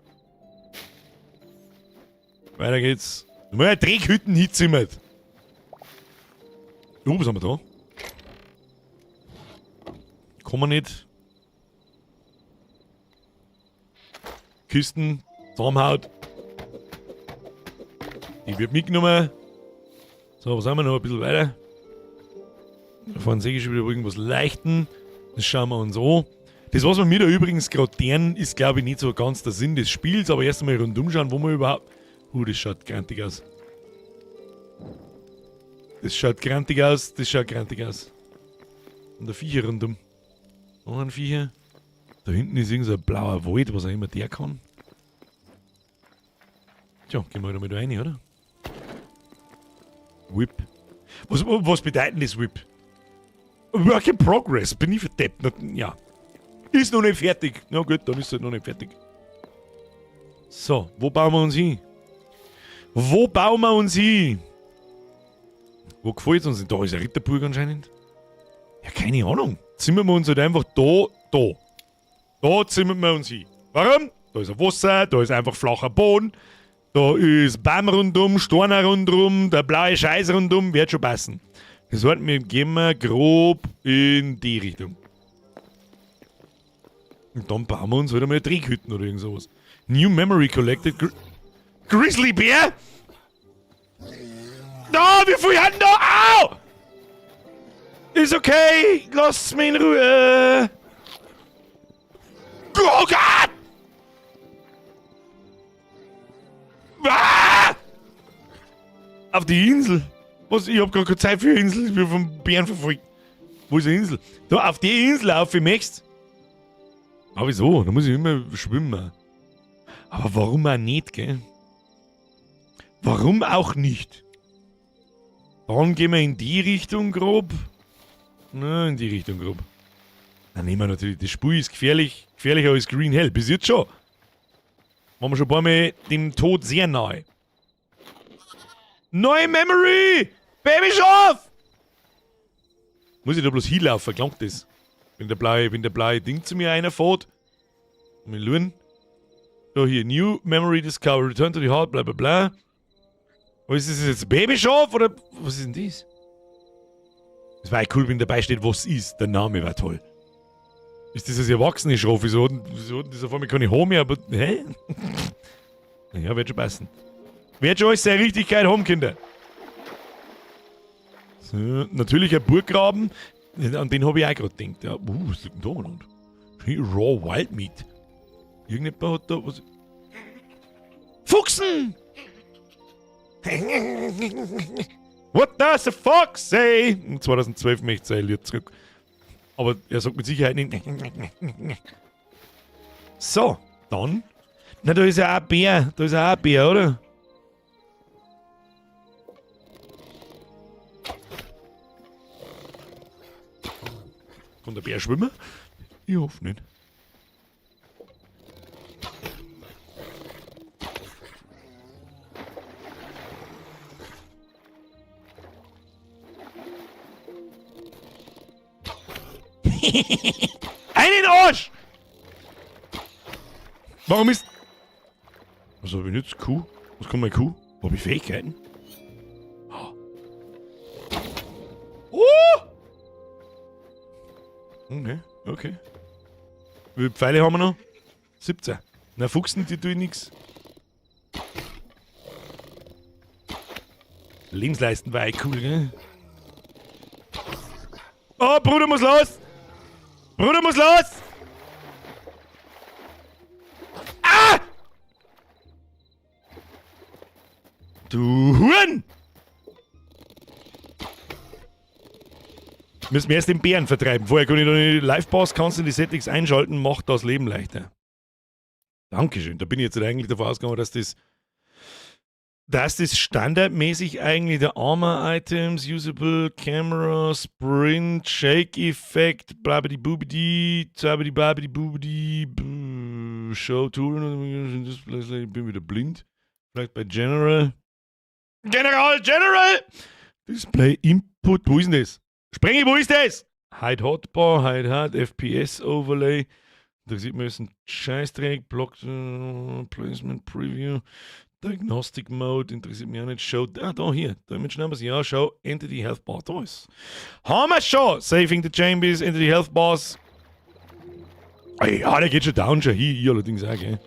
Weiter geht's. Wir haben ja Dreckhütten hinzimmert. Oh, was haben wir da? Kann man nicht. Kisten, Zusammenhaut. Die wird mitgenommen. So, was haben wir noch? Ein bisschen weiter. Da vorne sehe ich schon wieder irgendwas Leichten. Das schauen wir uns an. Das, was wir mir da übrigens gerade deren, ist, glaube ich, nicht so ganz der Sinn des Spiels. Aber erst einmal rundum schauen, wo wir überhaupt... Das schaut grantig aus. Das schaut grantig aus, das schaut grantig aus. Und der Viecher rundum. Noch ein Viecher. Da hinten ist irgend so ein blauer Wald, was auch immer der kann. Tja, gehen wir halt einmal da rein, oder? Whip. Was bedeutet denn das Whip? Work in Progress, bin ich verdeppt. Na, ja. Ist noch nicht fertig. Na gut, dann ist es halt noch nicht fertig. So, wo bauen wir uns hin? Wo bauen wir uns hin? Wo gefällt's uns denn? Da ist eine Ritterburg anscheinend. Ja, keine Ahnung. Zimmern wir uns halt einfach da, da. Da zimmern wir uns hin. Warum? Da ist ein Wasser, da ist einfach flacher Boden. Da ist Baum rundum, Steine rundum, der blaue Scheiß rundum, wird schon passen. Das sollten wir gehen wir grob in die Richtung. Und dann bauen wir uns wieder mal Dreckhütten oder irgend sowas. New Memory Collected. Grizzly Bear? Da, wie viel hat denn da? Au! Ist okay, lasst mich in Ruhe. Oh Gott! Ah! Auf die Insel. Was? Ich hab gar keine Zeit für Insel. Ich bin vom Bären verfolgt. Wo ist die Insel? Da, auf die Insel auf, wie möchtest. Aber wieso? Da muss ich immer schwimmen. Aber warum auch nicht, gell? Warum auch nicht? Dann gehen wir in die Richtung grob. Na, in die Richtung grob. Dann nehmen wir natürlich, das Spiel ist gefährlich, gefährlicher als Green Hell. Bis jetzt schon. Waren wir schon ein paar Mal dem Tod sehr nahe. Neue Memory! Babyschaf! Muss ich da bloß hinlaufen, klangt das? Wenn der blaue Ding zu mir einer fährt. Mal schauen. Da hier, New Memory Discovery, Return to the Heart, bla bla bla. Was ist das jetzt? Babyschaf oder was ist denn das? Es war ja cool, wenn dabei steht, was ist. Der Name war toll. Ist das das erwachsene Schaf? Wieso hat denn das auf einmal keine Haare mehr? Aber, hä? Naja, wird schon passen. Wird schon alles seine Richtigkeit haben, Kinder. So, natürlich ein Burggraben. An den habe ich auch gerade gedacht. Ja, was liegt denn da umeinander? Raw Wild Meat. Irgendjemand hat da was. Fuchsen! What does the fox say? 2012 möchte sein Lied zurück. Aber er sagt mit Sicherheit nicht. So, dann. Na, da ist ja auch ein Bär. Da ist ja auch ein Bär, oder? Kann der Bär schwimmen? Ich hoffe nicht. Einen Arsch! Warum ist... Was hab ich jetzt? Kuh? Was kann meine Kuh? Hab ich Fähigkeiten? Oh! Okay, okay. Wie viele Pfeile haben wir noch? 17. Na, Fuchsen, die tun nix. Lebensleisten war echt cool, gell? Oh, Bruder muss los! Bruder muss los! Ah! Du Huren! Müssen wir erst den Bären vertreiben. Vorher kann ich noch nicht Live-Pass, kannst du die Settings einschalten, macht das Leben leichter. Dankeschön. Da bin ich jetzt eigentlich davon ausgegangen, dass das standardmäßig eigentlich der Armor Items, Usable, Camera, Sprint, Shake Effect, blabidi bubidi, zabidi babidi bubidi, Show Tool, ich bin wieder blind. Vielleicht bei General. General, General! Display Input, wo ist denn das? Sprengi, wo ist das? Hide Hotbar, Hide Hard, FPS Overlay. Da sieht man jetzt ein Scheißdreck, Block, Placement Preview, Diagnostic Mode, interessiert mich auch nicht. Show, ah, da hier, da mit schnell was. Ja, Show, Entity Health Bar, da ist. Haben wir schon! Saving the Chambers, Entity Health Bars. Ah, ja, der geht schon down, schon hier, ich allerdings auch, gell.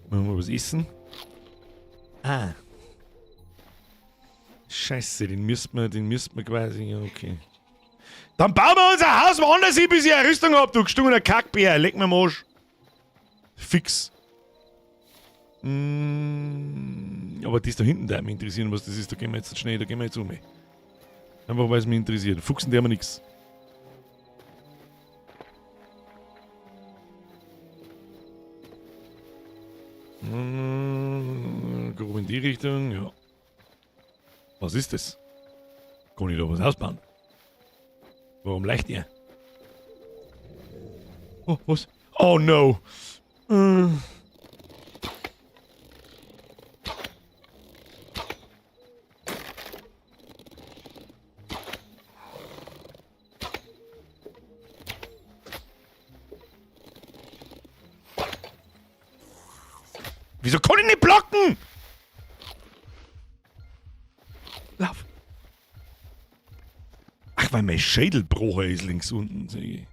Machen wir was essen. Ah. Scheiße, den müssten wir quasi, ja, okay. Dann bauen wir unser Haus woanders hin, bis ich eine Rüstung hab, du gestungener Kackbär. Leck mir am Arsch. Fix. Aber das da hinten, da mich interessieren, was das ist, da gehen wir jetzt schnell, da gehen wir jetzt um. Einfach weil es mich interessiert. Fuchsen, der haben wir nix. Grob in die Richtung, ja. Was ist das? Kann ich da was ausbauen? Warum leicht ihr? Oh, was? Oh no! Wieso kann ich nicht blocken? Lauf. Ach, weil mein Schädelbruch ist links unten, sehe ich.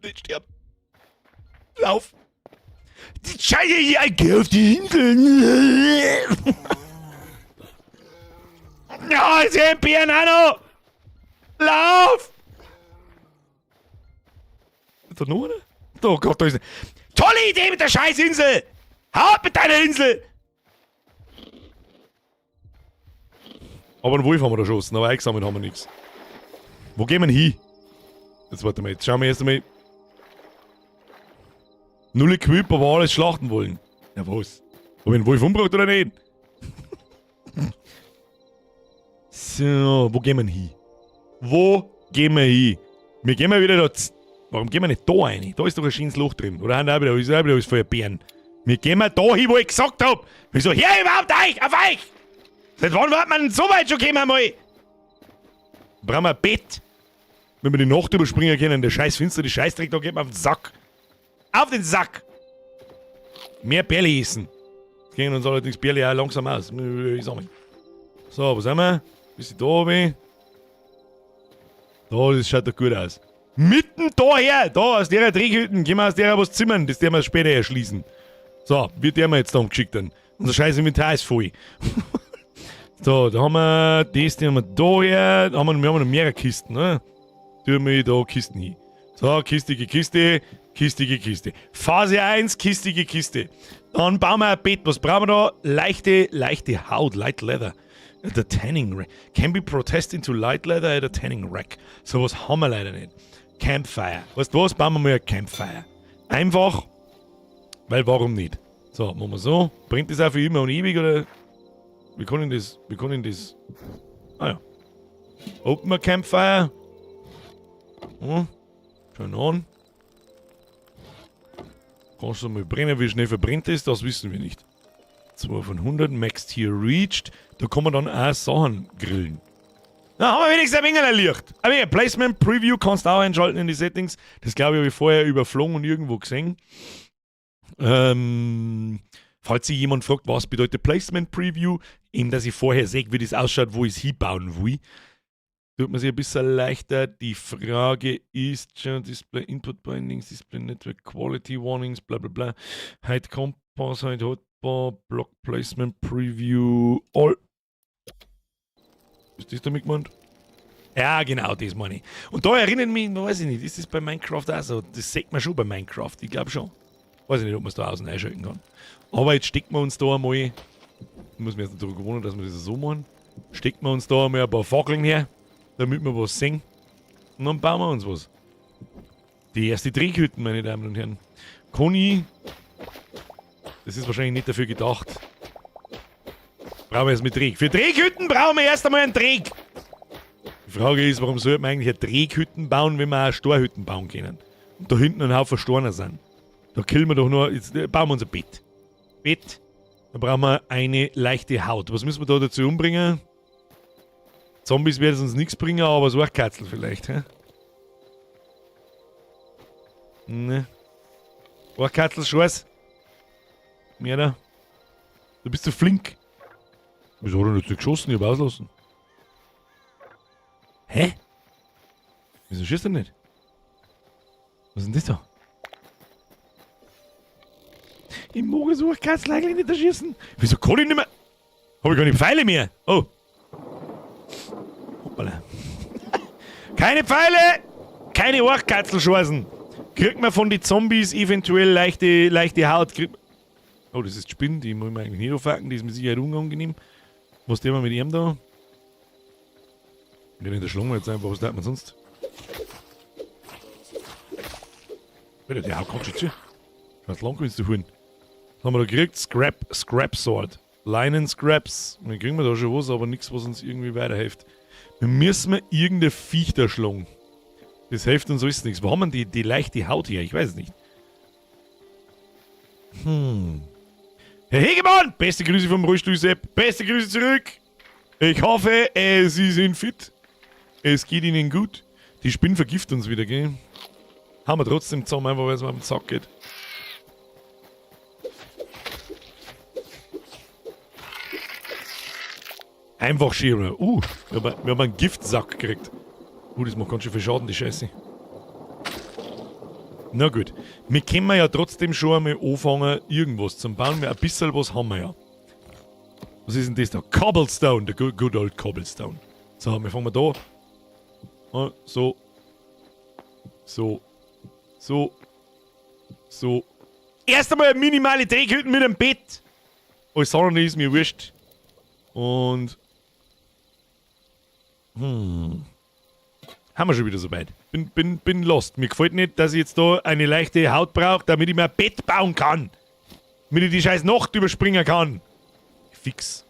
Nicht sterben. Lauf. Die Scheiße, ich geh auf die Insel. Ja, ist ja ein Bären auch noch. Lauf! Ist da noch einer? Oh Gott, da ist eine. Tolle Idee mit der Scheißinsel! Hau ab mit deiner Insel! Aber einen Wolf haben wir da geschossen, aber eingesammelt haben wir nichts. Wo gehen wir denn hin? Jetzt warte mal, jetzt schauen wir erst einmal. Null Equip, aber alles schlachten wollen. Ja, was? Hab ich einen Wolf umgebracht oder nicht? So, wo gehen wir denn hin? Wo gehen wir hin? Wir gehen mal wieder da. Warum gehen wir nicht da rein? Da ist doch ein schönes Loch drin. Oder haben da wieder, ist auch wieder alles voller Bären. Wir gehen mal da hin, wo ich gesagt hab. Wieso her überhaupt euch? Auf euch! Seit wann wird man denn so weit schon kommen einmal? Brauchen wir ein Bett. Wenn wir die Nacht überspringen können, der scheiß Finster, die Scheißdreck, da geht man auf den Sack. Auf den Sack! Mehr Bärli essen. Jetzt gehen uns allerdings Bärli auch langsam aus. Ich sag mal. So, was haben wir? Bisschen da runter. Da, das schaut doch gut aus. Mitten daher, da aus der Dreghütten, gehen wir aus der was zimmern, das werden wir später erschließen. So, wird der mir jetzt da umgeschickt dann. Unser scheiß Inventar ist voll. So, da haben wir das, den haben wir da her. Da haben wir, wir haben noch mehrere Kisten, ne? Tun wir da Kisten hin. So, kistige Kiste, kistige Kiste. Phase 1, kistige Kiste. Dann bauen wir ein Bett. Was brauchen wir da? Leichte, leichte Haut, Light Leather. The Tanning Rack. Can be processed into light leather at a Tanning Rack. Sowas haben wir leider nicht. Campfire. Weißt du was? Bauen wir mal ein Campfire. Einfach, weil warum nicht? So, machen wir so. Bringt das auch für immer und ewig oder? Wie kann ich das? Wie kann ich das? Ah ja. Open a Campfire. Schön an. Kannst du mal brennen, wie schnell verbrennt ist, das wissen wir nicht. 2 von 100, Max Tier reached. Da kann man dann auch Sachen grillen. Na, haben wir wenigstens ein wenig ein Licht. Aber ja, Placement Preview kannst du auch einschalten in die Settings. Das glaube ich, habe ich vorher überflogen und irgendwo gesehen. Falls sich jemand fragt, was bedeutet Placement Preview, eben, dass ich vorher sehe, wie das ausschaut, wo ich es hinbauen will. Tut man sich ein bisschen leichter. Die Frage ist, schon Display Input Bindings, Display Network Quality Warnings, bla bla bla. Hide Compass, Hide Hotbar, Block Placement Preview, All. Ist das damit gemeint? Ja, genau, das meine ich. Und da erinnert mich, weiß ich nicht, ist das bei Minecraft auch so? Das sieht man schon bei Minecraft, ich glaube schon. Weiß ich nicht, ob man es da außen einschalten kann. Aber jetzt stecken wir uns da einmal, ich muss mir jetzt daran gewöhnen, dass wir das so machen. Stecken wir uns da einmal ein paar Fackeln her, damit wir was sehen. Und dann bauen wir uns was. Die erste Dreghütten, meine Damen und Herren. Conny, das ist wahrscheinlich nicht dafür gedacht. Brauchen wir erst mit Dreh. Für Dreghütten brauchen wir erst einmal einen Dreh. Die Frage ist, warum sollte man eigentlich eine Dreghütten bauen, wenn wir auch Storhütten bauen können? Und da hinten ein Haufen Steine sind. Da killen wir doch nur, jetzt bauen wir uns ein Bett. Bett. Da brauchen wir eine leichte Haut. Was müssen wir da dazu umbringen? Zombies werden uns nichts bringen, aber so ein Katzel vielleicht, hä? Ne. Ohrkatzel, Scheiß. Mehr da. Du bist zu flink. Wieso hat er nicht geschossen? Ich hab auslassen. Hä? Wieso schießt er nicht? Was ist denn das da? Ich mag so ein Katzel eigentlich nicht erschießen. Wieso kann ich nicht mehr? Hab ich keine Pfeile mehr? Oh. Hoppala. Keine Pfeile! Keine Ohrkatzelchancen! Kriegt man von den Zombies eventuell leichte Haut? Kriegt oh, das ist die Spinne, die muss man eigentlich nicht aufhacken, die ist mit Sicherheit unangenehm. Was tun wir mit ihm da? Den erschlagen wir jetzt einfach, was tat man sonst? Alter, der haut ganz schön zu. Ganz lang kannst du holen. Was haben wir da gekriegt? Scrap, Scrap Sword. Linen Scraps. Dann kriegen wir da schon was, aber nichts, was uns irgendwie weiterhilft. Wir müssen irgendein Viech da schlagen. Das hilft uns alles nichts. Wo haben wir denn die leichte Haut her? Ich weiß es nicht. Herr Hegemann! Beste Grüße vom Rollstuhl Sepp. Beste Grüße zurück! Ich hoffe, Sie sind fit. Es geht Ihnen gut. Die Spinnen vergiften uns wieder, gell? Haben wir trotzdem zusammen, einfach weil es mir auf den Sack geht. Einfach schieben. Wir haben einen Giftsack gekriegt. Das macht ganz schön viel Schaden, die Scheiße. Na gut. Wir können ja trotzdem schon einmal anfangen, irgendwas zu bauen. Ein bisschen was haben wir ja. Was ist denn das da? Cobblestone, der good old Cobblestone. So, wir fangen mal da. Ah, so. So. So. So. Erst einmal eine minimale Dreghütte mit einem Bett. Alles andere ist mir wurscht. Und. Haben wir schon wieder soweit. Bin lost. Mir gefällt nicht, dass ich jetzt da eine leichte Haut brauche, damit ich mir ein Bett bauen kann. Damit ich die scheiß Nacht überspringen kann. Fix.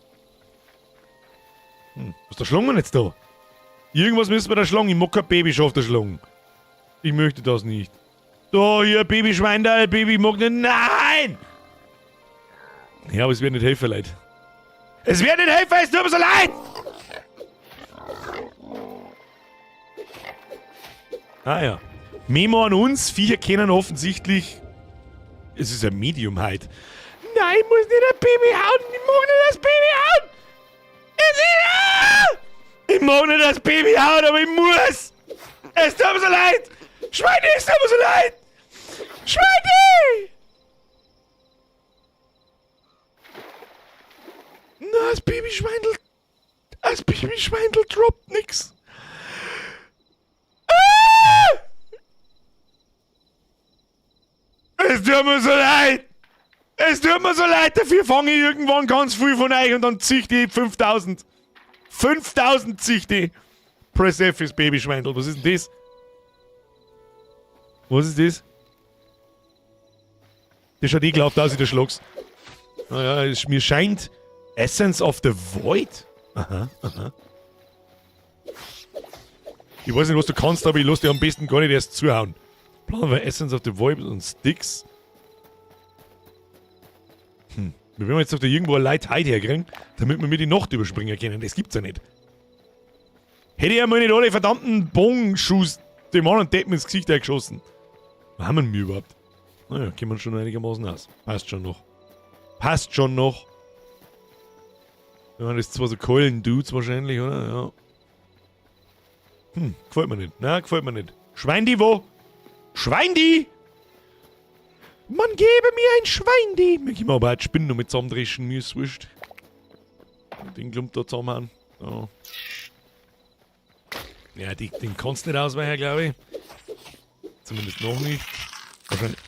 Was da schlagen wir jetzt da? Irgendwas müssen wir da schlagen. Ich mag kein Babyschaf da schlagen. Ich möchte das nicht. Da, hier, Babyschwein da, Baby mag nicht. Nein! Ja, aber es wird nicht helfen, Leute. Es wird nicht helfen, es tut mir so leid! Ah ja. Memo an uns, Viecher kennen offensichtlich. Es ist ein Medium heute. Nein, ich muss nicht ein Baby hauen! Ich mag nicht das Baby hauen! Es ist. Ah! Ich mag nicht das Baby hauen, aber ich muss! Es tut mir so leid! Schweine, es tut mir so leid! Schweine! Na, das Babyschweindel. Das Babyschweindel droppt nix. Ah! Es tut mir so leid! Es tut mir so leid, dafür fange ich irgendwann ganz viel von euch und dann zieh ich die 5000. 5000 zieh ich die. Press F ist Babyschweindel. Was ist denn das? Was ist das? Das schaut ekelhaft aus, wie du schlagst. Naja, es, mir scheint Essence of the Void. Aha, aha. Ich weiß nicht, was du kannst, aber ich lass dir am besten gar nicht erst zuhauen. Planen wir Essence of the Void und Sticks. Wir werden jetzt doch da irgendwo ein Light Hide herkriegen, damit wir mir die Nacht überspringen können. Das gibt's ja nicht. Hätte ich einmal nicht alle verdammten Bongenschuss dem anderen Deppen ins Gesicht eingeschossen. Was haben wir überhaupt? Naja, kommen wir schon einigermaßen aus. Passt schon noch. Passt schon noch. Ja, das sind zwar so Keulen-Dudes wahrscheinlich, oder? Ja. Gefällt mir nicht. Na, gefällt mir nicht. Schweindi wo? Schweindi! Man gebe mir ein Schweindi! Mir können aber auch die Spinnen noch mit zusammendreschen, mir ist wurscht. Den Klump da zusammenhauen. So. Ja, den kannst du nicht ausweichen, glaube ich. Zumindest noch nicht. Wahrscheinlich.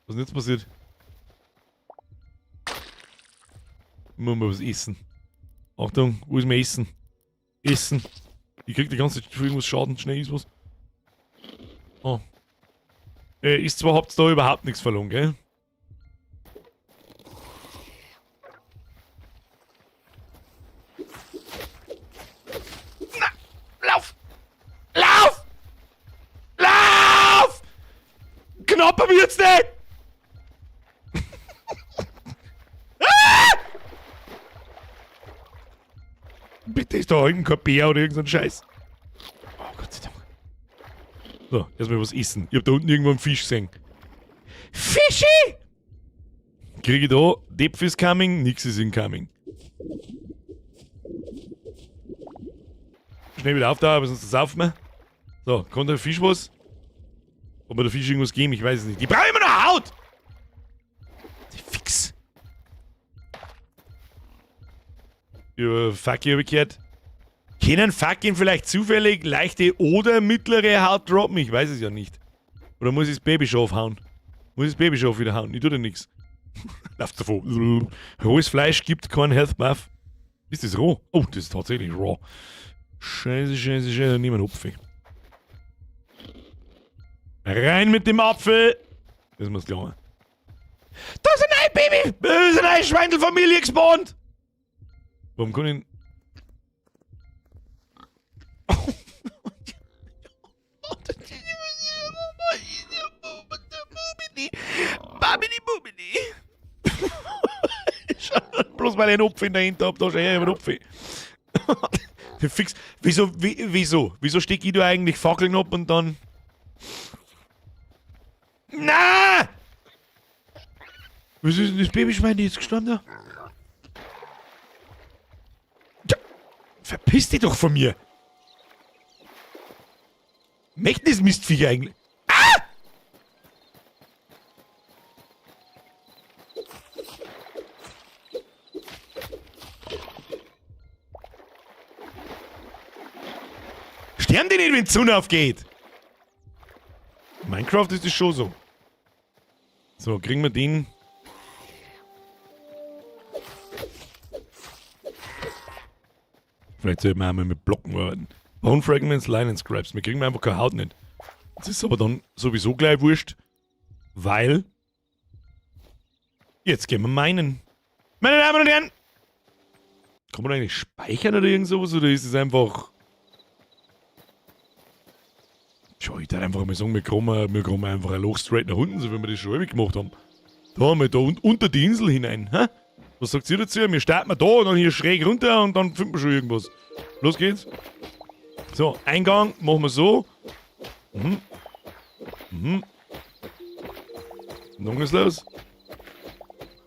Was ist denn jetzt passiert? Muss mal was essen. Achtung, wo ist mein Essen? Essen. Ich krieg die ganze Zeit irgendwas Schaden. Schnell ist was. Oh. Ist zwar, habt ihr da überhaupt nichts verloren, gell? Na, lauf! Lauf! Lauf! Knapper wird's nicht! Ah! Bitte ist da irgendein Bär oder irgend so ein Scheiß. Oh Gott sei Dank. So, erstmal was essen. Ich hab da unten irgendwo einen Fisch gesehen. Fischi! Kriege ich da Depth is coming, nix is incoming. Schnell wieder auf da, aber sonst saufen wir. So, kann der Fisch was? Ob mir der Fisch irgendwas geben, ich weiß es nicht. Ich brauche immer noch Haut! Fix! Ja, fuck, ich hab gehört. Können fucking vielleicht zufällig leichte oder mittlere Haut droppen? Ich weiß es ja nicht. Oder muss ich das Babyschaf hauen? Muss ich das Babyschaf wieder hauen? Ich tue da nix. Lauft davon. Rohes Fleisch gibt keinen Health Buff. Ist das roh? Oh, das ist tatsächlich raw. Scheiße, scheiße, scheiße. Nimm einen Apfel. Rein mit dem Apfel! Das muss klar. Da ist ein neues Baby! Da ist eine neue Schweindelfamilie gespawnt! Warum kann ich... Babidi Bubidi. Bloß weil ich einen Apfel in der Hand hab, da schau ich einen Apfel. Fix. Wieso, wieso? Wieso steck ich da eigentlich Fackeln ab und dann... Na! Wieso ist denn das Babyschwein jetzt gestorben da? Tja, verpiss dich doch von mir! Möchten das Mistviech eigentlich? Ah! Sterben die nicht, wenn die Sonne aufgeht? Minecraft ist das schon so. So, kriegen wir den. Vielleicht sollten wir einmal mit Blocken arbeiten. Bone Fragments, Line and Scraps. Wir kriegen einfach keine Haut nicht. Das ist aber dann sowieso gleich wurscht, weil jetzt gehen wir meinen. Meine Damen und Herren! Kann man eigentlich speichern oder irgend sowas? Oder ist es einfach... Tja, ich darf einfach mal sagen, wir kommen einfach ein Loch straight nach unten, so wie wir das schon immer gemacht haben. Da haben wir da unter die Insel hinein. Hä? Was sagt ihr dazu? Wir starten da und dann hier schräg runter und dann finden wir schon irgendwas. Los geht's. So, Eingang machen wir so. Und dann geht's los.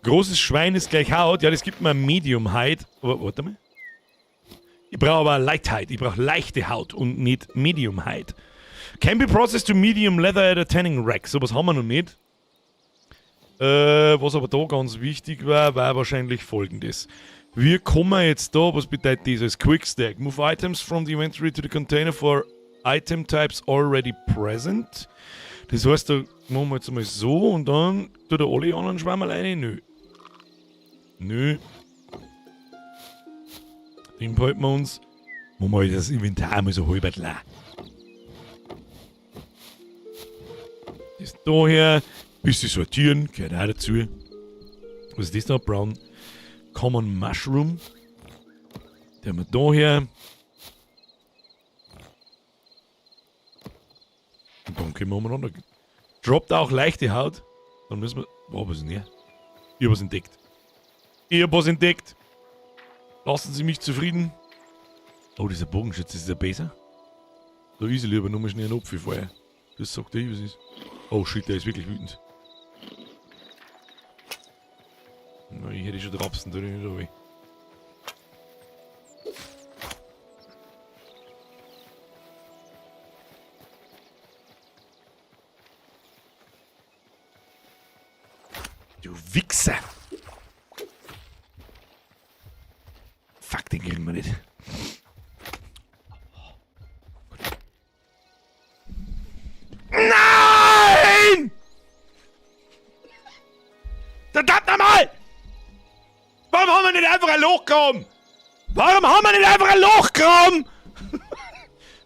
Großes Schwein ist gleich Haut. Ja, das gibt mir ein Medium Hide. Aber warte mal. Ich brauche aber Light Hide. Ich brauche leichte Haut und nicht Medium Hide. Can be processed to medium leather at a tanning rack. Sowas haben wir noch nicht. Was aber da ganz wichtig war, war wahrscheinlich folgendes. Wir kommen jetzt da, was bedeutet dieses Quick Stack? Move items from the inventory to the container for item types already present. Das heißt, da machen wir jetzt einmal so und dann tut er alle anderen Schwammerl rein. Nö. Nö. Den behalten wir uns. Machen wir das Inventar mal so halb leer. Das daher. Bisschen sortieren, gehört auch dazu. Was ist das da? Brown Common Mushroom. Den haben wir da her. Und dann können wir umeinander. Droppt auch leichte Haut. Dann müssen wir. Oh, was ist denn hier? Ich hab was entdeckt. Ich hab was entdeckt. Lassen Sie mich zufrieden. Oh, dieser Bogenschütze, ist der besser? Da ist er lieber nur mal schnell einen Apfel vorher. Das sagt er, was ist. Oh shit, der ist wirklich wütend. Na, ich hätte schon Trapsen, da nicht runter. Du Wichser! Fuck, den kriegen wir nicht. Nein! Verdammt nochmal! Warum haben wir nicht einfach ein Loch gegraben? Warum haben wir nicht einfach ein Loch gegraben?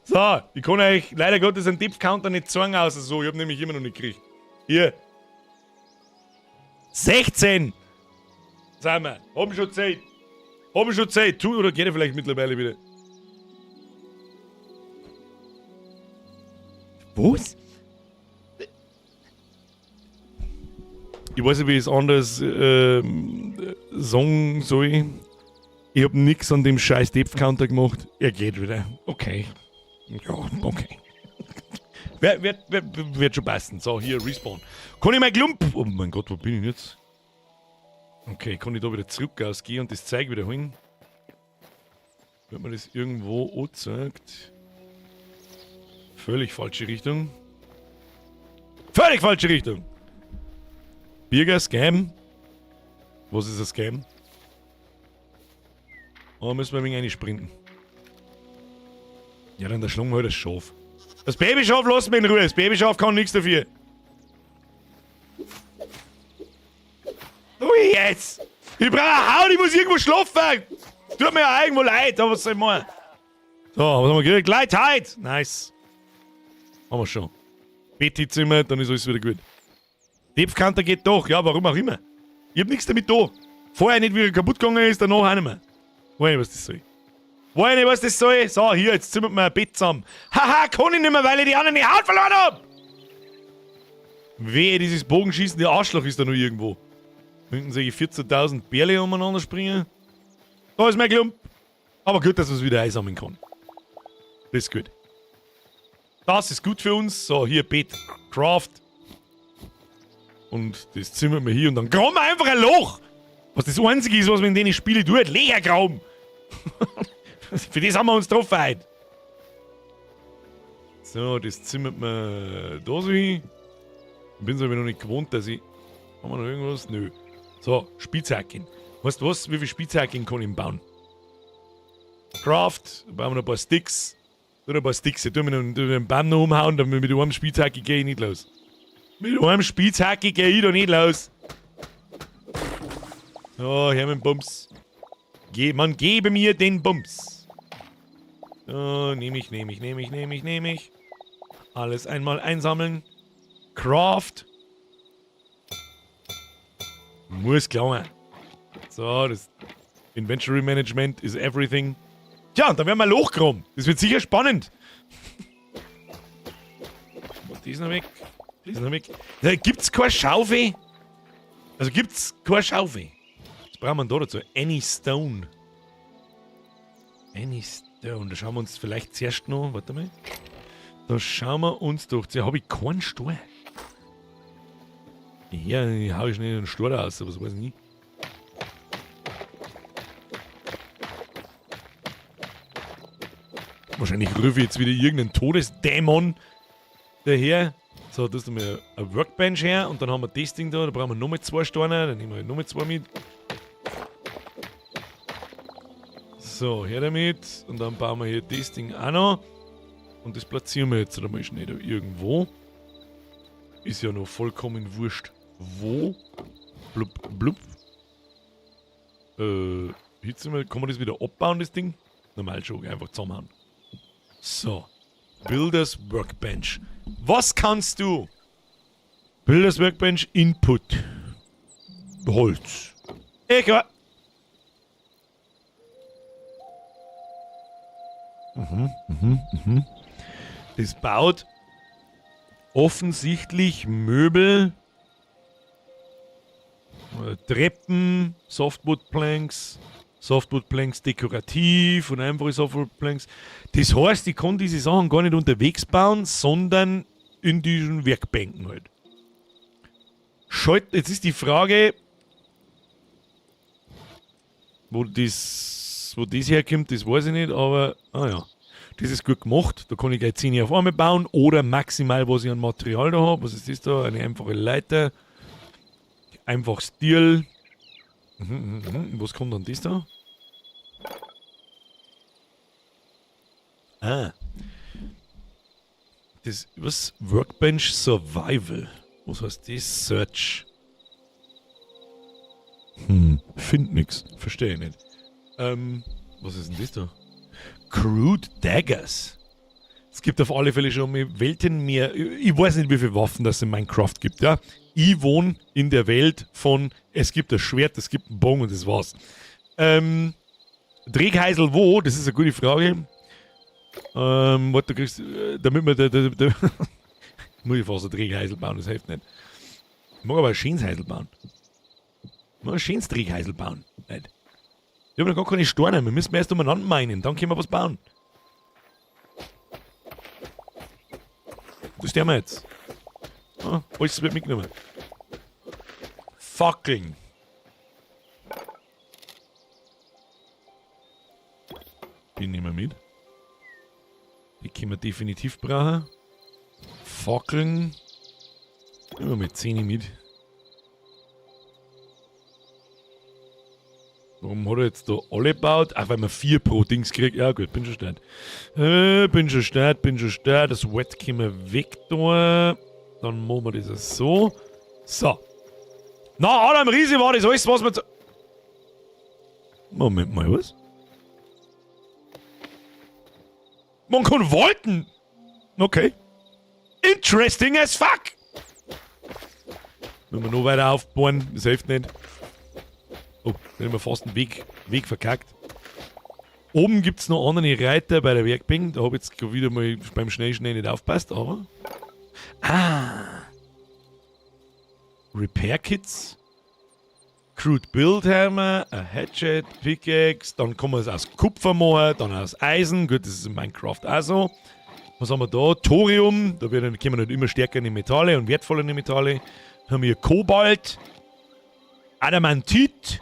So, ich kann euch leider Gottes einen Depth-Counter nicht zeigen, außer so. Ich hab nämlich immer noch nicht gekriegt. Hier. 16! Sind wir. Haben schon Zeit. Haben schon Zeit. Tu, oder geht er vielleicht mittlerweile wieder? Was? Ich weiß nicht, wie ich es anders sagen soll. Ich hab nix an dem scheiß Depth-Counter gemacht. Er geht wieder. Okay. Ja, okay. Wird schon passen. So, hier, Respawn. Kann ich mein Klump... Oh mein Gott, wo bin ich denn jetzt? Okay, kann ich da wieder zurück ausgehen und das Zeug wieder holen? Wird mir das irgendwo angezeigt? Völlig falsche Richtung. Völlig falsche Richtung! Birger, Scam. Was ist ein Scam? Oh, müssen wir ein wenig sprinten. Ja, dann da schlagen wir halt das Schaf. Das Babyschaf lassen wir in Ruhe. Das Babyschaf kann nichts dafür. Ui, jetzt! Ich brauche eine Haut, ich muss irgendwo schlafen! Tut mir ja irgendwo leid, aber was soll ich machen? So, was haben wir gekriegt? Light Hide! Nice. Haben wir schon. Bettzimmer, dann ist alles wieder gut. Depth Counter geht doch, ja, warum auch immer. Ich hab nichts damit da. Vorher nicht, wie er kaputt gegangen ist, danach auch nicht mehr. Weiß nicht, was das soll. Weiß nicht, was das soll. So, hier, jetzt zimmert man ein Bett zusammen. Haha, kann ich nicht mehr, weil ich die anderen die Haut verloren hab! Wehe, dieses Bogenschießen, der Arschloch ist da noch irgendwo. Könnten sich 14.000 Bärle umeinander springen. Da ist mein Klump. Aber gut, dass man es wieder einsammeln kann. Das ist gut. Das ist gut für uns. So, hier, Bett, Craft. Und das zimmern wir hier und dann graben wir einfach ein Loch. Was das Einzige ist, was man in denen Spielen tut. Leer graben. Für das haben wir uns getroffen heute. So, das zimmert man da so hin. Ich bin's aber noch nicht gewohnt, dass ich... Haben wir noch irgendwas? Nö. So, Spitzhacken. Weißt du was? Wie viele Spitzhacken kann ich bauen? Craft. Da bauen wir noch ein paar Sticks. Nur ein paar Sticks. Ich tu mir noch den Baum noch umhauen, damit mit einem Spitzhacke gehe ich nicht los. Mit einem Spitzhacke gehe ich da nicht los. So, her mit dem Bums. Man gebe mir den Bums. So, nehme ich, nehme ich, nehme ich, nehme ich, nehme ich. Alles einmal einsammeln. Craft. Muss klauen. So, das Inventory Management is everything. Tja, und dann werden wir ein Loch graben. Das wird sicher spannend. Und die ist noch weg. Die ist noch weg. Ja, gibt's keine Schaufel? Also gibt's keine Schaufel? Was brauchen wir denn da dazu? Any Stone. Any Stone. Da schauen wir uns vielleicht zuerst noch. Warte mal. Da schauen wir uns doch. Da hab ich keinen Stuhl. Ja, ich hau schnell einen Stuhl raus, aber das weiß ich nicht. Wahrscheinlich rufe ich jetzt wieder irgendeinen Todesdämon daher. So, das ist mal eine Workbench her und dann haben wir das Ding da, da brauchen wir nochmal 2 Steine, dann nehmen wir nochmal 2 mit. So, her damit. Und dann bauen wir hier das Ding auch noch. Und das platzieren wir jetzt einmal schnell da irgendwo. Ist ja noch vollkommen wurscht. Wo? Blub, blub. Hitze mal, kann man das wieder abbauen, das Ding? Normal schon, einfach zusammenhauen. So. Builders Workbench. Was kannst du? Builders Workbench Input. Holz. Egal. Das baut offensichtlich Möbel, Treppen, Softwood Planks, Softwood Planks dekorativ und einfache Softwood Planks. Das heißt, ich kann diese Sachen gar nicht unterwegs bauen, sondern in diesen Werkbänken halt. Schalt, jetzt ist die Frage, wo das herkommt, das weiß ich nicht, aber, ah ja, das ist gut gemacht. Da kann ich gleich 10 auf einmal bauen oder maximal, was ich an Material da hab. Was ist das da? Eine einfache Leiter. Einfach Stil. Was kommt dann das da? Ah. Das, was? Workbench Survival. Was heißt das? Search. Find nix. Verstehe ich nicht. Was ist denn das da? Crude Daggers. Es gibt auf alle Fälle schon mal Welten mehr. Ich weiß nicht, wie viele Waffen das in Minecraft gibt, ja. Ich wohne in der Welt von, es gibt ein Schwert, es gibt einen Bogen und das war's. Dreckheisel wo? Das ist eine gute Frage. Warte, du kriegst, damit man da, da, da, muss ich fast ein Dreckheisel bauen, das hilft nicht. Ich mag aber ein schönes Heisel bauen. Ich mag ein schönes Dreckheisel bauen. Nicht. Ich hab noch gar keine Steine, wir müssen erst umeinander meinen, dann können wir was bauen. Das tun wir jetzt. Ah, alles wird mitgenommen. Fackeln. Die nehmen wir mit. Die können wir definitiv brauchen. Fackeln. Nehmen wir mit 10 mit. Warum hat er jetzt da alle gebaut? Ach, weil man 4 pro Dings kriegt. Ja gut, bin schon stark. Bin schon stark, bin schon stark. Das Wet können wir weg da. Dann machen wir das so. So. Na, Adam Riese war das alles, was wir zu... Moment mal, was? Man kann wolten! Okay. Interesting as fuck! Wenn wir noch weiter aufbauen, das hilft nicht. Oh, da haben wir fast einen Weg verkackt. Oben gibt's noch andere Reiter bei der Werkbank. Da hab ich jetzt wieder mal beim Schnell nicht aufgepasst, aber... Ah! Repair Kits. Crude Build Hammer, a Hatchet, Pickaxe, dann kann man es aus Kupfer machen, dann aus Eisen, gut, das ist in Minecraft auch so. Was haben wir da? Thorium, da kommen wir nicht immer stärker in die Metalle und wertvoller in die Metalle. Dann haben wir hier Kobalt, Adamantit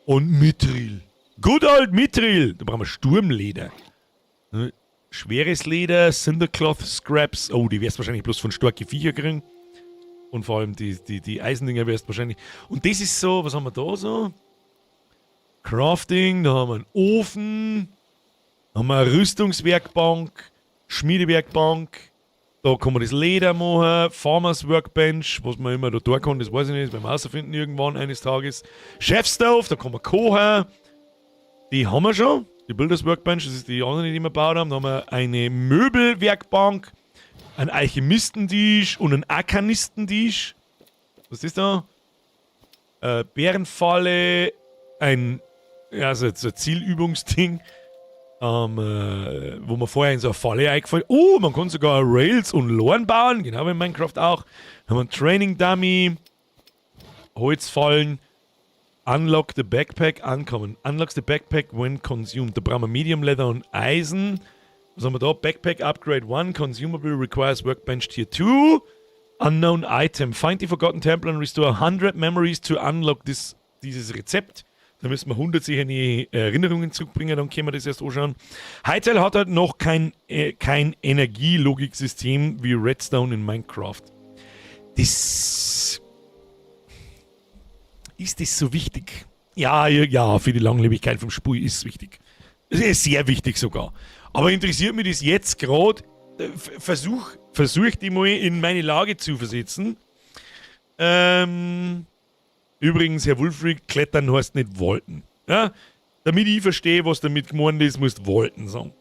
und Mithril. Good old Mithril! Da brauchen wir Sturmleder. Ne? Schweres Leder, Cindercloth Scraps. Oh, die wirst du wahrscheinlich bloß von starken Viecher kriegen. Und vor allem die Eisendinger wirst du wahrscheinlich. Und das ist so, was haben wir da so? Crafting, da haben wir einen Ofen, da haben wir eine Rüstungswerkbank, Schmiedewerkbank, da kann man das Leder machen, Farmers Workbench, was man immer da tun kann, das weiß ich nicht, das werden wir rausfinden irgendwann eines Tages. Chef's Stove, da kann man kochen. Die haben wir schon, die Builders Workbench, das ist die andere, die wir gebaut haben. Da haben wir eine Möbelwerkbank, einen Alchemistentisch und einen Arkanistentisch. Was ist das da? Bärenfalle, ein, ja, so, so ein Zielübungsding, wo man vorher in so eine Falle eingefallen. Oh, man kann sogar Rails und Loren bauen, genau wie in Minecraft auch. Dann haben wir ein Training Dummy, Holzfallen, Unlock the Backpack, Uncommon. Unlocks the Backpack when consumed. Da brauchen wir Medium Leather und Eisen. Was haben wir da? Backpack Upgrade 1, Consumable requires Workbench Tier 2. Unknown Item. Find the Forgotten Temple and restore 100 Memories to unlock dieses Rezept. Da müssen wir 100 sicher in die Erinnerungen zurückbringen, dann können wir das erst anschauen. Hytale hat halt noch kein Energielogiksystem wie Redstone in Minecraft. Das. Ist das so wichtig? Ja, ja, für die Langlebigkeit vom Spiel ist es wichtig. Es ist sehr wichtig sogar. Aber interessiert mich das jetzt gerade? Versuch dich mal in meine Lage zu versetzen. Übrigens, Herr Wulfried, klettern heißt nicht wollten. Ja? Damit ich verstehe, was damit gemeint ist, musst wollten sagen.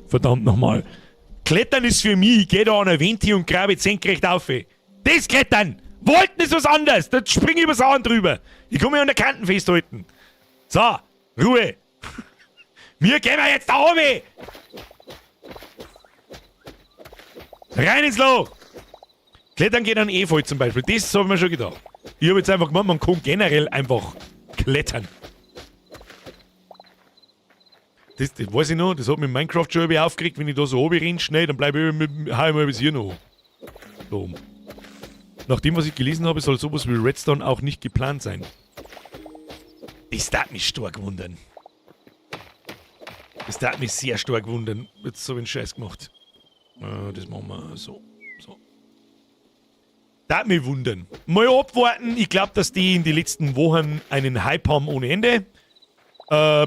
Verdammt nochmal. Klettern ist für mich, ich geh da an eine Wand und grabe senkrecht auf. Das Klettern! Wollten ist was anderes! Da spring ich übers Ahorn drüber. Ich kann mich an der Kanten festhalten. So, Ruhe. Wir gehen wir jetzt da oben! Rein ins Loch! Klettern geht an Efeu zum Beispiel. Das habe ich mir schon gedacht. Ich habe jetzt einfach gemeint, man kann generell einfach klettern. Das weiß ich noch, das hat mich in Minecraft schon irgendwie aufgeregt, wenn ich da so oben renn schnell, dann bleib ich mit, hau ich mal bis hier noch. Da oben. Nach dem, was ich gelesen habe, soll sowas wie Redstone auch nicht geplant sein. Das darf mich stark wundern. Das darf mich sehr stark wundern. Jetzt habe ich einen Scheiß gemacht. Das machen wir so. So. Darf mich wundern. Mal abwarten. Ich glaub, dass die in den letzten Wochen einen Hype haben ohne Ende.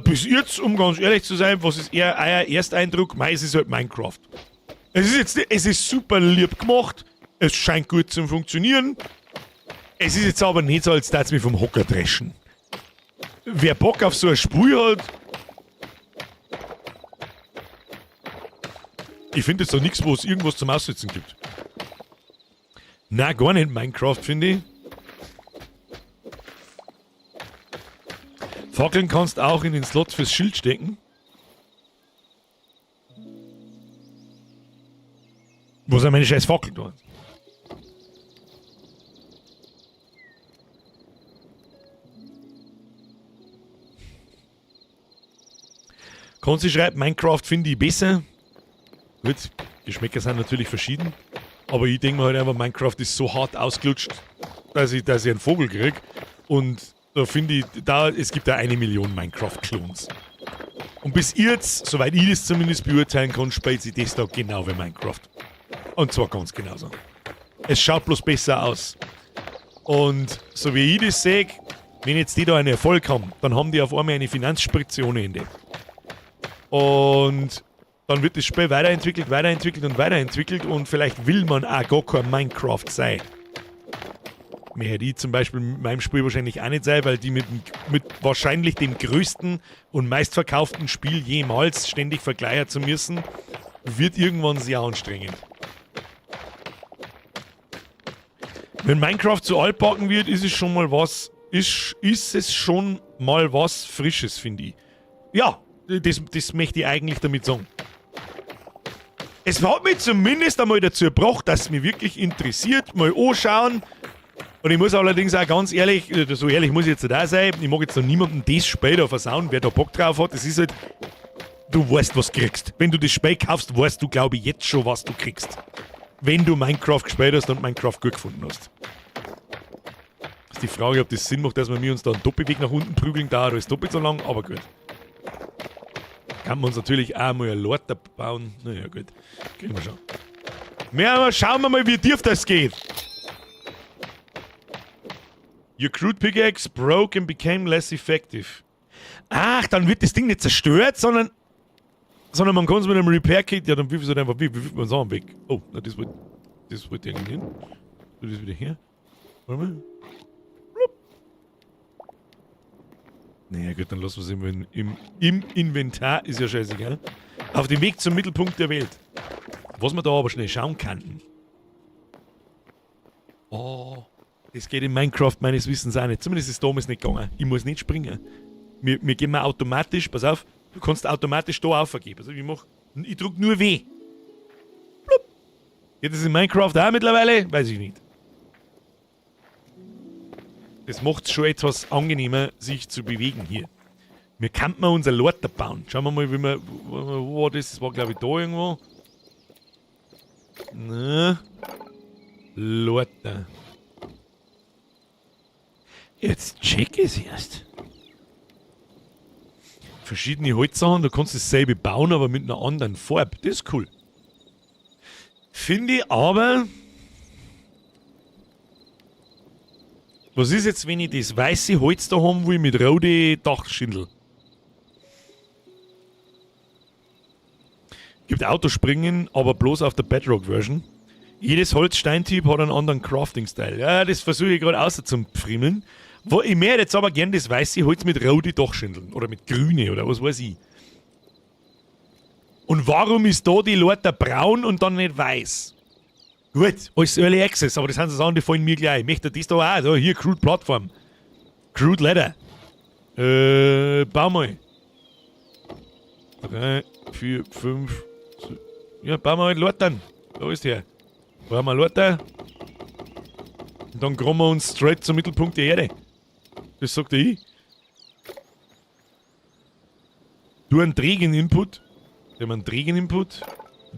Bis jetzt, um ganz ehrlich zu sein, was ist eher euer Ersteindruck? Mei, es ist halt Minecraft. Es ist jetzt, es ist super lieb gemacht. Es scheint gut zu funktionieren. Es ist jetzt aber nicht so, als würde es mich vom Hocker dreschen. Wer Bock auf so ein Spiel hat, ich finde jetzt da nichts, wo es irgendwas zum Aussetzen gibt. Na, gar nicht Minecraft, finde ich. Fackeln kannst auch in den Slot fürs Schild stecken. Wo sind meine scheiß Fackeln da? Konzi schreibt, Minecraft finde ich besser. Gut, Geschmäcker sind natürlich verschieden. Aber ich denke mir halt einfach, Minecraft ist so hart ausgelutscht, dass ich einen Vogel krieg. Und da finde ich, da, es gibt da 1 Million Minecraft-Klons. Und bis jetzt, soweit ich das zumindest beurteilen kann, spielt sich das da genau wie Minecraft. Und zwar ganz genauso. Es schaut bloß besser aus. Und so wie ich das sehe, wenn jetzt die da einen Erfolg haben, dann haben die auf einmal eine Finanzspritze ohne Ende. Und dann wird das Spiel weiterentwickelt, weiterentwickelt und weiterentwickelt und vielleicht will man auch gar kein Minecraft sein. Mehr hätte ich zum Beispiel mit meinem Spiel wahrscheinlich auch nicht sein, weil die mit wahrscheinlich dem größten und meistverkauften Spiel jemals ständig vergleichen zu müssen, wird irgendwann sehr anstrengend. Wenn Minecraft zu altbacken wird, ist es schon mal was, ist, ist es schon mal was Frisches, finde ich. Ja, das möchte ich eigentlich damit sagen. Es hat mich zumindest einmal dazu gebracht, dass es mich wirklich interessiert, mal anschauen. Und ich muss allerdings auch ganz ehrlich, so ehrlich muss ich jetzt da sein, ich mag jetzt noch niemandem das Spiel da versauen, wer da Bock drauf hat. Das ist halt, du weißt, was du kriegst. Wenn du das Spiel kaufst, weißt du, glaub ich, jetzt schon, was du kriegst. Wenn du Minecraft gespielt hast und Minecraft gut gefunden hast. Ist die Frage, ob das Sinn macht, dass wir uns da einen Doppelweg nach unten prügeln, dauert alles doppelt so lang, aber gut. Kann man uns natürlich auch mal eine Leiter bauen. Naja, gut. Kriegen wir schon. Ja, schauen wir mal, wie tief das geht. Your crude pickaxe broke and became less effective. Ach, dann wird das Ding nicht zerstört, sondern man kann es mit einem Repair Kit, ja, dann wirft es halt einfach, wie wirft man es auch weg. Oh, na, das wollte ich eigentlich hin. Tu das wieder her. Warte mal. Blub. Naja, gut, dann lassen wir es im Inventar, ist ja scheißegal. Auf dem Weg zum Mittelpunkt der Welt. Was wir da aber schnell schauen könnten. Oh, das geht in Minecraft meines Wissens auch nicht. Zumindest ist es damals nicht gegangen. Ich muss nicht springen. Wir gehen mal automatisch, pass auf, du kannst automatisch da aufgeben. Also ich drück nur W. Blub. Geht das in Minecraft auch mittlerweile? Weiß ich nicht. Das macht's schon etwas angenehmer, sich zu bewegen hier. Wir könnten mal unser Leiter bauen. Schauen wir mal, wie wir, wo war das? Das war, glaub ich, da irgendwo. Na. Leiter. Jetzt check ich's erst. Verschiedene Holzsachen, da kannst du dasselbe bauen, aber mit einer anderen Farbe. Das ist cool. Finde ich aber... Was ist jetzt, wenn ich das weiße Holz da haben will mit roten Dachschindel? Gibt Autospringen, aber bloß auf der Bedrock-Version. Jedes Holzsteintyp hat einen anderen Crafting-Style. Ja, das versuche ich gerade außer zum Pfrimmeln. Wo ich möchte jetzt aber gern das weiße Holz mit roten Dachschindeln. Oder mit grüne oder was weiß ich. Und warum ist da die Leute braun und dann nicht weiß? Gut, alles Early Access, aber das sind so Sachen, die fallen mir gleich. Ich möchte das da auch. Da, hier, Crude Plattform. Crude Ladder. Bau mal. 3, 4, 5. Ja, bauen wir halt Leutern. Da ist der. Bauen wir Leute. Und dann kommen wir uns straight zum Mittelpunkt der Erde. Das sagt ich. Du einen trägen Input. Wir haben einen trägen Input.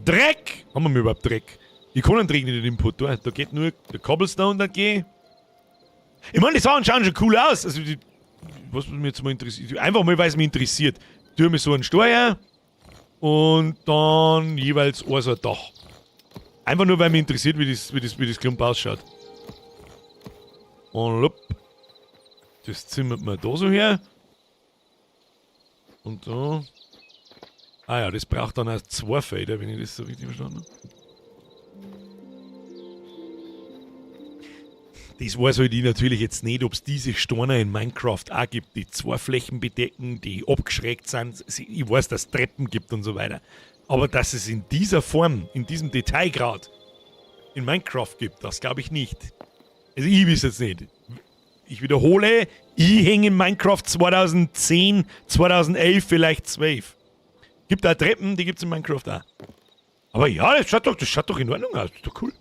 Dreck! Haben wir überhaupt Dreck? Ich kann einen trägen Input. Da geht nur der Cobblestone, da geht. Ich meine, die Sachen schauen schon cool aus. Also, die, was mich jetzt mal interessiert. Einfach mal, weil es mich interessiert. Tue mir so einen Steuer und dann jeweils ein so ein Dach. Einfach nur, weil mich interessiert, wie das Klump ausschaut. Und lupp. Das zimmert man da so her. Und da. Ah ja, das braucht dann auch 2 Felder, wenn ich das so richtig verstanden habe. Das weiß halt ich natürlich jetzt nicht, ob's diese Steine in Minecraft auch gibt, die 2 Flächen bedecken, die abgeschrägt sind. Ich weiß, dass es Treppen gibt und so weiter. Aber dass es in dieser Form, in diesem Detailgrad in Minecraft gibt, das glaube ich nicht. Also ich weiß jetzt nicht. Ich wiederhole, ich hänge in Minecraft 2010, 2011, vielleicht 12. Gibt da Treppen, die gibt's in Minecraft auch. Aber ja, das schaut doch in Ordnung aus. Das ist doch cool.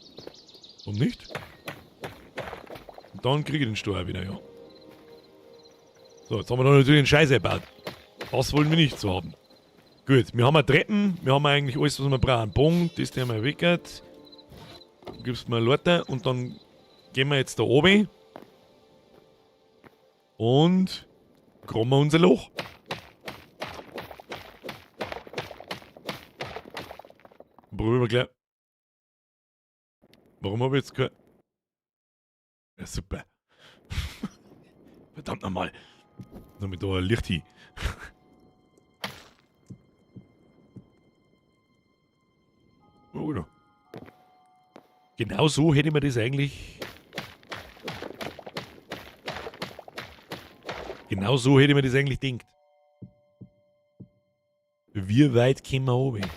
Warum nicht? Und dann kriege ich den Steuer wieder, ja. So, jetzt haben wir da natürlich einen Scheiß gebaut. Das wollen wir nicht so haben. Gut, wir haben ja Treppen, wir haben eigentlich alles, was wir brauchen. Punkt, das haben wir weggehört. Du gibst mir Leute und dann gehen wir jetzt da oben. Und graben wir unser Loch. Probieren wir gleich. Warum hab ich jetzt kein... Ja, super. Verdammt nochmal. Noch mit da ein Licht hin. Oh, ja. Genau so hätte man das eigentlich... Genau so hätte man das eigentlich gedacht. Wie weit kommen wir runter?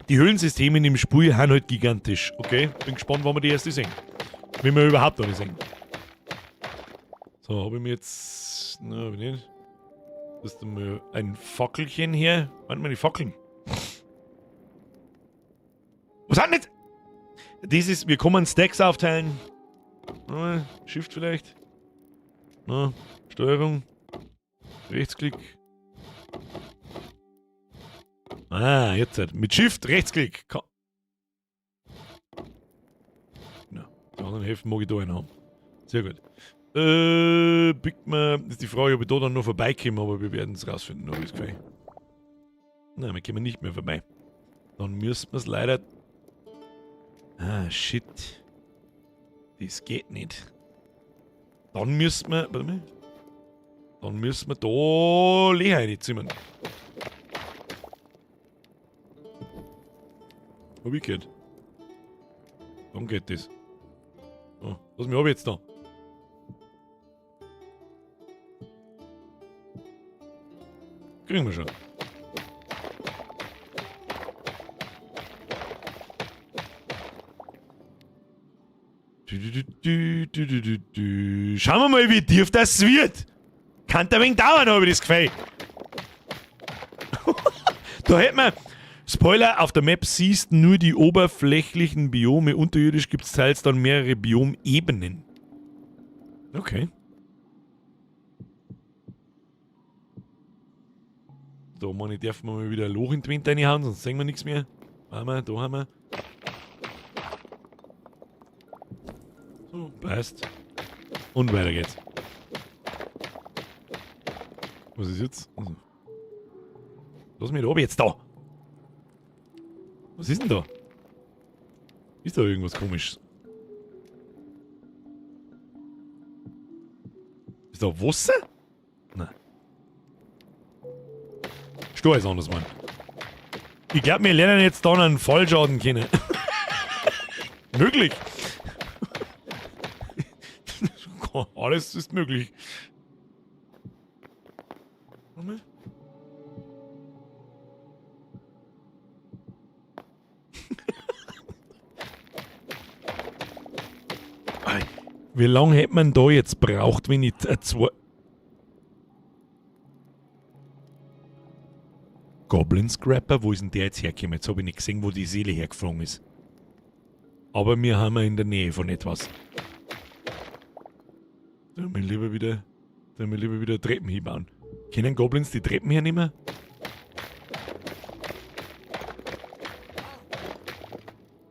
Die Höhlensysteme in dem Spiel sind halt gigantisch. Okay, bin gespannt, wann wir die erste sehen. Wenn wir überhaupt noch nicht sehen. So, hab ich mir jetzt... Na, hab ich nicht. Das ist mal ein Fackelchen hier. Warte mal, die Fackeln. Was hat denn jetzt? Das ist... Wir kommen Stacks aufteilen. Shift vielleicht. Na, Steuerung. Rechtsklick. Ah, jetzt halt. Mit Shift, Rechtsklick. Na, die anderen Hälften mag ich da einen haben. Sehr gut. Biegt mir, ist die Frage, ob ich da dann noch vorbeikomme, aber wir werden es rausfinden, hab ich das Gefühl. Nein, wir kommen nicht mehr vorbei. Dann müssen wir's leider... Ah, shit. Das geht nicht. Dann müssen wir... Warte mal. Dann müssen wir da Leer reinzimmern. Hab ich gehört. Dann geht das. Oh, was hab ich jetzt da? Kriegen wir schon. Du, du, du, du, du, du, du. Schauen wir mal, wie tief das wird. Kann ein wenig dauern, hab ich das Gefühl. Da hätten wir... Spoiler, auf der Map siehst nur die oberflächlichen Biome. Unterirdisch gibt's teils dann mehrere Biomebenen. Okay. Da, meine ich, dürfen wir mal wieder ein Loch in die Wand reinhauen, sonst sehen wir nichts mehr. Haben wir, da haben wir. So, passt. Und weiter geht's. Was ist jetzt? Also. Lass mich da jetzt da. Was ist denn da? Ist da irgendwas Komisches? Ist da Wasser? Nein. Stor ist anders, Mann. Ich glaub, wir lernen jetzt da einen Fallschaden kennen. Möglich. Alles ist möglich. Warte mal. Wie lange hätte man da jetzt braucht, wenn ich zwei Goblin Scrapper? Wo ist denn der jetzt hergekommen? Jetzt habe ich nicht gesehen, wo die Seele hergeflogen ist. Aber wir haben ja in der Nähe von etwas. Da wir lieber wieder, da wir lieber wieder Treppen hinbauen. Können Goblins die Treppen hernehmen?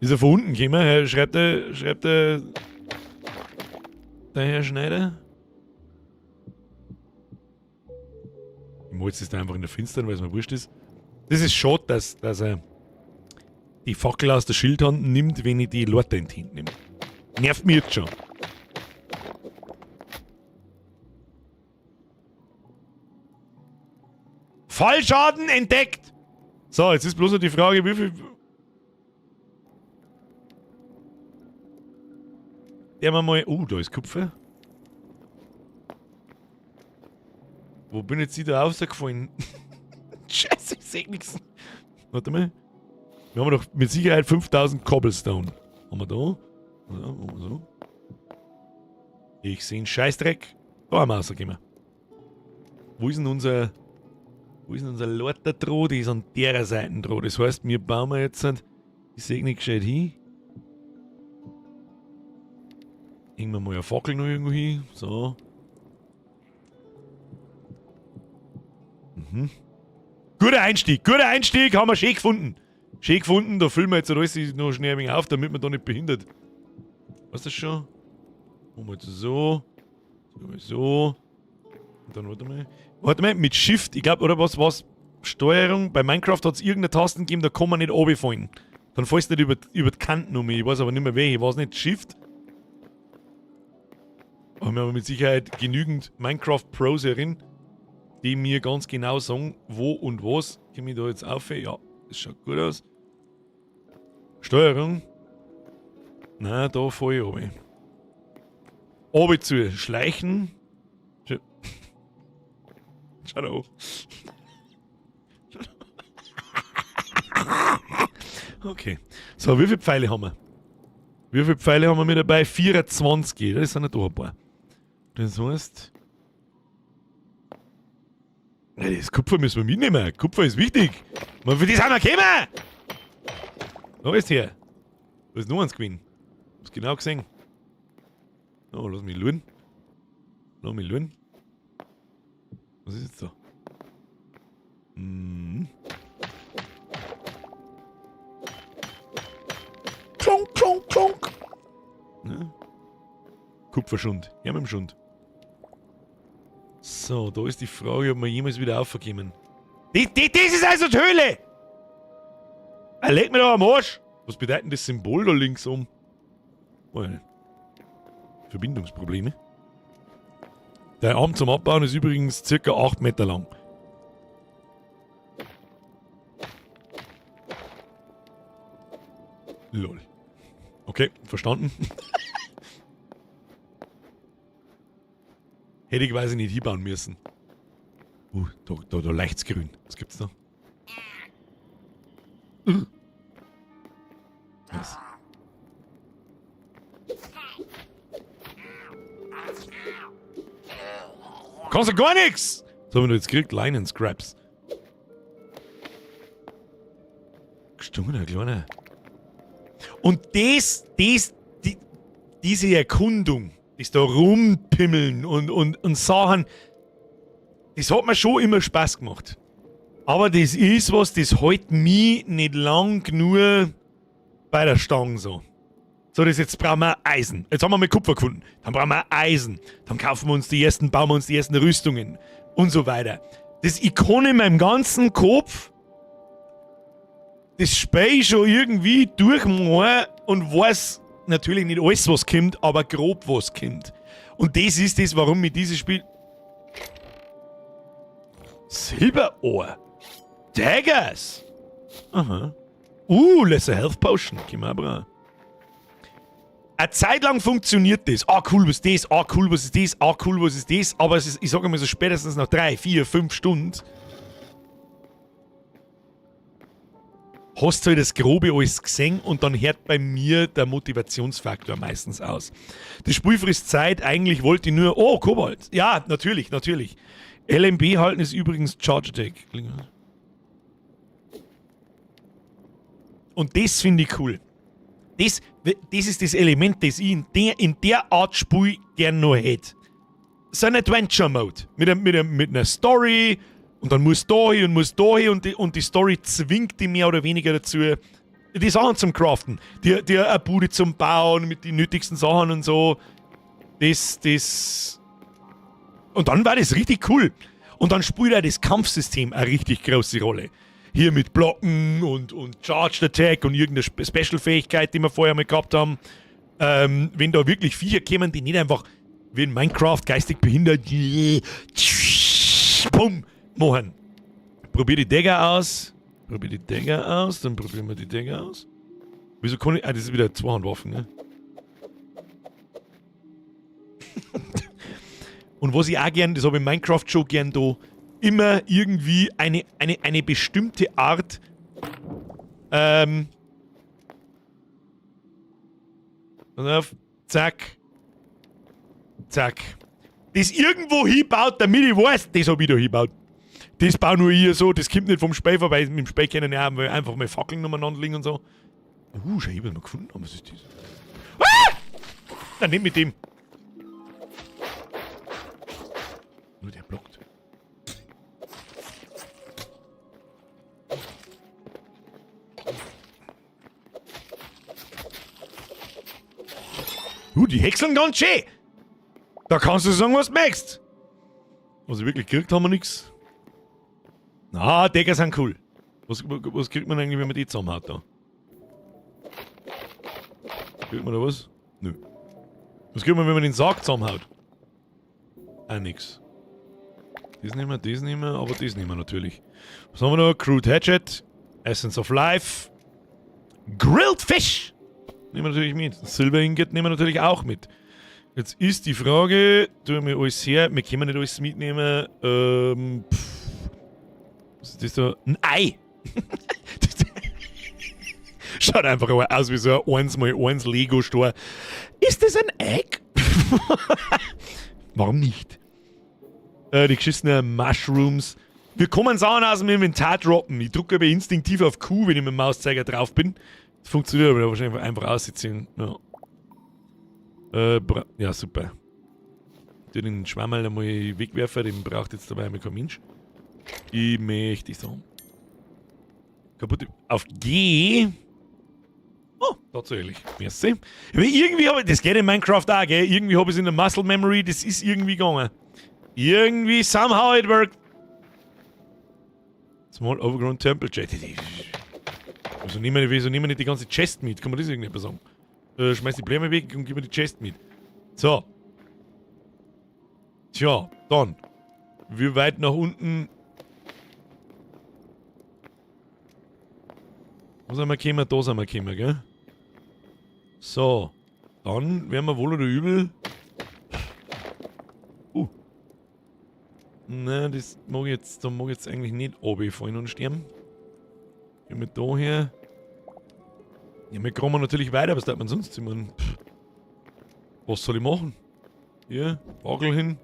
Ist er von unten gekommen? Herr, schreibt er, der Herr Schneider? Ich mach jetzt das da einfach in der Finstern, weil es mir wurscht ist. Das ist schade, dass er die Fackel aus der Schildhand nimmt, wenn ich die Leute in die Hand nehme. Nervt mich jetzt schon. Fallschaden entdeckt! So, jetzt ist bloß noch die Frage, wie viel... Der mal... Oh, da ist Kupfer. Wo bin ich jetzt da rausgefallen? Scheiße, ich seh nix. Warte mal. Wir haben doch mit Sicherheit 5000 Cobblestone. Haben wir da? Ja, so. Ich seh einen Scheißdreck. Da haben wir rausgekommen. Wo ist denn unser... Wo ist denn unser Lorter-Droh? Die ist an der Seite droh. Das heißt, wir bauen wir jetzt... Ich seh nicht gescheit hin. Hängen wir mal eine Fackel noch irgendwo hin. So. Mhm. Guter Einstieg, guter Einstieg, haben wir schön gefunden. Schön gefunden, da füllen wir jetzt alles noch schnell ein wenig auf, damit man da nicht behindert. Weißt du das schon? Machen wir jetzt so. So, so. Und dann warte mal. Warte mal, mit Shift, ich glaub, oder was war's? Steuerung, bei Minecraft hat's irgendeine Tasten gegeben, da kann man nicht runterfallen. Dann fällst du nicht über die Kanten um, ich weiß aber nicht mehr welche, ich weiß nicht, Shift. Aber wir haben mit Sicherheit genügend Minecraft Pros herin, die mir ganz genau sagen, wo und was. Komm ich da jetzt auf? Ja, das schaut gut aus. Steuerung. Nein, da fall ich runter. Runter zu schleichen. Schau da. Okay. So, wie viele Pfeile haben wir? Wie viele Pfeile haben wir mit dabei? 24. Das sind ja doch ein paar. Das heißt... Ja, das Kupfer müssen wir mitnehmen. Kupfer ist wichtig. Man, für das haben wir gekommen! Da ist her. Da ist noch eins gewesen. Hab's genau gesehen. Oh, lass mich schauen. Lass mich schauen. Was ist jetzt da? Mhm. Klonk, klonk, klonk. Ja. Kupferschund. Ja, mit dem Schund. So, da ist die Frage, ob wir jemals wieder aufkommen. Das ist also die Höhle! Er legt mir da am Arsch! Was bedeutet denn das Symbol da links um? Oh, ja. Verbindungsprobleme. Der Arm zum Abbauen ist übrigens circa 8 Meter lang. Lol. Okay, verstanden. Hätte ich quasi nicht hinbauen müssen. Da leicht's grün. Was gibt's da? Was? Kannst du gar nix! Was haben wir da jetzt gekriegt? Leinen Scraps. Gestungener Kleiner. Und diese Erkundung, das da rumpimmeln und Sachen, das hat mir schon immer Spaß gemacht. Aber das ist was, das hält mich nicht lang genug bei der Stange so. So, das jetzt brauchen wir Eisen. Jetzt haben wir mal Kupfer gefunden. Dann brauchen wir Eisen. Dann kaufen wir uns die ersten, bauen wir uns die ersten Rüstungen. Und so weiter. Das ich kann in meinem ganzen Kopf das Spiel schon irgendwie durchmachen und weiß natürlich nicht alles, was kommt, aber grob, was kommt. Und das ist das, warum mir dieses Spiel... Silberohr. Daggers. Aha. Lesser Health Potion. Können wir auch brauchen. Eine Zeit lang funktioniert das. Ah, cool, was ist das? Ah, cool, was ist das? Ah, cool, was ist das? Aber es ist, ich sage mal so, spätestens nach 3, 4, 5 Stunden hast du halt das Grobe alles gesehen und dann hört bei mir der Motivationsfaktor meistens aus. Das Spiel frisst Zeit, eigentlich wollte ich nur... Oh, Kobalt. Ja, natürlich, natürlich. LMB halten ist übrigens Charge Attack. Und das finde ich cool. Das ist das Element, das ich in der Art Spiel gern noch hätte. So ein Adventure Mode. Mit einer Story und dann musst du da hin und musst da hin und die Story zwingt dich mehr oder weniger dazu, die Sachen zum Craften. Die eine Bude zum Bauen mit den nötigsten Sachen und so. Das. Und dann war das richtig cool. Und dann spielt auch das Kampfsystem eine richtig große Rolle. Hier mit Blocken und Charged Attack und irgendeine Special-Fähigkeit, die wir vorher mal gehabt haben. Wenn da wirklich Viecher kämen, die nicht einfach wie in Minecraft geistig behindert bumm, machen. Probier die Dagger aus. Probier die Dagger aus. Dann probieren wir die Dagger aus. Wieso kann ich... Ah, das ist wieder Zweihandwaffen, ne? Und was ich auch gern, das habe ich in Minecraft schon gern da, immer irgendwie eine bestimmte Art auf, zack, zack. Das irgendwo hinbaut, damit ich weiß, das hab ich da hingebaut. Das baue nur ich so, das kommt nicht vom Spiel vorbei. Mit dem Spiel können ja auch einfach mal Fackeln umeinander liegen und so. Schau, ich hab mal gefunden, was ist das? Ah! Nein, nicht mit dem. Nur der blockt. Die häckseln ganz schön. Da kannst du sagen, was du möchtest. Also wirklich gekriegt haben wir nix. Na, Decker sind cool. Was kriegt man eigentlich, wenn man die zusammenhaut da? Kriegt man da was? Nö. Was kriegt man, wenn man den Sarg zusammenhaut? Auch nix. Das nehmen wir, das nehmen wir, aber das nehmen wir natürlich. Was haben wir noch? Crude Hatchet. Essence of Life. Grilled Fish! Nehmen wir natürlich mit. Silver Ingot nehmen wir natürlich auch mit. Jetzt ist die Frage, tun wir alles her, wir können nicht alles mitnehmen. Was ist das da? Ein Ei! Schaut einfach aus wie so ein 1x1 Lego-Store. Ist das ein Egg? Warum nicht? Die geschissenen Mushrooms. Wir kommen Sachen aus dem Inventar droppen. Ich drücke aber instinktiv auf Q, wenn ich mit dem Mauszeiger drauf bin. Das funktioniert aber wahrscheinlich einfach ausziehen. Ja. Ja, super. Den Schwammerl einmal wegwerfen, den braucht jetzt dabei einmal kein Mensch. Ich möchte sagen. Kaputt. Auf G. Oh, tatsächlich. Merci. Aber irgendwie habe ich, das geht in Minecraft auch, gell? Irgendwie habe ich es in der Muscle Memory, das ist irgendwie gegangen. Irgendwie, somehow it worked. Small Overgrown Temple. Wieso nehmen wir nicht die ganze Chest mit? Kann man das irgendjemand sagen? Schmeiß die Bläme weg und gib mir die Chest mit. So. Tja, dann. Wie weit nach unten? Wo sind wir gekommen? Da sind wir gekommen, gell? So. Dann werden wir wohl oder übel. Nein, das mag ich jetzt, da mag ich jetzt eigentlich nicht runterfallen und sterben. Gehen wir da her. Ja, wir kommen natürlich weiter, was darf man sonst? Ich mein, pff, was soll ich machen? Hier, Wagel hin.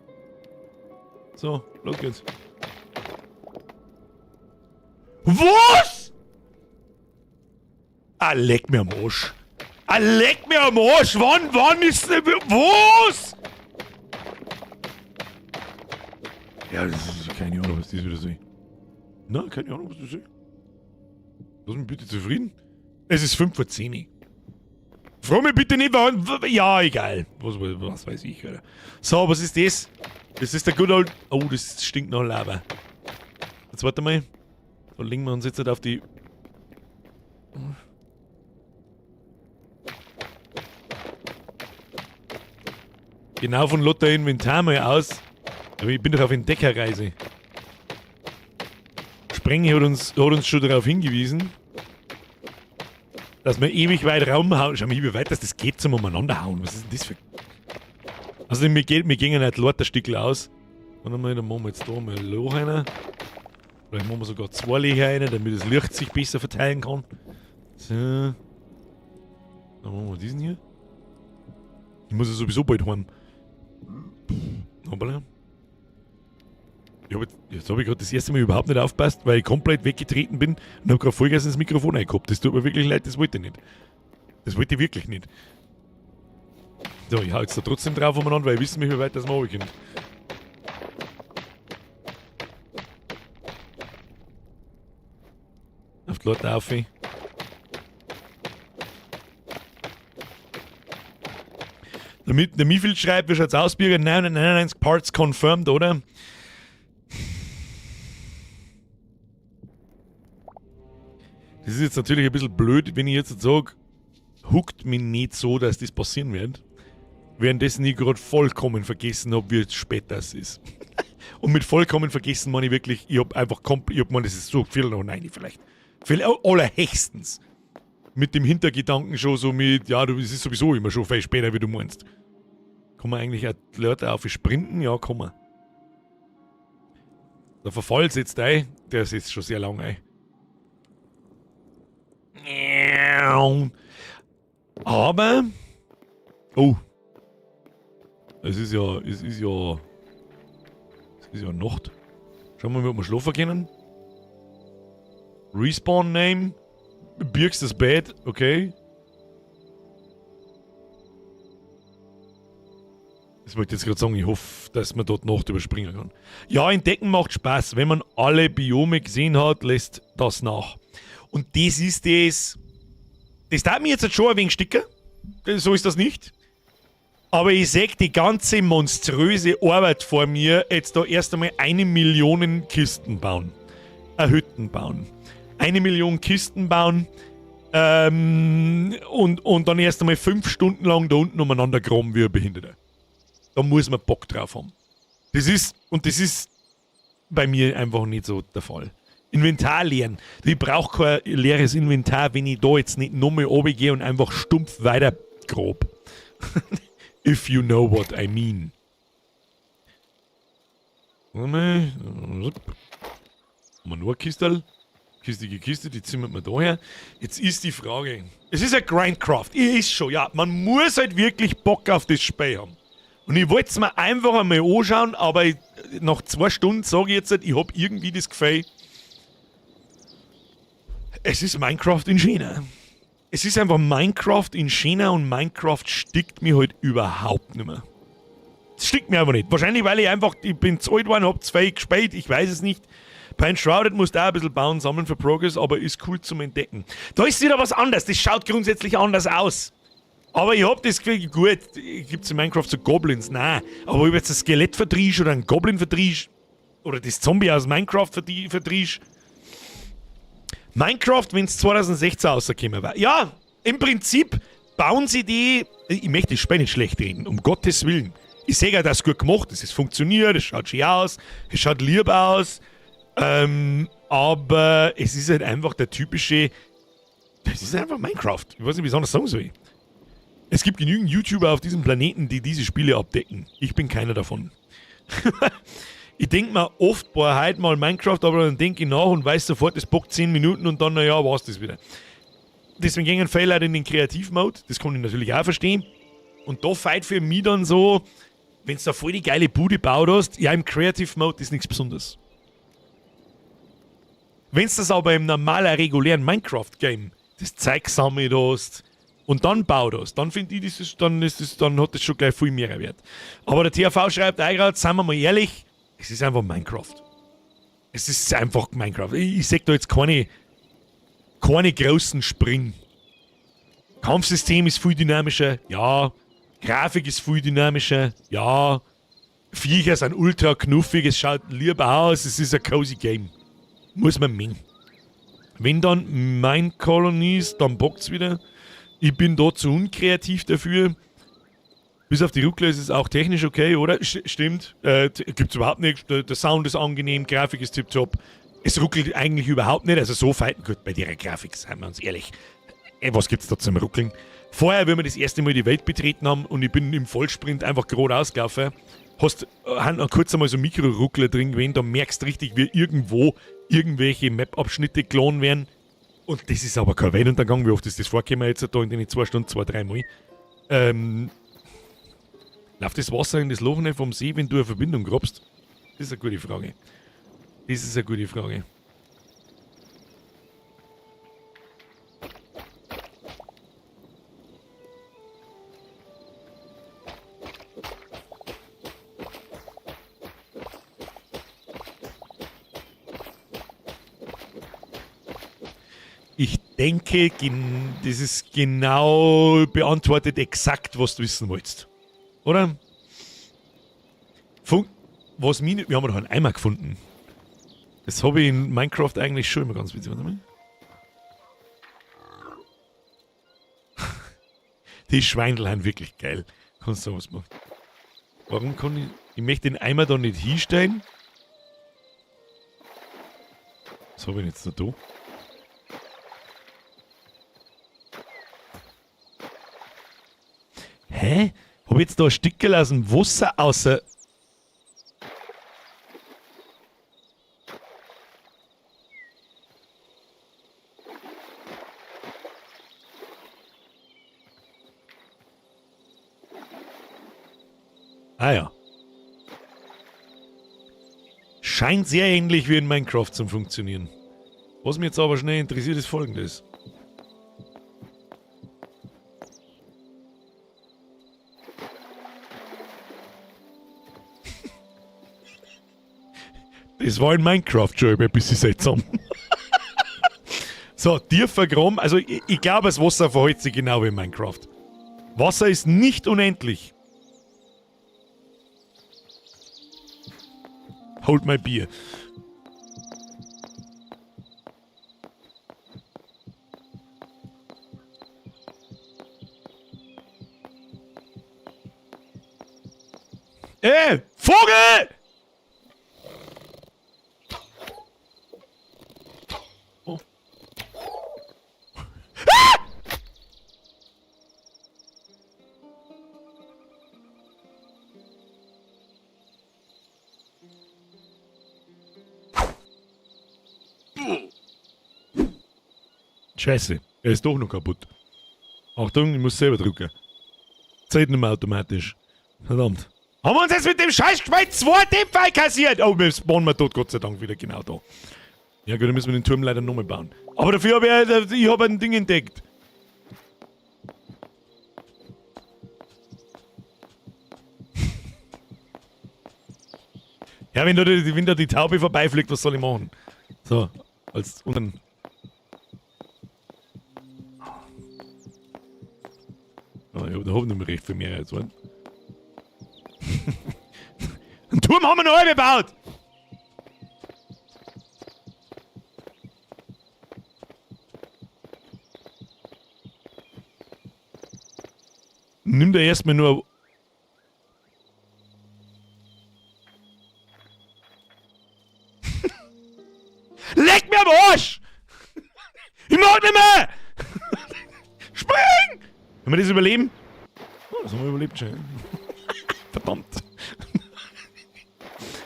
So, los geht's. Was? Ah, leck mir am Arsch. Ah, leck mir am Arsch. Wann ist denn... Was? Ja, das ist keine Ahnung, was das wieder soll. Nein, keine Ahnung, was das soll. Lass mich bitte zufrieden. Es ist 9:55. Frag mich bitte nicht, wann. Ja, egal. Was weiß ich, Alter. So, was ist das? Das ist der good old. Oh, das stinkt nach Lava. Jetzt warte mal. Da legen wir uns jetzt halt auf die. Genau von lauter Inventar mal aus. Aber ich bin doch auf Entdeckerreise. Sprengi hat uns schon darauf hingewiesen, dass wir ewig weit raumhauen. Schau mal, wie weit das geht zum Umeinanderhauen. Was ist denn das für. Also mir gingen nicht lauter Stickel aus. Warte mal, dann machen wir jetzt da mal ein Loch rein. Vielleicht machen wir sogar zwei Löcher rein, damit das Licht sich besser verteilen kann. So. Dann machen wir diesen hier. Ich muss ja sowieso bald heim. Hoppala. Jetzt habe ich gerade das erste Mal überhaupt nicht aufgepasst, weil ich komplett weggetreten bin und habe gerade Vollgas ins Mikrofon eingehabt. Das tut mir wirklich leid, das wollte ich nicht. Das wollte ich wirklich nicht. So, ich hau jetzt da trotzdem drauf umeinander, weil ich wissen, wie weit das mal kommt. Auf die Leute auf. Der Mifield schreibt, wie schaut's aus, Birger? 999 Parts confirmed, oder? Das ist jetzt natürlich ein bisschen blöd, wenn ich jetzt sage, hookt mich nicht so, dass das passieren wird. Währenddessen ich gerade vollkommen vergessen habe, wie spät das ist. Und mit vollkommen vergessen meine ich wirklich, ich habe einfach komplett, ich hab gemeint, das ist so 8:15 vielleicht. Vielleicht allerhöchstens. Mit dem Hintergedanken schon so mit, ja, du, es ist sowieso immer schon viel später, wie du meinst. Kann man eigentlich auch die Leute auf sprinten? Ja, kann man. Der Verfall setzt ein, der setzt schon sehr lang ein. Aber, oh, es ist ja Nacht. Schauen wir mal, ob wir schlafen können. Respawn Name, Birks das Bett, okay. Das wollte ich jetzt gerade sagen, ich hoffe, dass man dort Nacht überspringen kann. Ja, entdecken macht Spaß. Wenn man alle Biome gesehen hat, lässt das nach. Und das ist das. Das tat mir jetzt schon ein wenig sticker. So ist das nicht. Aber ich sehe die ganze monströse Arbeit vor mir, jetzt da erst einmal 1 Million Kisten bauen. Hütten bauen. 1 Million Kisten bauen. Und dann erst einmal 5 Stunden lang da unten umeinander graben wie ein Behinderter. Da muss man Bock drauf haben. Und das ist bei mir einfach nicht so der Fall. Inventar leeren. Ich brauche kein leeres Inventar, wenn ich da jetzt nicht nochmal runtergehe und einfach stumpf weiter grab. If you know what I mean. Warte mal. Haben wir nur eine Kistel? Kistige Kiste, die zimmert man da her. Jetzt ist die Frage. Es ist ein Grindcraft. Ist schon, ja. Man muss halt wirklich Bock auf das Spiel haben. Und ich wollte es mir einfach einmal anschauen, aber ich, nach 2 Stunden sage ich jetzt, halt, ich habe irgendwie das Gefühl, es ist Minecraft in schöner. Es ist einfach Minecraft in schöner und Minecraft stickt mir halt überhaupt nicht mehr. Es stickt mir einfach nicht. Wahrscheinlich, weil ich einfach, ich bin zu alt geworden, hab zwei gespielt, ich weiß es nicht. Bei Shrouded musst du auch ein bisschen bauen, sammeln für Progress, aber ist cool zum Entdecken. Da ist wieder was anderes, das schaut grundsätzlich anders aus. Aber ich hab das Gefühl, gut, gibt es in Minecraft so Goblins? Nein. Aber ob jetzt ein Skelett verdriehst oder einen Goblin verdriehst oder das Zombie aus Minecraft verdriehst. Minecraft, wenn es 2016 rausgekommen war. Ja, im Prinzip bauen sie die. Ich möchte das Spiel nicht schlecht reden, um Gottes Willen. Ich sehe ja, dass es gut gemacht ist. Es funktioniert, es schaut schön aus, es schaut lieb aus. Aber es ist halt einfach der typische. Das ist einfach Minecraft. Ich weiß nicht, wie ich es anders sagen soll. Es gibt genügend YouTuber auf diesem Planeten, die diese Spiele abdecken. Ich bin keiner davon. Ich denke mir oft, boah, heute mal Minecraft, aber dann denke ich nach und weiß sofort, das bockt 10 Minuten und dann, naja, war's das wieder. Deswegen gingen viele Leute in den Kreativ-Mode, das kann ich natürlich auch verstehen. Und da feit für mich dann so, wenn du da voll die geile Bude baut hast, ja, im Creative Mode ist nichts Besonderes. Wenn du das aber im normalen, regulären Minecraft-Game das Zeug gesammelt hast und dann baut hast, dann finde ich, das ist, dann, ist das, dann hat das schon gleich viel mehr Wert. Aber der THV schreibt auch gerade, seien wir mal ehrlich, es ist einfach Minecraft. Es ist einfach Minecraft. Ich sehe da jetzt keine großen Sprünge. Kampfsystem ist viel dynamischer, ja. Grafik ist viel dynamischer, ja. Viecher sind ultra knuffig, es schaut lieb aus, es ist ein cozy Game. Muss man mengen. Wenn dann Minecolonies, dann bockt's wieder. Ich bin da zu unkreativ dafür. Bis auf die Ruckler ist es auch technisch okay, oder? Stimmt. Gibt's überhaupt nichts. Der Sound ist angenehm, Grafik ist tipptopp. Es ruckelt eigentlich überhaupt nicht. Also so fein. Gut, bei der Grafik, seien wir uns ehrlich. Was gibt's da zum Ruckeln? Vorher, wenn wir das erste Mal die Welt betreten haben und ich bin im Vollsprint einfach geradeaus gelaufen, hast kurz einmal so Mikro-Ruckler drin gewesen, da merkst du richtig, wie irgendwo irgendwelche Map-Abschnitte klonen werden. Und das ist aber kein Weltuntergang. Wie oft ist das vorgekommen jetzt da in den 2 Stunden, 2, 3 Mal? Läuft das Wasser in das Loch nicht vom See, wenn du eine Verbindung grabst? Das ist eine gute Frage. Das ist eine gute Frage. Ich denke, das ist genau beantwortet exakt, was du wissen wolltest. Oder? Funk, was mich, wir haben noch einen Eimer gefunden. Das habe ich in Minecraft eigentlich schon immer ganz witzig. Warte mal. Die Schweindel sind wirklich geil. Kannst du was machen? Warum kann ich... Ich möchte den Eimer da nicht hinstellen. Was habe ich denn jetzt da? Hä? Hab ich jetzt da ein Stückchen aus dem Wasser außer... Ah ja. Scheint sehr ähnlich wie in Minecraft zum Funktionieren. Was mich jetzt aber schnell interessiert, ist Folgendes. Das war in Minecraft schon ein bisschen seltsam. So, tiefer Graben. Also ich glaube, das Wasser verhält sich genau wie in Minecraft. Wasser ist nicht unendlich. Hold my beer. Vogel! Oh. Ah! Scheiße, er ist doch noch kaputt. Achtung, ich muss selber drücken. Zählt nicht mehr automatisch. Verdammt. Haben wir uns jetzt mit dem Scheißgeschweiz 2 Dämpfer kassiert? Oh, wir spawnen wir tot, Gott sei Dank, wieder genau da. Ja gut, dann müssen wir den Turm leider nochmal bauen. Aber dafür habe ich, ich hab ein Ding entdeckt. Ja, wenn da die Taube vorbeifliegt, was soll ich machen? So, als und dann. Oh, ich hab da nicht mehr recht viel mehr jetzt, oder? Einen Turm haben wir noch halb gebaut! Nimm da erstmal nur. Leck mir am Arsch! Ich mach nicht mehr! Spring! Wenn wir das überleben? Oh, das haben wir überlebt schon. Verdammt.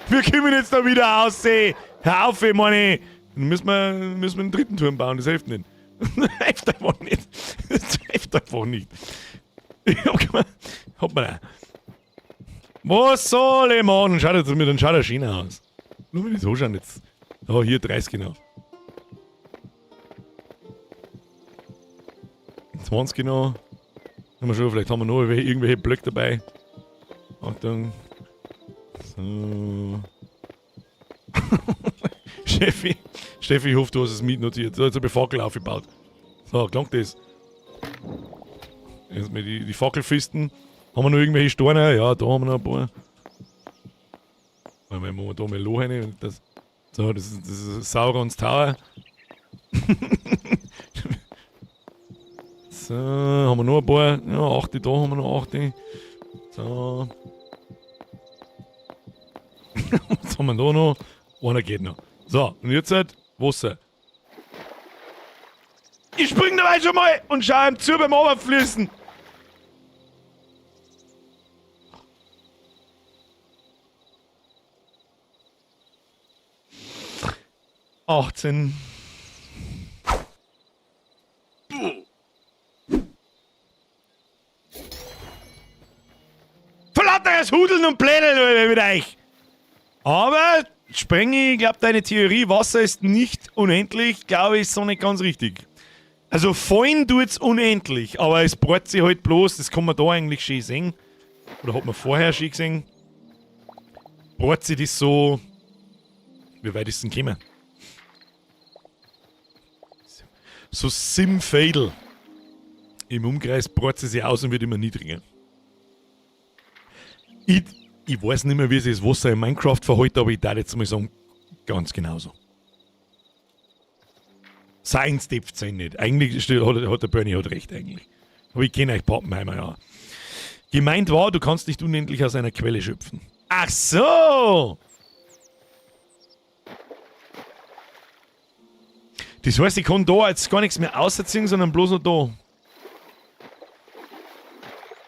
Wir kommen jetzt da wieder aus, ey. Hör auf, ey, Manni. Dann müssen wir einen dritten Turm bauen, das hilft nicht. Das hilft einfach nicht. Das hilft einfach nicht. Ich hab gemeint, hopp mal. Was soll ich machen? Schaut jetzt mit einem schaut der schön aus. Nur wenn ich so schauen jetzt. Oh, hier 30 genau. 20 genau. Haben wir schon, vielleicht haben wir noch irgendwelche Blöcke dabei. Achtung. So. Steffi, ich hoffe, du hast es mitnotiert. So, jetzt hab ich Fackel aufgebaut. So, klangt das. Jetzt mal die Fackelfisten. Haben wir noch irgendwelche Steine? Ja, da haben wir noch ein paar. Mal, machen wir da mal Loch rein und das. So, das ist Saurons Tower. So, haben wir noch ein paar. Ja, 8 da haben wir noch 8. So. Was haben wir da noch? Einer geht noch. So, und jetzt halt Wasser. Ich spring dabei schon mal und schau ihm zu beim Oberfließen. 18. Verlauteres Hudeln und Pläne mit euch. Aber, Sprengi, ich glaube, deine Theorie, Wasser ist nicht unendlich, glaube ich, ist so nicht ganz richtig. Also fallen tut's unendlich, aber es bohrt sich halt bloß, das kann man da eigentlich schön sehen. Oder hat man vorher schon gesehen. Bohrt sich das so. Wie weit ist denn gekommen? So Simfadel. Im Umkreis bohrt sie sich aus und wird immer niedriger. Ich weiß nicht mehr, wie sich das Wasser in Minecraft verhält, aber ich darf jetzt mal sagen, ganz genauso. Science depft nicht. Eigentlich hat der Bernie hat recht, eigentlich. Aber ich kenne euch Pappenheimer, ja. Gemeint war, du kannst nicht unendlich aus einer Quelle schöpfen. Ach so! Das heißt, ich kann da jetzt gar nichts mehr auserziehen, sondern bloß noch da.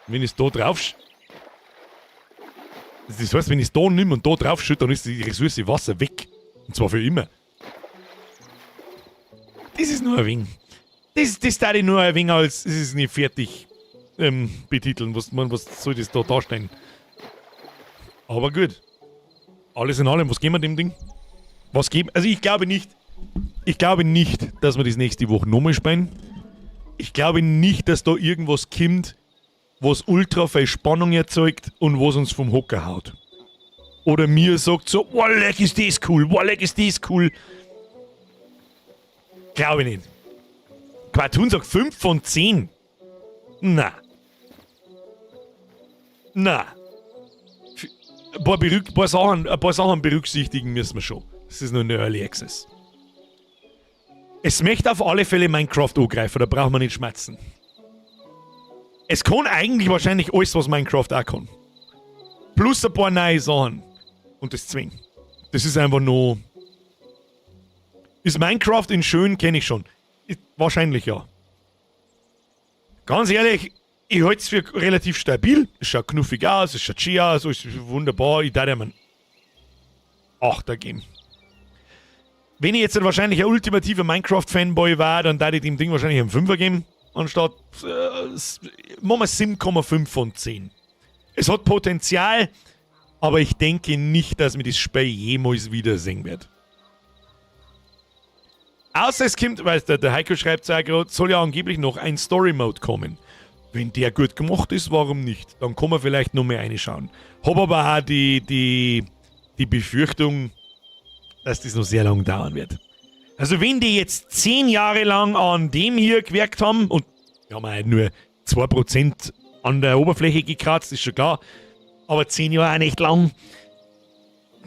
Wenn ich es da drauf. Das heißt, wenn ich es da nimm und da drauf schütte, dann ist die Ressource Wasser weg. Und zwar für immer. Das ist nur ein wenig. Das darf ich nur ein wenig als, es ist nicht fertig betiteln. Was soll das da darstellen? Aber gut. Alles in allem, was geben wir dem Ding? Was geben? Also ich glaube nicht. Ich glaube nicht, dass wir das nächste Woche nochmal spielen. Ich glaube nicht, dass da irgendwas kommt, was ultra viel Spannung erzeugt und was uns vom Hocker haut. Oder mir sagt so, wow, leck, ist das cool, wow, leck, ist das cool. Glaube ich nicht. Cartoon sagt 5 von 10. Na. Na. Ein paar Sachen berücksichtigen müssen wir schon. Das ist nur eine Early Access. Es möchte auf alle Fälle Minecraft angreifen, da braucht man nicht schmerzen. Es kann eigentlich wahrscheinlich alles, was Minecraft auch kann. Plus ein paar neue Sachen. Und das zwingt. Das ist einfach nur. Ist Minecraft in schön, kenne ich schon. Wahrscheinlich ja. Ganz ehrlich, ich halte es für relativ stabil. Es schaut knuffig aus, es schaut schön aus, alles ist wunderbar. Ich darf ihm einen Achter geben. Wenn ich jetzt wahrscheinlich ein ultimativer Minecraft-Fanboy war, dann darf ich dem Ding wahrscheinlich einen Fünfer geben, anstatt, machen wir 7,5 von 10. Es hat Potenzial, aber ich denke nicht, dass mir das Spiel jemals wieder sehen wird. Außer es kommt, weil der Heiko schreibt es auch gerade, soll ja angeblich noch ein Story-Mode kommen. Wenn der gut gemacht ist, warum nicht? Dann kann man vielleicht noch mehr reinschauen. Hab aber auch die Befürchtung, dass das noch sehr lang dauern wird. Also wenn die jetzt 10 Jahre lang an dem hier gewerkt haben, und wir haben halt nur 2% an der Oberfläche gekratzt, ist schon klar, aber 10 Jahre auch nicht lang,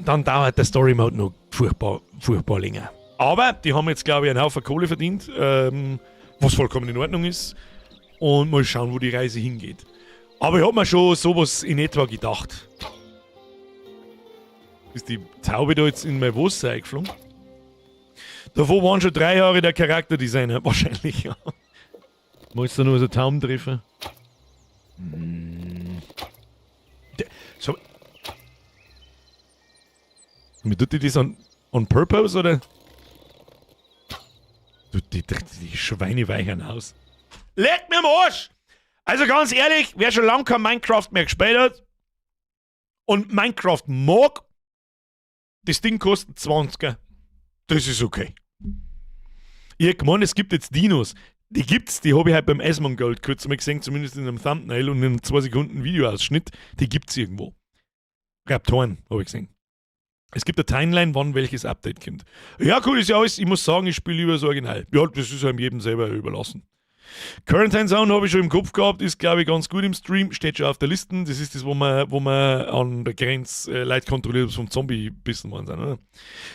dann dauert der Story Mode noch furchtbar, furchtbar länger. Aber die haben jetzt, glaube ich, einen Haufen Kohle verdient, was vollkommen in Ordnung ist. Und mal schauen, wo die Reise hingeht. Aber ich hab mir schon sowas in etwa gedacht. Ist die Taube da jetzt in mein Wasser eingeflogen? Davor waren schon 3 Jahre der Charakterdesigner, wahrscheinlich, ja. Wolltest du nur so Tauben treffen? Hm. So. Wie tut die das on purpose, oder? Du, die Schweine weichern aus. Leck mir am Arsch! Also ganz ehrlich, wer schon lange kein Minecraft mehr gespielt hat und Minecraft mag, das Ding kostet 20er. Das ist okay. Ich hab gemeint, es gibt jetzt Dinos. Die gibt's, die hab ich halt beim Asmongold kurz mal gesehen, zumindest in einem Thumbnail und in einem 2 Sekunden Videoausschnitt. Die gibt's irgendwo. Raptoren, hab ich gesehen. Es gibt eine Timeline, wann welches Update kommt. Ja, cool, ist ja alles. Ich muss sagen, ich spiele lieber das Original. Ja, das ist einem jedem selber überlassen. Quarantine Zone habe ich schon im Kopf gehabt, ist glaube ich ganz gut im Stream, steht schon auf der Liste. Das ist das, wo man an der Grenze Leute kontrolliert, ob sie vom Zombie bissen worden sind. Oder?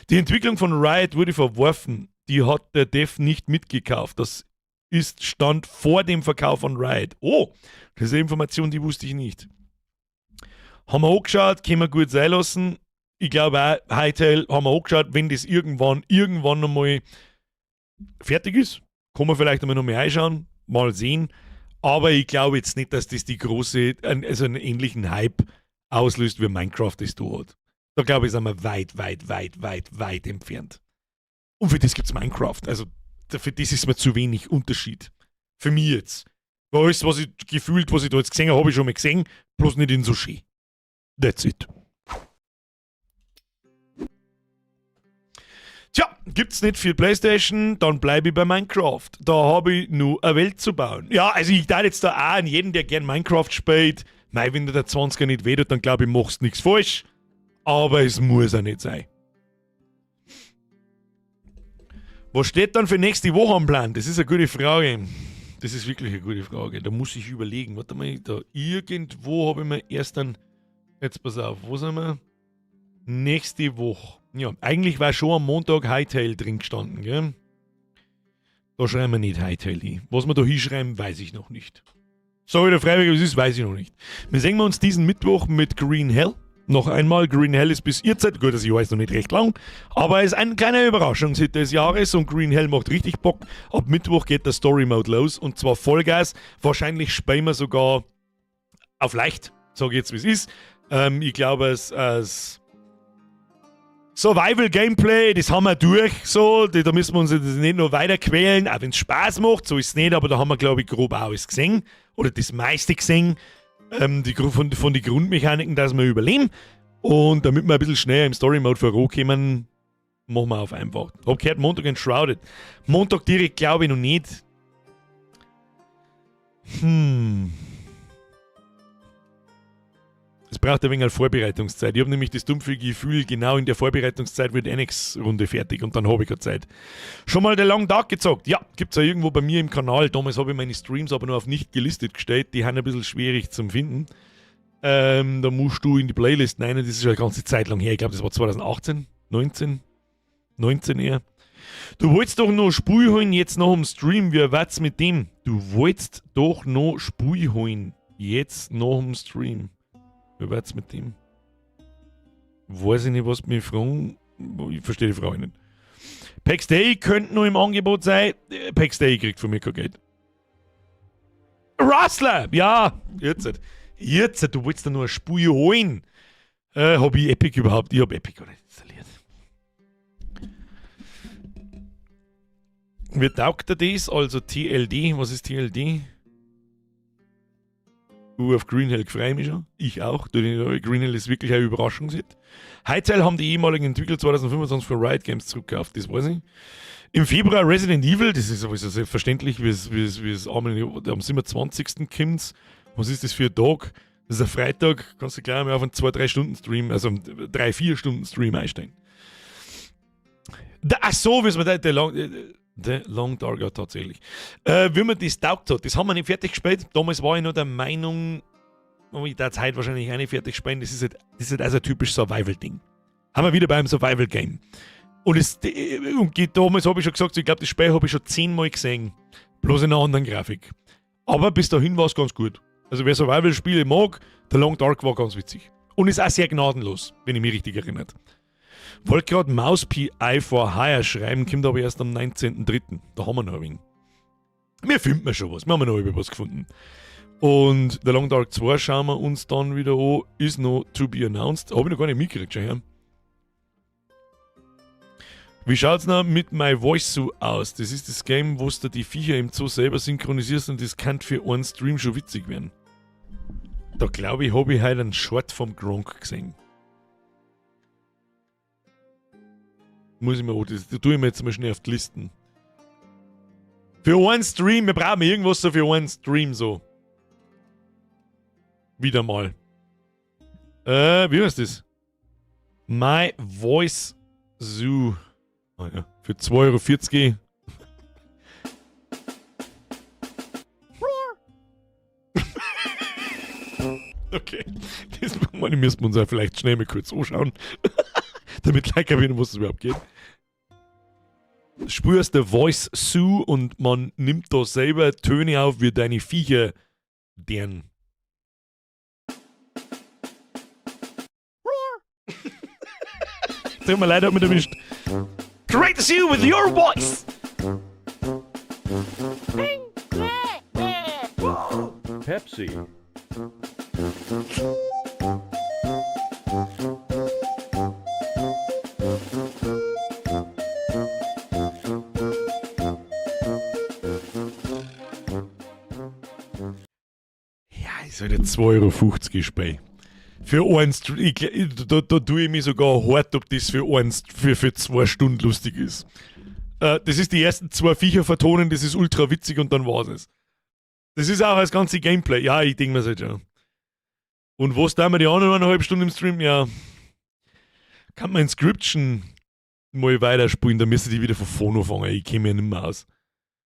Die Entwicklung von Riot wurde verworfen. Die hat der Dev nicht mitgekauft. Das ist Stand vor dem Verkauf von Riot. Oh, das ist eine Information, die wusste ich nicht. Haben wir angeschaut, können wir gut sein lassen. Ich glaube auch, Hytale haben wir angeschaut, wenn das irgendwann nochmal fertig ist, kann man vielleicht einmal noch mal reinschauen, mal sehen. Aber ich glaube jetzt nicht, dass das die große, also einen ähnlichen Hype auslöst, wie Minecraft es da hat. Da glaube ich, sind wir weit, weit, weit, weit, weit entfernt. Und für das gibt es Minecraft. Also für das ist mir zu wenig Unterschied. Für mich jetzt. Weil alles, was ich gefühlt, was ich da jetzt gesehen habe, habe ich schon mal gesehen, bloß nicht in so schön. That's it. Tja, gibt's nicht viel PlayStation, dann bleibe ich bei Minecraft. Da habe ich nur eine Welt zu bauen. Ja, also ich darf jetzt da auch an jeden, der gern Minecraft spielt, mei, wenn dir der 20er nicht wehtut, dann glaube ich, machst nichts falsch. Aber es muss auch nicht sein. Was steht dann für nächste Woche am Plan? Das ist eine gute Frage. Das ist wirklich eine gute Frage. Da muss ich überlegen. Warte mal, da irgendwo habe ich mir erst dann. Jetzt pass auf, wo sind wir? Nächste Woche. Ja, eigentlich war schon am Montag Hytale drin gestanden, gell? Da schreiben wir nicht Hytale hin. Was wir da hinschreiben, weiß ich noch nicht. Sag ich dir freiwillig, was ist, weiß ich noch nicht. Wir sehen wir uns diesen Mittwoch mit Green Hell. Noch einmal, Green Hell ist bis ihr Zeit. Gut, das Jahr ist noch nicht recht lang, aber es ist ein kleiner Überraschungshit des Jahres und Green Hell macht richtig Bock. Ab Mittwoch geht der Story Mode los und zwar Vollgas. Wahrscheinlich spielen wir sogar auf leicht, sag ich jetzt, wie es ist. Ich glaube, es Survival Gameplay, das haben wir durch, so, da müssen wir uns jetzt nicht noch weiter quälen, auch wenn es Spaß macht, so ist es nicht, aber da haben wir, glaube ich, grob auch alles gesehen oder das meiste gesehen, von den Grundmechaniken, dass wir überleben. Und damit wir ein bisschen schneller im Story Mode vorankommen, machen wir auf einfach. Hab gehört, Montag Enshrouded. Montag direkt glaube ich noch nicht. Es braucht ein wenig Vorbereitungszeit. Ich habe nämlich das dumpfe Gefühl, genau in der Vorbereitungszeit wird NX-Runde fertig und dann habe ich keine Zeit. Schon mal The Long Dark gezockt? Ja, gibt es ja irgendwo bei mir im Kanal. Damals habe ich meine Streams aber nur auf nicht gelistet gestellt. Die sind ein bisschen schwierig zum Finden. Da musst du in die Playlist rein. Das ist schon eine ganze Zeit lang her. Ich glaube, das war 2018, 19, 19 eher. Du wolltest doch noch Spiel holen jetzt nach dem Stream. Wie war's mit dem? Du wolltest doch noch Spiel holen jetzt nach dem Stream. Wie war's mit dem? Weiß ich nicht, was mich fragen. Ich verstehe die Frage nicht. Pax Dei könnte noch im Angebot sein. Pax Dei kriegt von mir kein Geld. Rustler! Ja, jetzt. Jetzt, du wolltest da nur ein Spiel holen. Hab ich Epic überhaupt? Ich hab Epic gar nicht installiert. Wie taugt dir das? Also TLD, was ist TLD? Auf Green Hell freue ich mich schon. Ich auch. Green Hell ist wirklich eine Überraschung. Hytale haben die ehemaligen Entwickler 2025 von Riot Games zurückgekauft, das weiß ich. Im Februar Resident Evil, das ist sowieso selbstverständlich, wie es am 27. kommt. Was ist das für ein Tag? Das ist ein Freitag, kannst du gleich mal auf einen 2-3 Stunden Stream, also 3-4 Stunden Stream einstellen. Da, ach so, wie es mir da, der Long Dark, ja, tatsächlich. Wie mir das taugt hat, das haben wir nicht fertig gespielt. Damals war ich noch der Meinung, oh, ich darf heute wahrscheinlich auch nicht fertig spielen, das ist halt also ein typisch Survival-Ding. Haben wir wieder beim Survival-Game. Und damals habe ich schon gesagt, ich glaube, das Spiel habe ich schon 10-mal gesehen. Bloß in einer anderen Grafik. Aber bis dahin war es ganz gut. Also wer Survival-Spiele mag, der Long Dark war ganz witzig. Und ist auch sehr gnadenlos, wenn ich mich richtig erinnere. Wollte gerade Mouse PI for Hire schreiben, kommt aber erst am 19.03. Da haben wir noch ein wenig. Wir finden wir schon was. Wir haben noch über was gefunden. Und The Long Dark 2 schauen wir uns dann wieder an. Ist noch to be announced. Habe ich noch gar nicht mitgekriegt, schon her. Wie schaut's noch mit My Voice Zoo aus? Das ist das Game, wo du die Viecher im Zoo selber synchronisierst und das kann für einen Stream schon witzig werden. Da glaube ich, habe ich heute einen Short vom Gronkh gesehen. Muss ich mir, oh, das tue ich mir jetzt mal schnell auf die Listen. Für einen Stream, wir brauchen irgendwas so für einen Stream so. Wieder mal. Wie heißt das? My Voice Zoo. Ah ja, für 2,40 Euro. Okay, das meine, müssen wir uns ja vielleicht schnell mal kurz anschauen, damit gleich kapieren, was es überhaupt geht. Spürst der Voice zu und man nimmt da selber Töne auf, wie deine Viecher deren. Tut mir leid, hab mich erwischt. Create the zoo with your voice! Pepsi. Ja, ist halt 2,50 Euro Spiel. Für eins, ich, da, da tue ich mich sogar hart, ob das für eins, für 2 Stunden lustig ist. Das ist die ersten zwei Viecher vertonen, das ist ultra witzig und dann war's es. Das ist auch das ganze Gameplay. Ja, ich denke mir halt schon. Und was da wir die anderen 1,5 Stunden im Stream? Ja. Kann man Inscryption mal weiterspielen, da müsste die wieder von vorne anfangen. Ich kenne mich ja nicht mehr aus.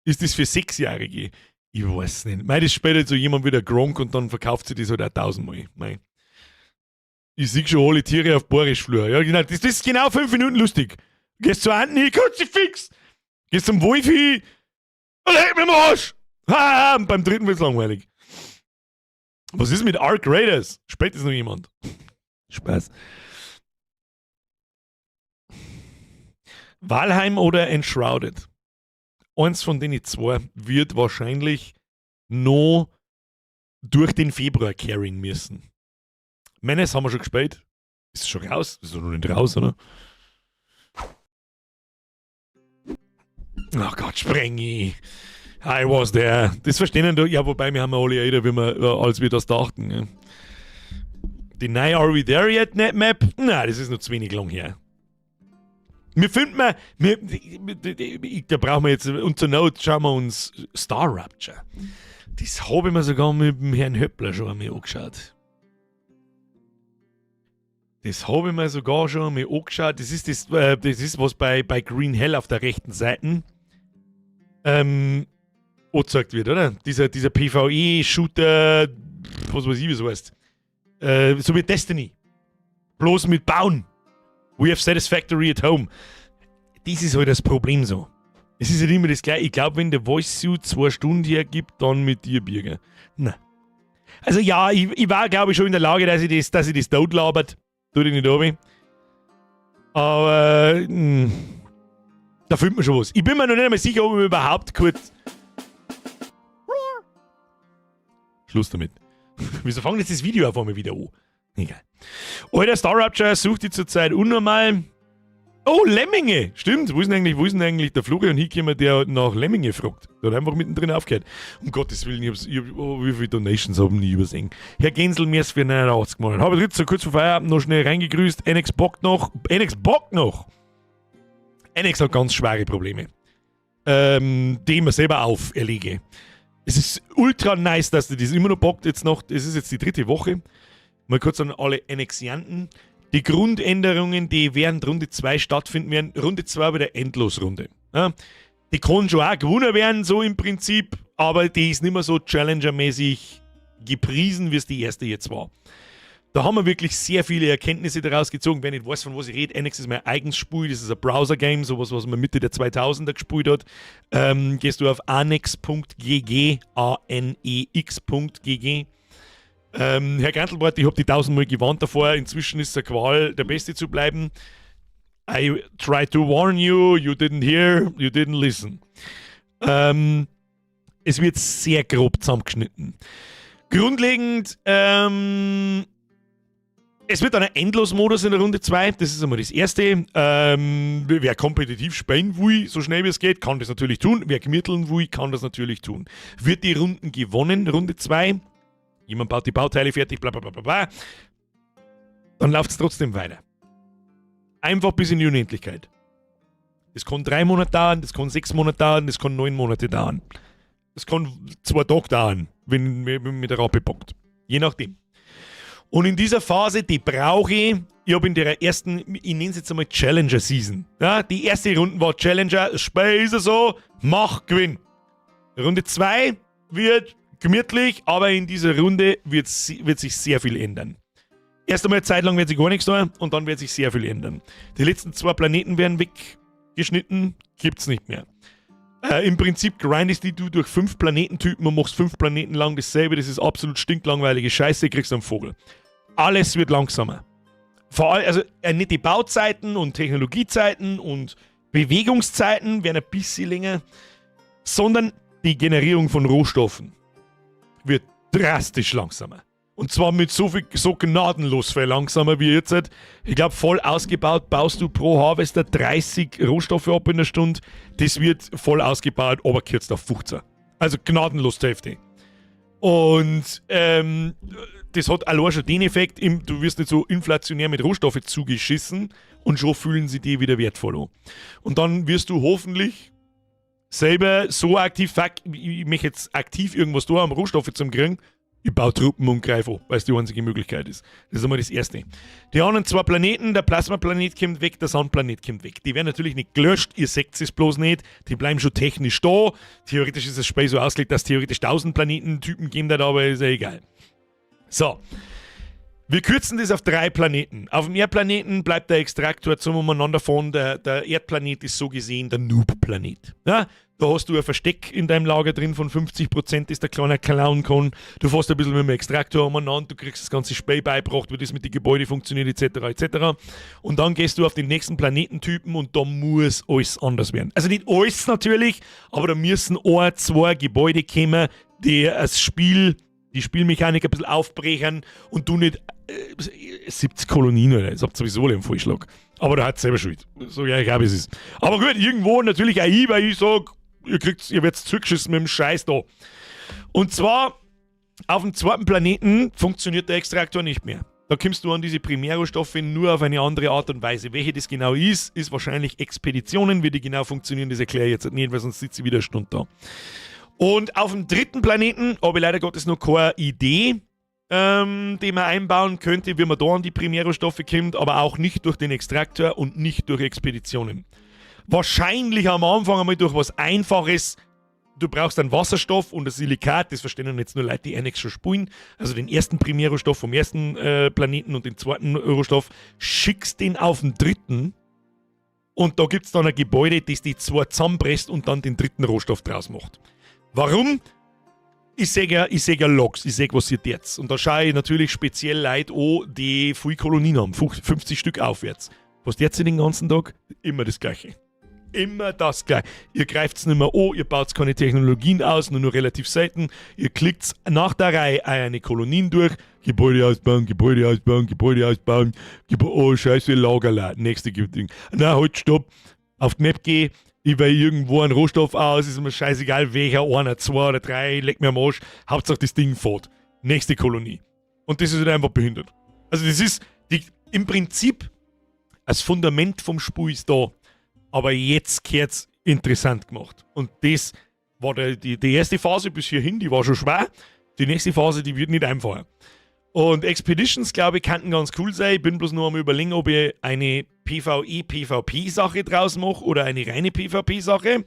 Ist das für 6-Jährige? Ich weiß nicht. Mei, das spielt halt so jemand wie der Gronkh und dann verkauft sie das halt auch tausendmal. Mei. Ich sehe schon alle Tiere auf Boris Flur. Ja, genau. Das ist genau 5 Minuten lustig. Gehst zu Andi, Kruzifix! Gehst zum Wolfi, leck mir am Arsch! Ha, und beim dritten wird's langweilig. Was ist mit Arc Raiders? Spielt das noch jemand? Spaß. Valheim oder Enshrouded? Eins von den zwei wird wahrscheinlich noch durch den Februar carryen müssen. Menace haben wir schon gespielt. Ist es schon raus? Ist doch noch nicht raus, oder? Ach Gott, Sprengi. I was there. Das verstehen wir, ja, wobei wir haben ja alle älter, wie wir, als wir das dachten. Ja. Die neue Are We There Yet Net Map? Nein, das ist noch zu wenig lang her. Wir finden mal, wir, da brauchen wir jetzt, und zur Not schauen wir uns Star Rapture. Das habe ich mir sogar mit dem Herrn Höppler schon einmal angeschaut. Das habe ich mir sogar schon einmal angeschaut. Das ist das, das ist was bei Green Hell auf der rechten Seite angezeigt wird, oder? Dieser PvE-Shooter, was weiß ich, wie es heißt. So wie Destiny. Bloß mit Bauen. We have Satisfactory at home. Das ist halt das Problem so. Es ist halt immer das Gleiche. Ich glaube, wenn der Voice Suit 2 Stunden hergibt, dann mit dir, Birger. Na. Also ja, ich war, glaube ich, schon in der Lage, dass ich das totlabert. Tut ich nicht runter. Aber da findet man schon was. Ich bin mir noch nicht einmal sicher, ob ich überhaupt kurz. Schluss damit. Wieso fangen jetzt das Video auf einmal wieder an? Egal. Alter, Star Rapture sucht die zurzeit unnormal. Oh, Lemminge! Stimmt, wo ist denn eigentlich der Florian hingekommen, der nach Lemminge fragt? Der hat einfach mittendrin aufgehört. Um Gottes Willen, ich hab, oh, wie viele Donations haben nie übersehen. Herr Gensel, mir ist für 89 gemacht. Habe ich jetzt so kurz vor Feierabend noch schnell reingegrüßt. NX bockt noch. NX bockt noch! NX hat ganz schwere Probleme, die ich mir selber auferlege. Es ist ultra nice, dass du das immer noch bockt. Jetzt noch, es ist jetzt die dritte Woche. Mal kurz an alle NXianten. Die Grundänderungen, die während Runde 2 stattfinden werden, Runde 2 wieder Endlosrunde. Ja, die kann schon auch gewonnen werden, so im Prinzip, aber die ist nicht mehr so Challenger-mäßig gepriesen, wie es die erste jetzt war. Da haben wir wirklich sehr viele Erkenntnisse daraus gezogen. Wer nicht weiß, von was ich rede, NX ist mein eigenes Spiel, das ist ein Browser-Game, sowas, was man Mitte der 2000er gespielt hat. Gehst du auf anex.gg, anex.gg. Herr Grantelbart, ich habe die tausendmal gewarnt davor. Inzwischen ist es eine Qual, der Beste zu bleiben. I tried to warn you, you didn't hear, you didn't listen. Es wird sehr grob zusammengeschnitten. Grundlegend, es wird einen Endlos-Modus in der Runde 2, das ist einmal das Erste. Wer kompetitiv spielen will, so schnell wie es geht, kann das natürlich tun. Wer gmirteln will, kann das natürlich tun. Wird die Runden gewonnen, Runde 2, jemand baut die Bauteile fertig, bla bla bla bla bla, dann läuft es trotzdem weiter. Einfach bis in die Unendlichkeit. Das kann 3 Monate dauern, das kann 6 Monate dauern, das kann 9 Monate dauern. Das kann 2 Tage dauern, wenn mit der Rappe packt. Je nachdem. Und in dieser Phase, die brauche ich, ich habe in der ersten, ich nenne es jetzt einmal Challenger Season. Ja, die erste Runde war Challenger, das Spiel ist so, mach, gewinn. Runde 2 wird Gemütlich, aber in dieser Runde wird sich sehr viel ändern. Erst einmal eine Zeit lang wird sich gar nichts tun und dann wird sich sehr viel ändern. Die letzten zwei Planeten werden weggeschnitten, gibt's nicht mehr. Im Prinzip grindest du durch fünf Planetentypen und machst 5 Planeten lang dasselbe. Das ist absolut stinklangweilige Scheiße, kriegst einen Vogel. Alles wird langsamer. Vor allem, also nicht die Bauzeiten und Technologiezeiten und Bewegungszeiten werden ein bisschen länger, sondern die Generierung von Rohstoffen wird drastisch langsamer. Und zwar mit so viel, so gnadenlos viel langsamer wie jetzt. Ich glaube, voll ausgebaut baust du pro Harvester 30 Rohstoffe ab in der Stunde. Das wird voll ausgebaut, oberkürzt auf 15. Also gnadenlos die Hälfte. Und das hat allein schon den Effekt, du wirst nicht so inflationär mit Rohstoffe zugeschissen und schon fühlen sie die wieder wertvoll an. Und dann wirst du hoffentlich selber so aktiv, fuck, ich möchte jetzt aktiv irgendwas tun, um Rohstoffe zu kriegen. Ich baue Truppen und greife an, weil es die einzige Möglichkeit ist. Das ist einmal das Erste. Die anderen zwei Planeten, der Plasmaplanet kommt weg, der Sandplanet kommt weg. Die werden natürlich nicht gelöscht, ihr seht es bloß nicht. Die bleiben schon technisch da. Theoretisch ist das Spiel so ausgelegt, dass theoretisch 1000 Planetentypen geben, aber ist ja egal. So. Wir kürzen das auf drei Planeten. Auf dem Erdplaneten bleibt der Extraktor zum Umeinanderfahren. Der Erdplanet ist so gesehen der Noob-Planet. Ja, da hast du ein Versteck in deinem Lager drin von 50%, das der kleine klauen kann. Du fährst ein bisschen mit dem Extraktor umeinander, du kriegst das ganze Spiel beigebracht, wie das mit den Gebäuden funktioniert, etc. etc. Und dann gehst du auf den nächsten Planetentypen und da muss alles anders werden. Also nicht alles natürlich, aber da müssen ein, zwei Gebäude kommen, die das Spiel, die Spielmechanik ein bisschen aufbrechen und du nicht 70 Kolonien oder das habt sowieso alle im Vorschlag. Aber da hat selber Schuld. So, ja, ich glaube, es ist. Aber gut, irgendwo natürlich auch ich, weil ich sag, ihr werdet zugeschissen mit dem Scheiß da. Und zwar auf dem zweiten Planeten funktioniert der Extraktor nicht mehr. Da kommst du an diese Primärrohstoffe nur auf eine andere Art und Weise. Welche das genau ist, ist wahrscheinlich Expeditionen. Wie die genau funktionieren, das erkläre ich jetzt nicht, weil sonst sitze ich wieder eine Stunde da. Und auf dem dritten Planeten habe ich leider Gottes noch keine Idee, die man einbauen könnte, wie man da an die Primärrohstoffe kommt, aber auch nicht durch den Extraktor und nicht durch Expeditionen. Wahrscheinlich am Anfang einmal durch was Einfaches. Du brauchst einen Wasserstoff und das Silikat, das verstehen jetzt nur Leute, die NX schon spielen. Also den ersten Primärrohstoff vom ersten Planeten und den zweiten Rohstoff, schickst den auf den dritten und da gibt es dann ein Gebäude, das die zwei zusammenpresst und dann den dritten Rohstoff draus macht. Warum? Ich seh ja Logs, ich sehe, was ihr jetzt. Und da schaue ich natürlich speziell Leute an, die viel Kolonien haben, 50 Stück aufwärts. Was jetzt den ganzen Tag? Immer das Gleiche. Immer das Gleiche. Ihr greift es nicht mehr an, ihr baut keine Technologien aus, nur relativ selten. Ihr klickt nach der Reihe eine Kolonien durch. Gebäude ausbauen, Gebäude ausbauen, Gebäude ausbauen. Oh, scheiße, Lager leer. Nächste Ding. Na, halt, stopp. Auf die Map geh, ich wähle irgendwo einen Rohstoff aus, ist mir scheißegal, welcher, einer, zwei oder drei, leck mir am Arsch. Hauptsache, das Ding fährt. Nächste Kolonie. Und das ist halt einfach behindert. Also das ist, im Prinzip, das Fundament vom Spiel ist da. Aber jetzt kehrt's interessant gemacht. Und das war die erste Phase bis hierhin, die war schon schwer. Die nächste Phase, die wird nicht einfacher. Und Expeditions, glaube ich, könnten ganz cool sein. Ich bin bloß nur am Überlegen, ob ich eine PvE-PvP-Sache draus mache oder eine reine PvP-Sache.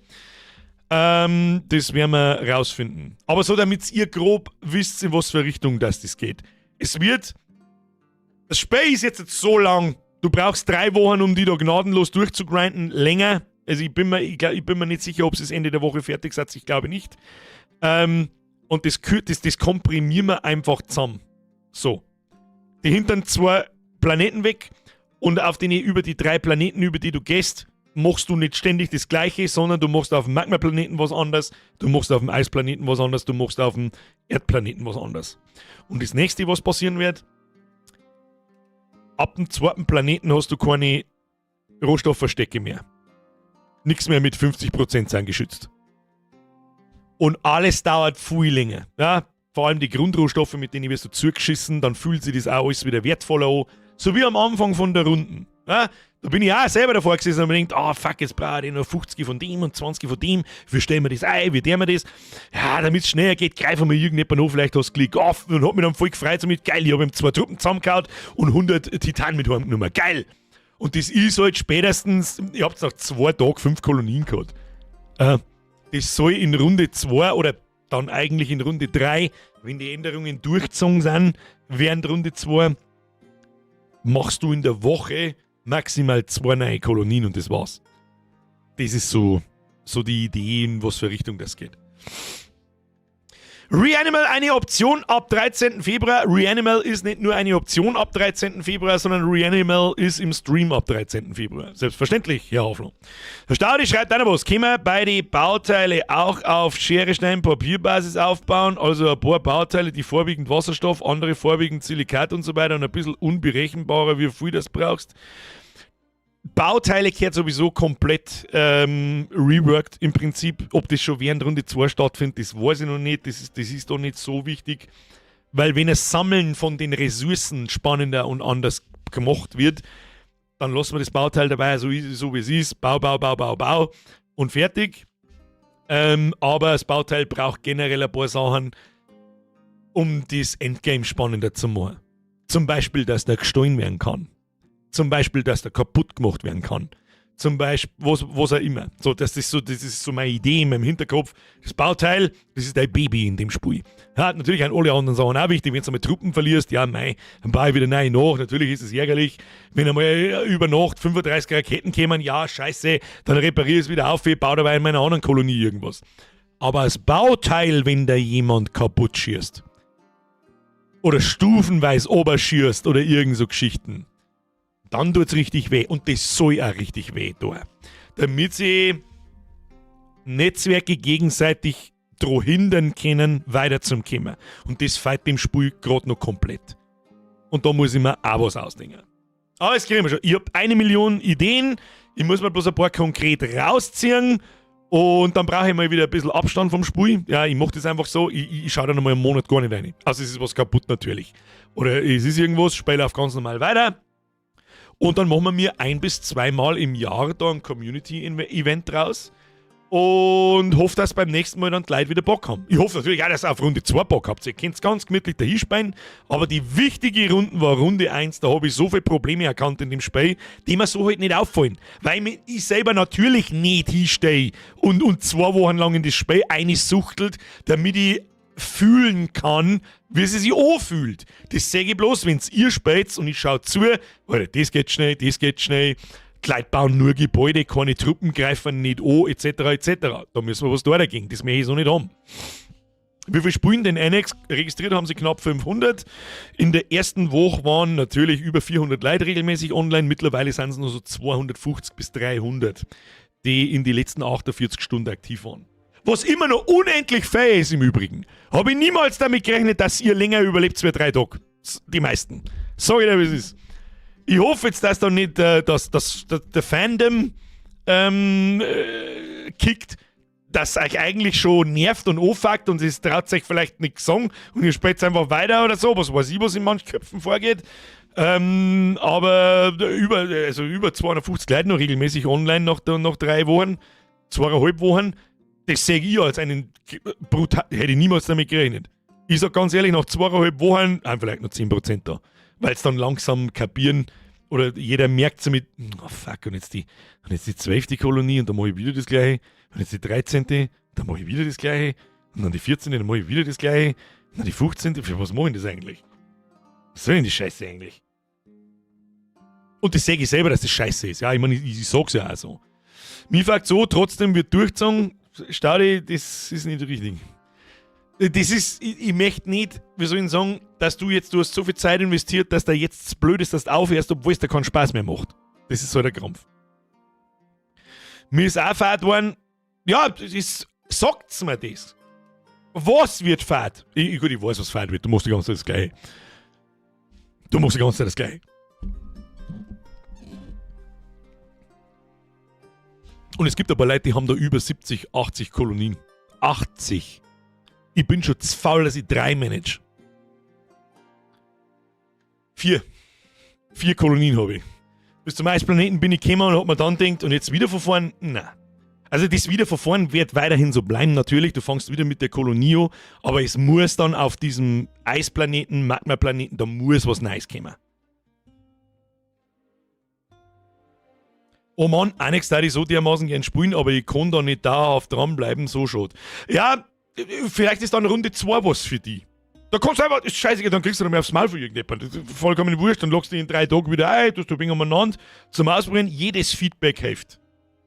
Das werden wir rausfinden. Aber so, damit ihr grob wisst, in was für Richtung das geht. Es wird. Das Spiel ist jetzt so lang. Du brauchst 3 Wochen, um die da gnadenlos durchzugrinden. Länger. Also ich, glaub, ich bin mir nicht sicher, ob es das Ende der Woche fertig seid. Ich glaube nicht. Und das komprimieren wir einfach zusammen. So. Die hinteren zwei Planeten weg und auf den über die drei Planeten, über die du gehst, machst du nicht ständig das Gleiche, sondern du machst auf dem Magma-Planeten was anderes, du machst auf dem Eisplaneten was anderes, du machst auf dem Erdplaneten was anderes. Und das Nächste, was passieren wird: Ab dem zweiten Planeten hast du keine Rohstoffverstecke mehr. Nichts mehr mit 50% sein geschützt. Und alles dauert viel länger. Ja? Vor allem die Grundrohstoffe, mit denen wirst du zugeschissen, dann fühlt sich das auch alles wieder wertvoller an. So wie am Anfang von der Runden. Ja? Da bin ich auch selber davor gesessen und mir gedacht, ah fuck, jetzt brauche ich nur 50 von dem und 20 von dem. Wie stellen wir das ein? Wie tun wir das? Ja, damit es schneller geht, greifen wir irgendjemand an, vielleicht hast du Glück auf und hab mich dann voll gefreut, so mit, geil, ich habe ihm zwei Truppen zusammengehauen und 100 Titan mit heimgenommen. Geil! Und das ist halt spätestens, ich hab's nach 2 Tagen fünf Kolonien gehabt. Das soll in Runde 2 oder Dann eigentlich in Runde 3, wenn die Änderungen durchgezogen sind, während Runde 2, machst du in der Woche maximal 2 neue Kolonien und das war's. Das ist so die Idee, in was für Richtung das geht. Reanimal eine Option ab 13. Februar. Reanimal ist nicht nur eine Option ab 13. Februar, sondern Reanimal ist im Stream ab 13. Februar. Selbstverständlich, Herr Hafler. Herr Staudi schreibt einer was. Können wir bei den Bauteile auch auf Schere, Stein, Papierbasis aufbauen? Also ein paar Bauteile, die vorwiegend Wasserstoff, andere vorwiegend Silikat und so weiter und ein bisschen unberechenbarer, wie viel das brauchst. Bauteile gehört sowieso komplett reworked im Prinzip. Ob das schon während Runde 2 stattfindet, das weiß ich noch nicht. Das ist doch nicht so wichtig, weil wenn das Sammeln von den Ressourcen spannender und anders gemacht wird, dann lassen wir das Bauteil dabei, so wie es ist. Bau, bau, bau, bau, bau und fertig. Aber das Bauteil braucht generell ein paar Sachen, um das Endgame spannender zu machen. Zum Beispiel, dass der gestohlen werden kann. Zum Beispiel, dass der kaputt gemacht werden kann. Zum Beispiel, was auch immer. So, das ist so meine Idee in meinem Hinterkopf. Das Bauteil, das ist dein Baby in dem Spiel. Ja, natürlich sind alle anderen Sachen auch wichtig. Wenn du einmal Truppen verlierst, ja, mei, dann baue ich wieder neu nach. Natürlich ist es ärgerlich. Wenn einmal über Nacht 35 Raketen kämen, ja, scheiße, dann repariere ich es wieder auf, ich baue dabei in meiner anderen Kolonie irgendwas. Aber als Bauteil, wenn da jemand kaputt schießt oder stufenweise oberschießt oder irgend so Geschichten, dann tut's richtig weh. Und das soll auch richtig weh tun. Damit sie Netzwerke gegenseitig dran hindern können, weiterzukommen. Und das fällt dem Spiel grad noch komplett. Und da muss ich mir auch was ausdenken. Aber das kriegen wir schon. Ich hab 1 Million Ideen. Ich muss mir bloß ein paar konkret rausziehen. Und dann brauche ich mal wieder ein bisschen Abstand vom Spiel. Ja, ich mach das einfach so. Ich schau da nochmal einen Monat gar nicht rein. Also es ist was kaputt natürlich. Oder es ist irgendwas, spiele auf ganz normal weiter. Und dann machen wir mir 1 bis 2-mal im Jahr da ein Community-Event draus und hoffe, dass beim nächsten Mal dann die Leute wieder Bock haben. Ich hoffe natürlich auch, dass ihr auf Runde 2 Bock habt. Ihr könnt's ganz gemütlich dahinspielen, aber die wichtige Runde war Runde 1. Da habe ich so viele Probleme erkannt in dem Spiel, die mir so halt nicht auffallen. Weil ich selber natürlich nicht hinstehe und 2 Wochen lang in das Spiel einsuchtelt, damit ich fühlen kann, wie sie sich anfühlt. Das sehe ich bloß, wenn's ihr spielt und ich schau zu, Alter, das geht schnell, das geht schnell, die Leute bauen nur Gebäude, keine Truppen greifen nicht an, et cetera, et cetera. Da müssen wir was da dagegen, das möchte ich so nicht haben. Wie viel spielen denn Annex? Registriert haben sie knapp 500. In der ersten Woche waren natürlich über 400 Leute regelmäßig online. Mittlerweile sind es nur so 250 bis 300, die in die letzten 48 Stunden aktiv waren. Was immer noch unendlich fair ist im Übrigen. Hab ich niemals damit gerechnet, dass ihr länger überlebt als 3 Tage. Die meisten. Sag ich dir, wie es ist. Ich hoffe jetzt, dass da nicht dass, dass der Fandom kickt, dass euch eigentlich schon nervt und anfuckt und es traut sich vielleicht nichts sagen und ihr spielt einfach weiter oder so. Was weiß ich, was in manchen Köpfen vorgeht. Aber über 250 Leute noch regelmäßig online nach 3 Wochen, zweieinhalb Wochen. Das sehe ich als einen brutal, hätte ich niemals damit gerechnet. Ich sag ganz ehrlich, nach zweieinhalb Wochen, vielleicht noch 10% da, weil's dann langsam kapieren oder jeder merkt so mit, oh fuck, und jetzt die 12. Kolonie und dann mach ich wieder das Gleiche, und jetzt die 13., dann mach ich wieder das Gleiche, und dann die 14., dann mach ich wieder das Gleiche, und dann die 15., für was mach ich das eigentlich? Was soll denn die Scheiße eigentlich? Und das sehe ich selber, dass das Scheiße ist. Ja, ich meine, ich sag's ja auch so. Mir fragt so, trotzdem wird durchgezogen, Staudi, das ist nicht richtig. Das ist, ich, ich möchte nicht, wie soll ich sagen, dass du jetzt, du hast so viel Zeit investiert, dass da jetzt blöd ist, dass du aufhörst, obwohl es dir keinen Spaß mehr macht. Das ist so der Krampf. Mir ist auch fad worden, ja, das ist, sagt's mir das. Was wird fad? Gut, ich weiß, was fad wird, du machst die ganze Zeit das Gleiche. Du machst die ganze Zeit das Gleiche. Und es gibt aber Leute, die haben da über 70, 80 Kolonien. 80. Ich bin schon zu faul, dass ich 3 manage. 4. 4 Kolonien habe ich. Bis zum Eisplaneten bin ich gekommen und hab mir dann gedacht, und jetzt wieder von vorn? Nein. Also das wieder von vorn wird weiterhin so bleiben, natürlich. Du fängst wieder mit der Kolonie an, aber es muss dann auf diesem Eisplaneten, Magmaplaneten, da muss was Neues kommen. Oh Mann, Annex darf ich so dermaßen gern spielen, aber ich kann da nicht dauerhaft dranbleiben, so schade. Ja, Vielleicht ist dann Runde 2 was für die. Da kommst du einfach, ist scheißegal, dann kriegst du noch mehr aufs Maul von irgendjemandem. Das ist vollkommen wurscht, dann loggst du dich in 3 Tagen wieder ein, tust du ein wenig umeinander zum Ausprobieren. Jedes Feedback hilft.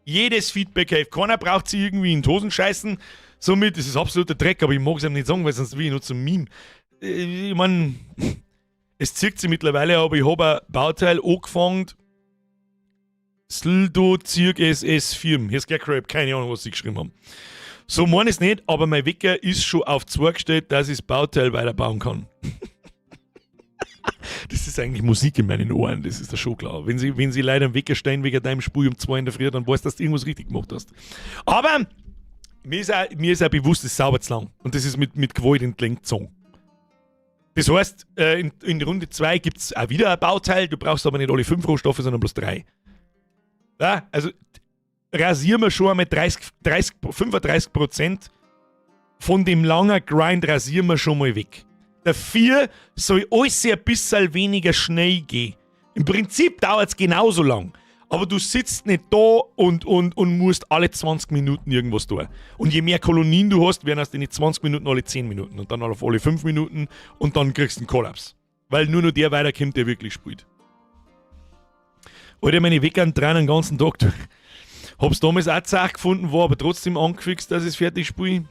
Jedes Feedback hilft. Keiner braucht sich irgendwie in die Hosen scheißen. Somit, das ist absoluter Dreck, aber ich mag es ihm nicht sagen, weil sonst will ich nur zum Meme. Ich mein, es zirkt sich mittlerweile, aber ich habe ein Bauteil angefangen. Sldo Zirk SS Firm. Hier ist Scarecrow, keine Ahnung, was sie geschrieben haben. So mein ich es nicht, aber mein Wecker ist schon auf 2 gestellt, dass ich das Bauteil weiterbauen kann. Das ist eigentlich Musik in meinen Ohren, das ist da schon klar. Wenn sie leider am Wecker stehen wegen deinem Spiel um 2 in der Früh, dann weißt du, dass du irgendwas richtig gemacht hast. Aber mir ist auch bewusst, es ist sauber zu lang. Und das ist mit Gewalt entlang gezogen. Das heißt, in Runde 2 gibt es auch wieder ein Bauteil, du brauchst aber nicht alle fünf Rohstoffe, sondern bloß drei. Ja, also rasieren wir schon einmal 30, 30, 35% von dem langen Grind rasieren wir schon mal weg. Dafür soll alles ein bisschen weniger schnell gehen. Im Prinzip dauert es genauso lang. Aber du sitzt nicht da und musst alle 20 Minuten irgendwas tun. Und je mehr Kolonien du hast, werden aus den 20 Minuten alle 10 Minuten und dann auf alle 5 Minuten und dann kriegst du einen Kollaps. Weil nur noch der weiterkommt, der wirklich spielt. Alter, meine Wecker drehen den ganzen Tag durch. Hab's damals auch zach gefunden, war aber trotzdem angefixt, dass ich es fertig spiele.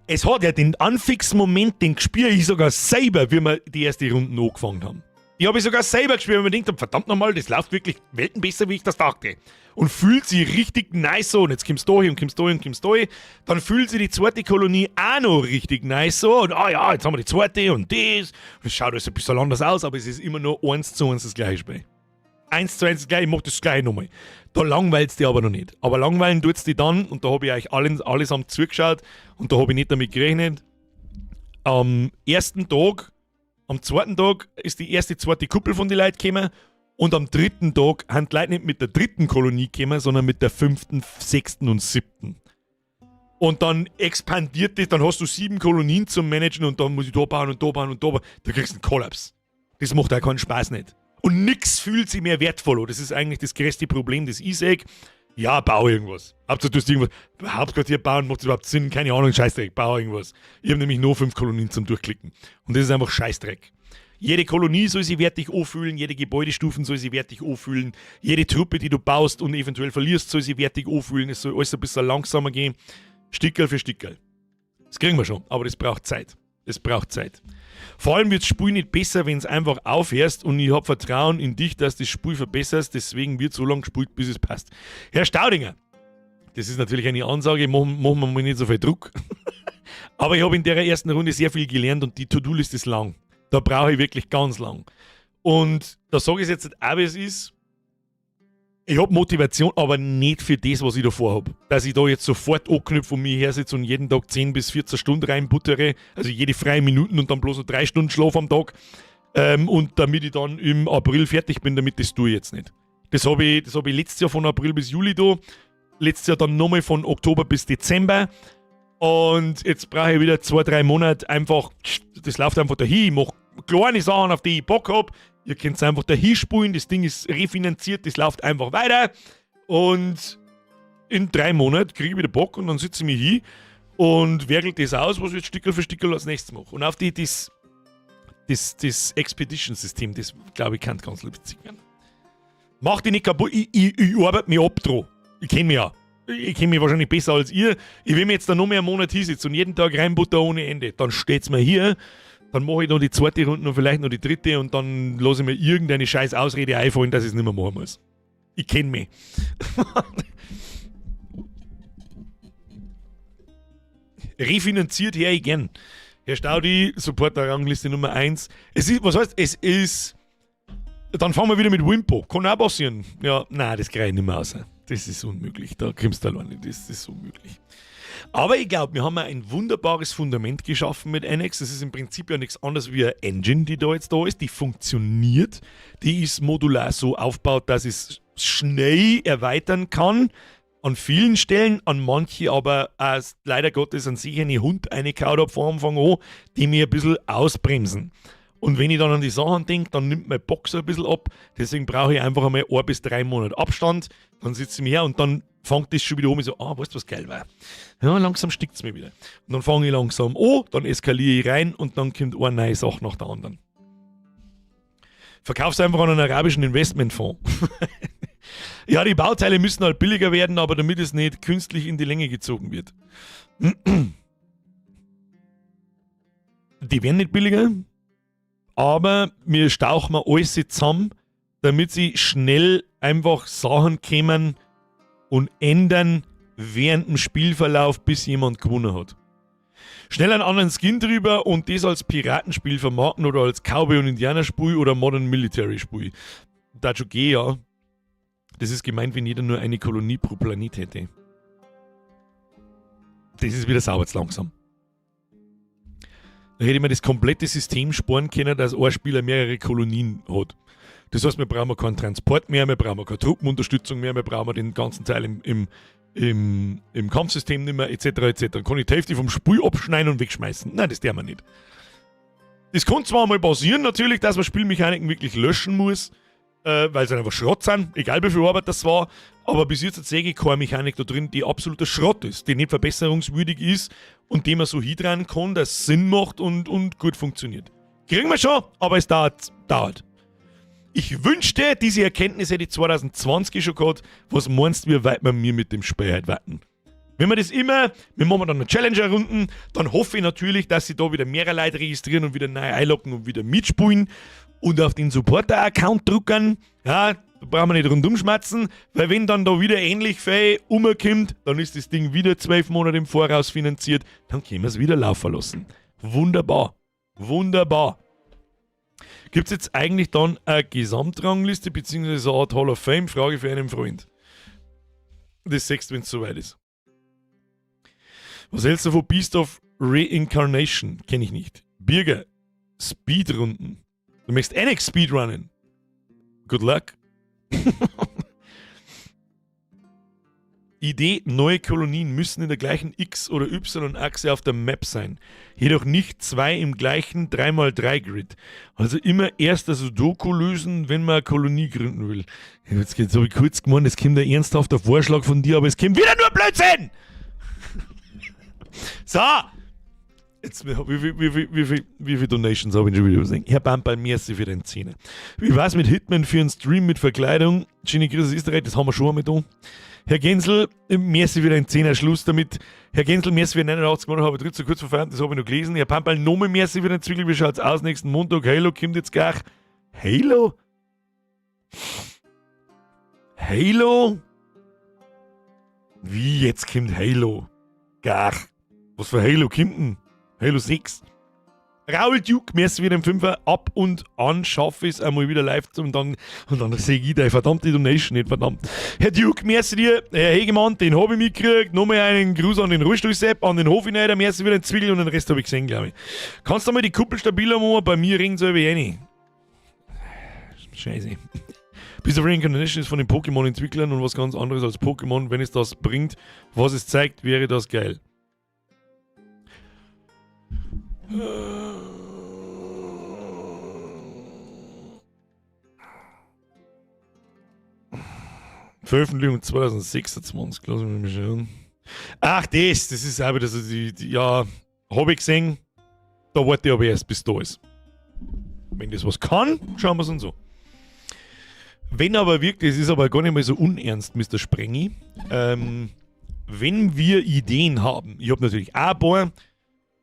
Es hat ja den Anfix-Moment, den spüre ich sogar selber, wie wir die erste Runde angefangen haben. Die habe ich sogar selber gespürt, weil mir gedacht habe, verdammt nochmal, das läuft wirklich Welten besser, wie ich das dachte. Und fühlt sich richtig nice an. Und jetzt kommst du da hin und kommst da hin und kommst da hin. Dann fühlt sich die zweite Kolonie auch noch richtig nice an. Und ah ja, jetzt haben wir die zweite und das. Und es schaut alles ein bisschen anders aus, aber es ist immer nur 1:1 das gleiche Spiel. 1:1 das gleiche, ich mach das gleiche nochmal. Da langweilt's dich aber noch nicht. Aber langweilen tut's dich dann, und da habe ich euch allesamt zugeschaut, und da habe ich nicht damit gerechnet. Am ersten Tag, am zweiten Tag ist die erste, zweite Kuppel von den Leuten gekommen und am dritten Tag haben die Leute nicht mit der dritten Kolonie gekommen, sondern mit der fünften, sechsten und siebten. Und dann expandiert das, dann hast du sieben Kolonien zum Managen und dann muss ich da bauen und da bauen und da bauen. Da kriegst du einen Kollaps. Das macht auch keinen Spaß nicht. Und nix fühlt sich mehr wertvoll an. Das ist eigentlich das größte Problem, das ich sehe. Ja, bau irgendwas. Hauptsache, du tust irgendwas. Hauptquartier bauen, macht überhaupt Sinn? Keine Ahnung, Scheißdreck, bau irgendwas. Ich habe nämlich nur fünf Kolonien zum Durchklicken. Und das ist einfach Scheißdreck. Jede Kolonie soll sich wertig anfühlen, jede Gebäudestufen soll sich wertig anfühlen, jede Truppe, die du baust und eventuell verlierst, soll sich wertig anfühlen. Es soll alles ein bisschen langsamer gehen. Stickerl für Stickerl. Das kriegen wir schon, aber das braucht Zeit. Es braucht Zeit. Vor allem wird das Spiel nicht besser, wenn es einfach aufhörst, und ich habe Vertrauen in dich, dass du das Spiel verbesserst, deswegen wird so lange gespielt, bis es passt. Herr Staudinger, das ist natürlich eine Ansage, machen wir mal nicht so viel Druck. Aber ich habe in der ersten Runde sehr viel gelernt und die To-Do-List ist lang. Da brauche ich wirklich ganz lang. Und da sage ich es jetzt auch, wie es ist. Ich habe Motivation, aber nicht für das, was ich da vorhabe. Dass ich da jetzt sofort anknüpfe und mich hersitze und jeden Tag 10 bis 14 Stunden reinbuttere, also jede freie Minuten und dann bloß noch 3 Stunden Schlaf am Tag. Und damit ich dann im April fertig bin, damit, das tue ich jetzt nicht. Das hab ich letztes Jahr von April bis Juli da. Letztes Jahr dann nochmal von Oktober bis Dezember. Und jetzt brauche ich wieder 2, 3 Monate einfach, das läuft einfach dahin. Ich mache kleine Sachen, auf die ich Bock habe. Ihr könnt einfach dahin spulen, das Ding ist refinanziert, das läuft einfach weiter. Und in 3 Monaten kriege ich wieder Bock und dann sitze ich mich hin und werkel das aus, was ich jetzt Stickerl für Stickerl als nächstes mache. Und auf das Expedition-System, das, glaube ich, kann ganz witzig werden. Mach dich nicht kaputt, ich arbeite mich ab dran. Ich kenne mich ja. Ich kenne mich wahrscheinlich besser als ihr. Ich will mir jetzt da noch mehr einen Monat hinsetzen und jeden Tag reinbutter ohne Ende. Dann steht's mir hier, dann mache ich noch die zweite Runde und vielleicht noch die dritte und dann lasse ich mir irgendeine scheiß Ausrede einfallen, dass ich es nicht mehr machen muss. Ich kenne mich. Refinanziert her ich gern. Herr Staudi, Supporter-Rangliste Nummer 1. Es ist, was heißt, es ist. Dann fangen wir wieder mit Wimpo. Kann auch passieren. Ja, nein, das kriege ich nicht mehr raus. Das ist unmöglich. Da kommst du alleine nicht. Das ist unmöglich. Aber ich glaube, wir haben ein wunderbares Fundament geschaffen mit Annex. Das ist im Prinzip ja nichts anderes wie eine Engine, die da jetzt da ist. Die funktioniert. Die ist modular so aufgebaut, dass es schnell erweitern kann. An vielen Stellen, an manche aber auch leider Gottes an sich eine Hund eingekaut habe von Anfang an, die mir ein bisschen ausbremsen. Und wenn ich dann an die Sachen denke, dann nimmt mein Bock so ein bisschen ab. Deswegen brauche ich einfach einmal 1 bis 3 Monate Abstand. Dann sitze ich mir her und dann Fängt das schon wieder um, ich so, ah, weißt du, was geil war? Ja, langsam stickt's mir wieder. Und dann fange ich langsam an, dann eskaliere ich rein und dann kommt eine neue Sache nach der anderen. Verkauf's einfach an einen arabischen Investmentfonds. Ja, die Bauteile müssen halt billiger werden, aber damit es nicht künstlich in die Länge gezogen wird. Die werden nicht billiger, aber wir stauchen alles zusammen, damit sie schnell einfach Sachen kämen und ändern während dem Spielverlauf, bis jemand gewonnen hat. Schnell einen anderen Skin drüber und das als Piratenspiel vermarkten oder als Cowboy- und Indianerspiel oder Modern Military Spiel. Das schon gehen, ja. Das ist gemeint, wenn jeder nur eine Kolonie pro Planet hätte. Das ist wieder sauber zu langsam. Da hätte ich mir das komplette System sparen können, dass ein Spieler mehrere Kolonien hat. Das heißt, wir brauchen keinen Transport mehr, wir brauchen keine Truppenunterstützung mehr, wir brauchen den ganzen Teil im Kampfsystem nicht mehr, et cetera, et cetera. Dann kann ich die Hälfte vom Spiel abschneiden und wegschmeißen. Nein, das dürfen wir nicht. Das kann zwar mal passieren, natürlich, dass man Spielmechaniken wirklich löschen muss, weil sie einfach Schrott sind, egal wie viel Arbeit das war, aber bis jetzt sehe ich keine Mechanik da drin, die absoluter Schrott ist, die nicht verbesserungswürdig ist und die man so hindrehen kann, dass es Sinn macht und gut funktioniert. Kriegen wir schon, aber es dauert. Ich wünschte, diese Erkenntnis hätte ich 2020 schon gehabt. Was meinst du, wie weit wir mir mit dem Spiel heute warten? Wenn wir das immer, wir machen dann eine Challenger-Runden, dann hoffe ich natürlich, dass sie da wieder mehrere Leute registrieren und wieder neu einloggen und wieder mitspielen und auf den Supporter-Account drücken. Ja, da brauchen wir nicht rundum schmatzen, weil wenn dann da wieder ähnlich viel rumkommt, dann ist das Ding wieder 12 Monate im Voraus finanziert, dann können wir es wieder laufen lassen. Wunderbar. Wunderbar. Gibt's jetzt eigentlich dann eine Gesamtrangliste beziehungsweise so eine Art Hall of Fame? Frage für einen Freund. Das siehst du, wenn's soweit ist. Was hältst du von Beast of Reincarnation? Kenn ich nicht. Birger, Speedrunden. Du möchtest eh nicht speedrunnen. Good luck. Idee, neue Kolonien müssen in der gleichen X- oder Y-Achse auf der Map sein. Jedoch nicht zwei im gleichen 3×3 Grid. Also immer erst das Sudoku lösen, wenn man eine Kolonie gründen will. Jetzt geht's, hab ich kurz gemeint, es kommt ein ernsthafter Vorschlag von dir, aber es kommt wieder nur Blödsinn! So! Jetzt, wie viel Donations habe ich schon wieder gesehen? Herr Bamperl, merci für den Zehner. Wie war's mit Hitman für einen Stream mit Verkleidung? Genie Chris aus Österreich, das haben wir schon einmal da. Herr Gensel, merci für den Zehner, Schluss damit. Herr Gensel, merci für 89 Monate, habe ich dritt so kurz vor Feierabend, das habe ich noch gelesen. Herr Pamperl, nochmal merci für den Zwickel, wie schaut's aus nächsten Montag? Halo kommt jetzt gleich. Halo? Halo? Wie, jetzt kommt Halo? Gach. Was für Halo kommt denn? Halo 6. Raul Duke, merci wieder im Fünfer. Ab und an schaffe ich's einmal wieder live und dann sehe ich deine verdammte Donation nicht, verdammt. Herr Duke, merci dir. Herr Hegemann, den hab ich mitgekriegt. Nochmal einen Gruß an den Rollstuhl-Sepp, an den Hofineider, merci wieder den Zwickel und den Rest hab ich gesehen, glaub ich. Kannst du mal die Kuppel stabiler machen? Bei mir ringt so wie eine. Scheiße. Beast of Reincarnation ist von den Pokémon-Entwicklern und was ganz anderes als Pokémon. Wenn es das bringt, was es zeigt, wäre das geil. Veröffentlichung 2026, lass mich mal schauen. Ach, das ist auch wieder so die, die, ja, hab ich gesehen, da warte ich aber erst, bis da ist. Wenn das was kann, schauen wir's uns an. Wenn aber wirklich, es ist aber gar nicht mal so unernst, Mister Sprengi, wenn wir Ideen haben, ich hab natürlich auch ein paar,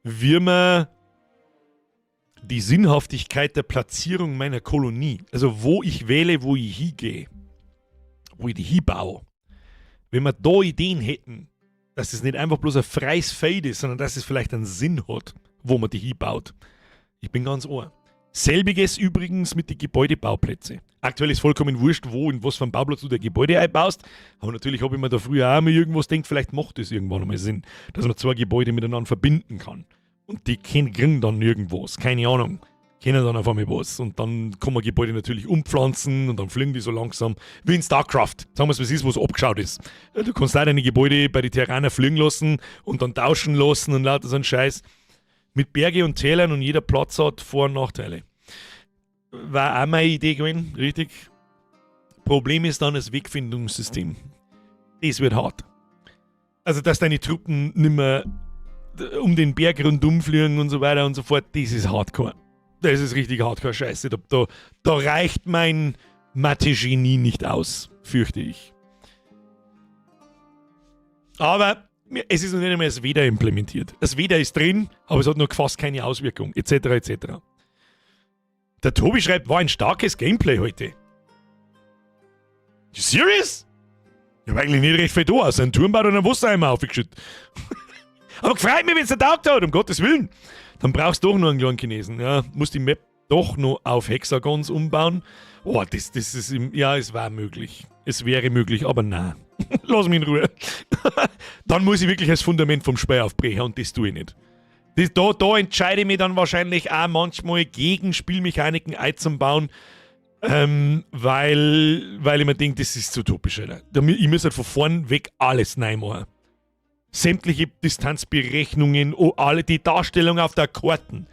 wie man die Sinnhaftigkeit der Platzierung meiner Kolonie, also wo ich wähle, wo ich hingehe, wo ich die hinbaue, wenn wir da Ideen hätten, dass es nicht einfach bloß ein freies Feld ist, sondern dass es vielleicht einen Sinn hat, wo man die hinbaut. Ich bin ganz ohr. Selbiges übrigens mit den Gebäudebauplätzen. Aktuell ist vollkommen wurscht, wo und was für einen Bauplatz du dein Gebäude einbaust. Aber natürlich habe ich mir da früher auch mal irgendwas gedacht, vielleicht macht das irgendwann einmal Sinn, dass man zwei Gebäude miteinander verbinden kann. Und die kriegen dann irgendwas, keine Ahnung. Kennen dann auf einmal was. Und dann kann man Gebäude natürlich umpflanzen und dann fliegen die so langsam. Wie in StarCraft. Sagen wir's, wie es ist, wo's abgeschaut ist. Ja, du kannst auch deine Gebäude bei den Terraner fliegen lassen und dann tauschen lassen und lauter so einen Scheiß. Mit Berge und Tälern und jeder Platz hat Vor- und Nachteile. War auch meine Idee gewesen, richtig. Problem ist dann das Wegfindungssystem. Das wird hart. Also, dass deine Truppen nimmer um den Berg rundum fliegen und so weiter und so fort, das ist Hardcore. Das ist richtig Hardcore-Scheiße. Da reicht mein Mathe-Genie nicht aus, fürchte ich. Aber es ist noch nicht einmal das Wetter implementiert. Das Wetter ist drin, aber es hat noch fast keine Auswirkung, etc. etc. Der Tobi schreibt, war ein starkes Gameplay heute. You serious? Ich hab eigentlich nicht recht viel da, außer einen Turm baut und einen Wassereimer aufgeschüttet. Aber gefreut mich, wenn's dir taugt hat, um Gottes Willen. Dann brauchst du doch nur einen kleinen Chinesen. Ja, musst die Map doch noch auf Hexagons umbauen. Oh, das ist, ja, es war möglich. Es wäre möglich, aber na. Lass mich in Ruhe. Dann muss ich wirklich das Fundament vom Spiel aufbrechen und das tue ich nicht. Da entscheide ich mich dann wahrscheinlich auch manchmal gegen Spielmechaniken einzubauen, weil ich mir denke, das ist zu utopisch, Alter. Ich muss halt von vorn weg alles neu machen. Sämtliche Distanzberechnungen, oh, alle die Darstellung auf der Karten.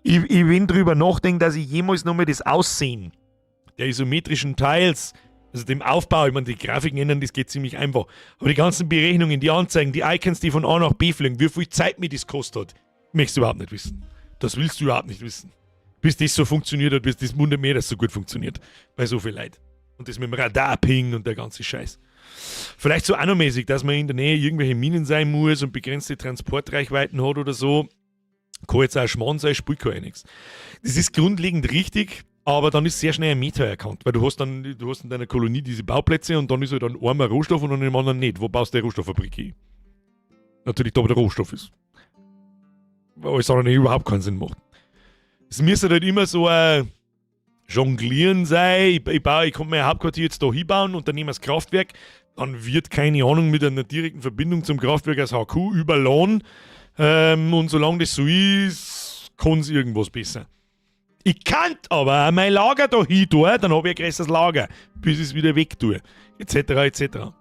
Ich wenn drüber nachdenke, dass ich jemals nochmal das Aussehen der isometrischen Tiles, also dem Aufbau, ich meine, die Grafiken ändern, das geht ziemlich einfach. Aber die ganzen Berechnungen, die Anzeigen, die Icons, die von A nach B fliegen, wie viel Zeit mir das kostet hat, möchtest du überhaupt nicht wissen. Das willst du überhaupt nicht wissen. Bis das so funktioniert hat, bis das Wunder mehr, das so gut funktioniert. Bei so viel Leid. Und das mit dem Radar-Ping und der ganze Scheiß. Vielleicht so annomäßig, dass man in der Nähe irgendwelche Minen sein muss und begrenzte Transportreichweiten hat oder so. Kann jetzt auch Schmarrn sein, spielt gar nichts. Das ist grundlegend richtig, aber dann ist sehr schnell ein Meta erkannt, weil du hast in deiner Kolonie diese Bauplätze und dann ist halt dann einmal Rohstoff und dann im anderen nicht. Wo baust du die Rohstofffabrik hin? Natürlich da, wo der Rohstoff ist. Weil alles andere überhaupt keinen Sinn macht. Es müsste halt immer so ein Jonglieren sein. Ich kann mein Hauptquartier jetzt da hinbauen und dann nehmen wir das Kraftwerk. Dann wird, keine Ahnung, mit einer direkten Verbindung zum Kraftwerk als HQ überladen. Und solange das so ist, kann's irgendwas besser. Ich kann aber auch mein Lager da hin tun, dann hab ich ein größeres Lager, bis ich's wieder weg tue, et cetera, et cetera.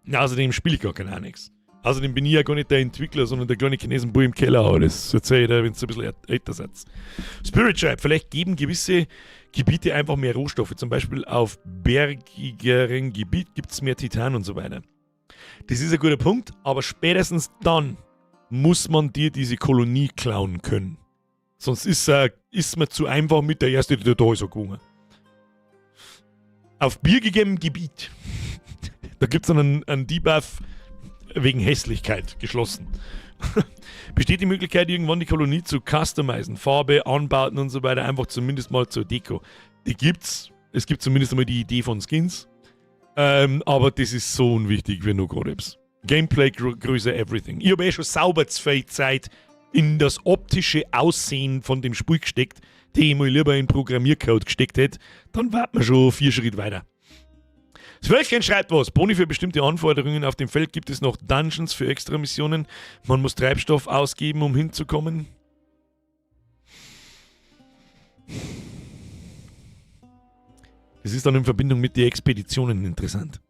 Na, außerdem spiele ich gar kein Annex. Außerdem bin ich ja gar nicht der Entwickler, sondern der kleine Chinesenbub im Keller. Aber das erzähl ich dir, wenn's ein bisschen älter seid. Spirit schreibt, vielleicht geben gewisse Gebiete einfach mehr Rohstoffe. Zum Beispiel auf bergigeren Gebiet gibt's mehr Titan und so weiter. Das ist ein guter Punkt, aber spätestens dann muss man dir diese Kolonie klauen können. Sonst ist man zu einfach mit der erste, der da ist, gewonnen. Auf biergigem Gebiet. Da gibt's dann einen Debuff wegen Hässlichkeit geschlossen. Besteht die Möglichkeit, irgendwann die Kolonie zu customizen, Farbe, Anbauten und so weiter, einfach zumindest mal zur Deko. Die gibt's. Es gibt zumindest einmal die Idee von Skins. Aber das ist so unwichtig, wie nur gerade etwas. Gameplay größer everything. Ich hab eh schon sauber zu viel Zeit in das optische Aussehen von dem Spiel gesteckt, die ich mal lieber in Programmiercode gesteckt hätte, dann wart man schon 4 Schritte weiter. Das Wölfchen schreibt was. Boni für bestimmte Anforderungen auf dem Feld gibt es noch Dungeons für extra Missionen. Man muss Treibstoff ausgeben, um hinzukommen. Das ist dann in Verbindung mit den Expeditionen interessant.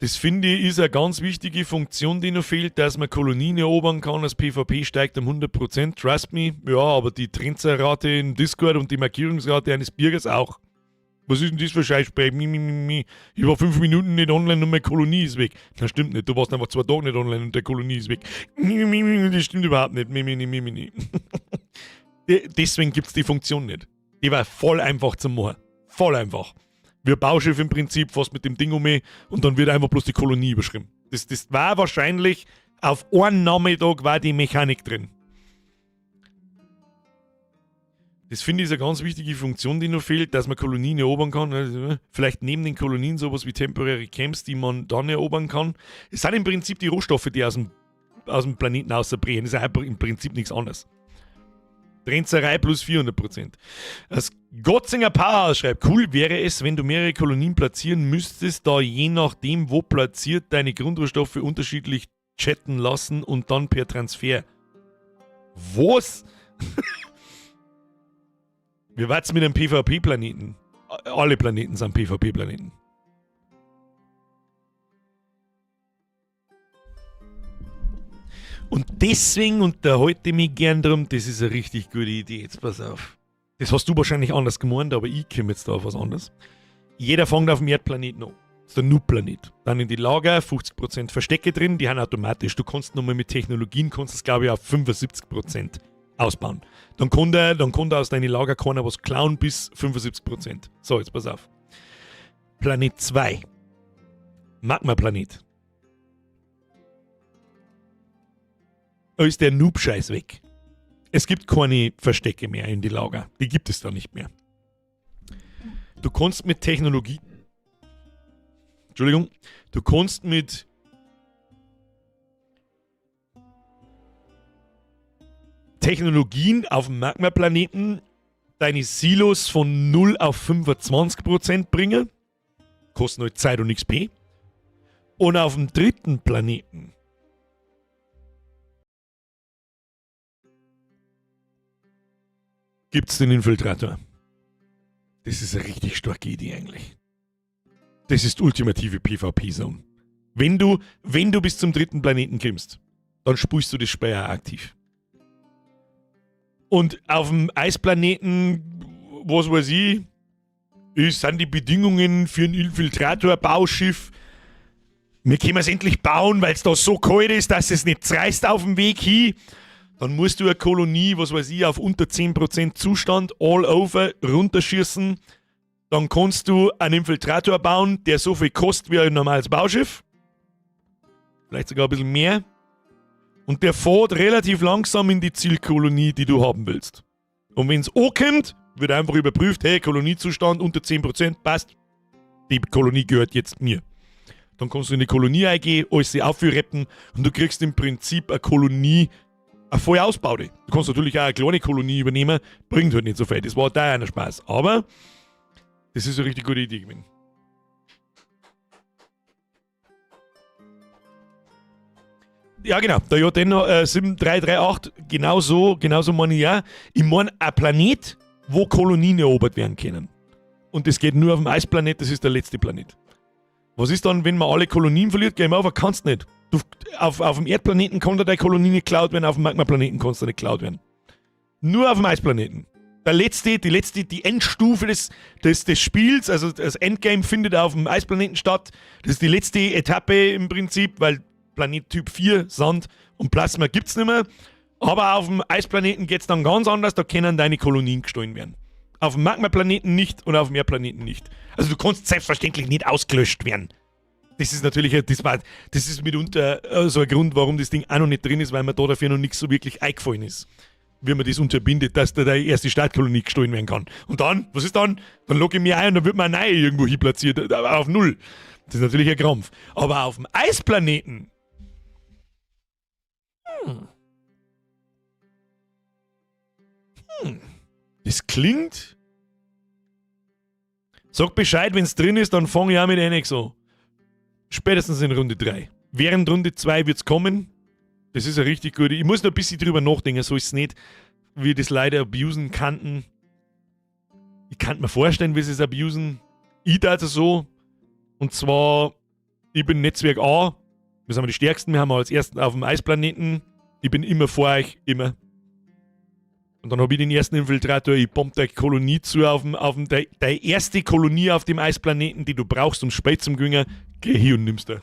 Das finde ich ist eine ganz wichtige Funktion, die noch fehlt, dass man Kolonien erobern kann. Das PvP steigt um 100%, trust me. Ja, aber die Trenzerrate im Discord und die Markierungsrate eines Bürgers auch. Was ist denn das für Scheißsprech? Mi, mi, mi, mi. Ich war 5 Minuten nicht online und meine Kolonie ist weg. Das stimmt nicht, du warst einfach 2 Tage nicht online und der Kolonie ist weg. Mi, mi, mi, mi, das stimmt überhaupt nicht. Mi, mi, mi, mi, mi, mi. Deswegen gibt's die Funktion nicht. Die war voll einfach zu machen. Voll einfach. Wir Bauschiff im Prinzip, fast mit dem Ding um mich und dann wird einfach bloß die Kolonie überschrieben. Das war wahrscheinlich, auf einen Nachmittag war die Mechanik drin. Das finde ich ist eine ganz wichtige Funktion, die noch fehlt, dass man Kolonien erobern kann. Also, vielleicht neben den Kolonien sowas wie temporäre Camps, die man dann erobern kann. Es sind im Prinzip die Rohstoffe, die aus dem Planeten außerbrechen. Das ist einfach im Prinzip nichts anderes. Trenzerei plus 400%. Das Gotzinger Powerhouse schreibt, cool wäre es, wenn du mehrere Kolonien platzieren müsstest, da je nachdem, wo platziert, deine Grundrohstoffe unterschiedlich chatten lassen und dann per Transfer. Was? Wie war's mit einem P V P-Planeten? Alle Planeten sind P V P-Planeten. Und deswegen unterhalte ich mich gern drum, das ist eine richtig gute Idee, jetzt pass auf. Das hast du wahrscheinlich anders gemeint, aber ich komme jetzt da auf was anderes. Jeder fängt auf dem Erdplaneten an. Das ist der Noob-Planet. Dann in die Lager, 50% Verstecke drin, die haben automatisch. Du kannst nochmal mit Technologien, kannst das glaube ich auf 75% ausbauen. Dann kann der aus deinen Lager keiner was klauen bis 75%. So, jetzt pass auf. Planet 2. Magma-Planet. Da ist der Noob-Scheiß weg. Es gibt keine Verstecke mehr in die Lager. Die gibt es da nicht mehr. Du kannst mit Technologie. Entschuldigung. Du kannst mit Technologien auf dem Magma-Planeten deine Silos von 0 auf 25% bringen. Kosten halt Zeit und XP. Und auf dem dritten Planeten gibt es den Infiltrator. Das ist eine richtig starke Idee eigentlich. Das ist ultimative PvP-Zone. Wenn du bis zum dritten Planeten kommst, dann spielst du das Spiel auch aktiv. Und auf dem Eisplaneten, was weiß ich, sind die Bedingungen für ein Infiltrator-Bauschiff. Wir können es endlich bauen, weil es da so kalt ist, dass es nicht zerreißt auf dem Weg hin. Dann musst du eine Kolonie, was weiß ich, auf unter 10% Zustand, all over, runterschießen. Dann kannst du einen Infiltrator bauen, der so viel kostet wie ein normales Bauschiff. Vielleicht sogar ein bisschen mehr. Und der fährt relativ langsam in die Zielkolonie, die du haben willst. Und wenn es ankommt, wird einfach überprüft, hey, Koloniezustand unter 10%, passt. Die Kolonie gehört jetzt mir. Dann kannst du in die Kolonie eingehen, alles aufreppen und du kriegst im Prinzip eine Kolonie, eine voll ausbaute. Du kannst natürlich auch eine kleine Kolonie übernehmen, bringt halt nicht so viel. Das war da einer Spaß. Aber das ist eine richtig gute Idee gewesen. Ja, genau. Der JN 7338, genauso meine ich ja. Ich meine, ein Planet, wo Kolonien erobert werden können. Und das geht nur auf dem Eisplanet, das ist der letzte Planet. Was ist dann, wenn man alle Kolonien verliert? Game over, kannst nicht. Du, auf dem Erdplaneten kann da deine Kolonie nicht geklaut werden, auf dem Magmaplaneten kannst du nicht geklaut werden. Nur auf dem Eisplaneten. Der letzte, die letzte, die Endstufe des Spiels, also das Endgame findet auf dem Eisplaneten statt. Das ist die letzte Etappe im Prinzip, weil Planet Typ 4, Sand und Plasma gibt es nicht mehr. Aber auf dem Eisplaneten geht es dann ganz anders, da können deine Kolonien gestohlen werden. Auf dem Magmaplaneten nicht und auf dem Erdplaneten nicht. Also du kannst selbstverständlich nicht ausgelöscht werden. Das ist natürlich, das ist mitunter so ein Grund, warum das Ding auch noch nicht drin ist, weil mir da dafür noch nichts so wirklich eingefallen ist. Wie man das unterbindet, dass da die erste Startkolonie gestohlen werden kann. Und dann, was ist dann? Dann logge ich mich ein und dann wird mir eine neue irgendwo hin platziert, auf Null. Das ist natürlich ein Krampf. Aber auf dem Eisplaneten. Das klingt. Sag Bescheid, wenn es drin ist, dann fange ich auch mit NX an. Spätestens in Runde 3. Während Runde 2 wird es kommen. Das ist eine richtig gute. Ich muss noch ein bisschen drüber nachdenken, so ist es nicht, wie das Leute abusen kannten. Ich kann mir vorstellen, wie sie es abusen. Ich dachte so. Und zwar, ich bin Netzwerk A. Wir sind die Stärksten. Wir haben als Ersten auf dem Eisplaneten. Ich bin immer vor euch, immer. Und dann habe ich den ersten Infiltrator, ich bomb die Kolonie zu auf dem, die erste Kolonie auf dem Eisplaneten, die du brauchst, um Spiel zum gewinnen, geh hier und nimmst du.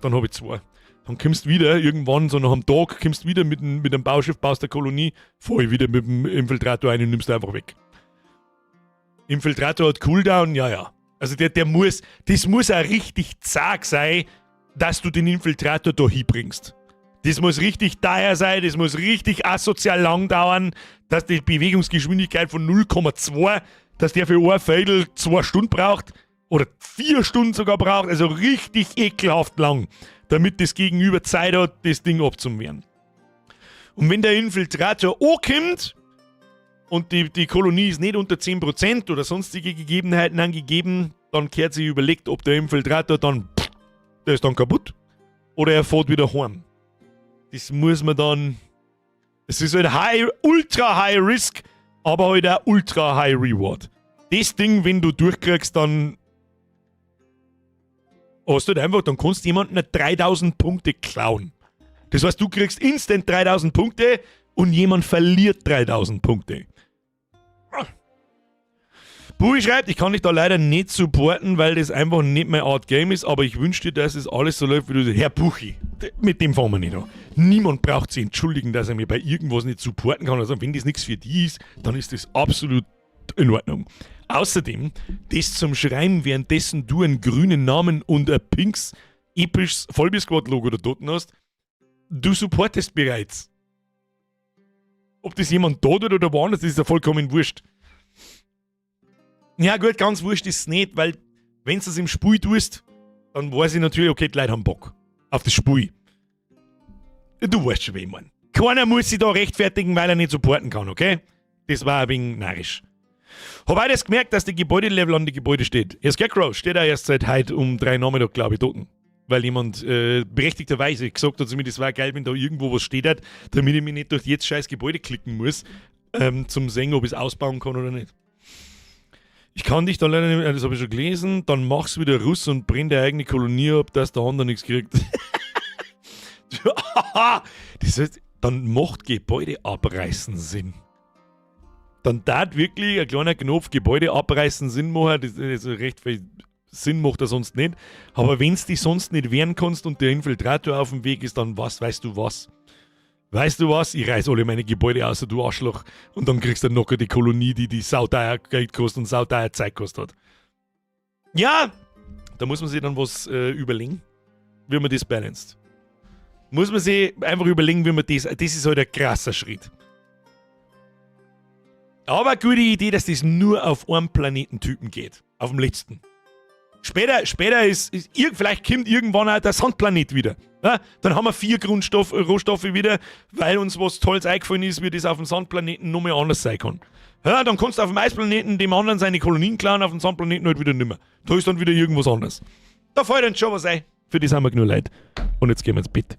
Dann habe ich zwei. Dann kommst du wieder irgendwann, so nach einem Tag, kommst du wieder mit dem Bauschiff, baust der Kolonie, fahr ich wieder mit dem Infiltrator ein und nimmst du einfach weg. Infiltrator hat Cooldown, ja. Also das muss auch richtig zag sein, dass du den Infiltrator da hinbringst. Das muss richtig teuer sein, das muss richtig asozial lang dauern, dass die Bewegungsgeschwindigkeit von 0,2, dass der für ein Viertel 2 Stunden braucht oder 4 Stunden sogar braucht, also richtig ekelhaft lang, damit das Gegenüber Zeit hat, das Ding abzuwehren. Und wenn der Infiltrator ankommt und die Kolonie ist nicht unter 10% oder sonstige Gegebenheiten angegeben, dann kehrt sich überlegt, ob der Infiltrator dann, der ist dann kaputt oder er fährt wieder heim. Das muss man dann. Es ist halt high, ultra high risk, aber halt auch ultra high reward. Das Ding, wenn du durchkriegst, dann hast du halt einfach, dann kannst du jemanden 3000 Punkte klauen. Das heißt, du kriegst instant 3000 Punkte und jemand verliert 3000 Punkte. Bui schreibt, ich kann dich da leider nicht supporten, weil das einfach nicht mein Art Game ist, aber ich wünsche dir, dass es alles so läuft, wie du. Herr Buchi, mit dem fangen wir nicht an. Niemand braucht sich entschuldigen, dass er mir bei irgendwas nicht supporten kann. Also, wenn das nichts für die ist, dann ist das absolut in Ordnung. Außerdem, das zum Schreiben, währenddessen du einen grünen Namen und ein pinks, episches Vollbier-Squad-Logo da dort hast, du supportest bereits. Ob das jemand da tut oder woanders, das ist ja vollkommen wurscht. Ja, gut, ganz wurscht ist es nicht, weil, wenn du es im Spiel tust, dann weiß ich natürlich, okay, die Leute haben Bock auf das Spiel. Du weißt schon, wie ich mein. Keiner muss sich da rechtfertigen, weil er nicht supporten kann, okay? Das war ein wenig narrisch. Hab auch das gemerkt, dass die Gebäudelevel an die Gebäude steht. Der Scarecrow steht auch erst seit heute um 3 Nachmittag, glaube ich, dort. Weil jemand berechtigterweise gesagt hat zu mir, das war geil, wenn da irgendwo was steht hat, damit ich mich nicht durch jedes scheiß Gebäude klicken muss, zum sehen, ob ich es ausbauen kann oder nicht. Ich kann dich da leider nicht, das habe ich schon gelesen, dann mach's wieder Russ und brenn deine eigene Kolonie ab, dass der andere nichts kriegt. Das heißt, dann macht Gebäude abreißen Sinn. Dann tat wirklich ein kleiner Knopf Gebäude abreißen Sinn machen, das ist recht viel Sinn macht er sonst nicht. Aber wenn du dich sonst nicht wehren kannst und der Infiltrator auf dem Weg ist, dann was, weißt du was? Weißt du was? Ich reiß alle meine Gebäude außer du Arschloch. Und dann kriegst du noch die Kolonie, die die sauteuer Geld kostet und sauteuer Zeit kostet hat. Ja, da muss man sich dann was überlegen, wie man das balanced. Muss man sich einfach überlegen, wie man das. Das ist halt ein krasser Schritt. Aber gute Idee, dass das nur auf einem Planetentypen geht. Auf dem letzten. Später ist vielleicht kommt irgendwann auch der Sandplanet wieder. Ja, dann haben wir vier Rohstoffe wieder, weil uns was Tolles eingefallen ist, wie das auf dem Sandplaneten nochmal anders sein kann. Ja, dann kannst du auf dem Eisplaneten dem anderen seine Kolonien klauen, auf dem Sandplaneten halt wieder nimmer. Da ist dann wieder irgendwas anderes. Da fällt uns schon was ein. Für das haben wir genug Leute. Und jetzt gehen wir ins Bett.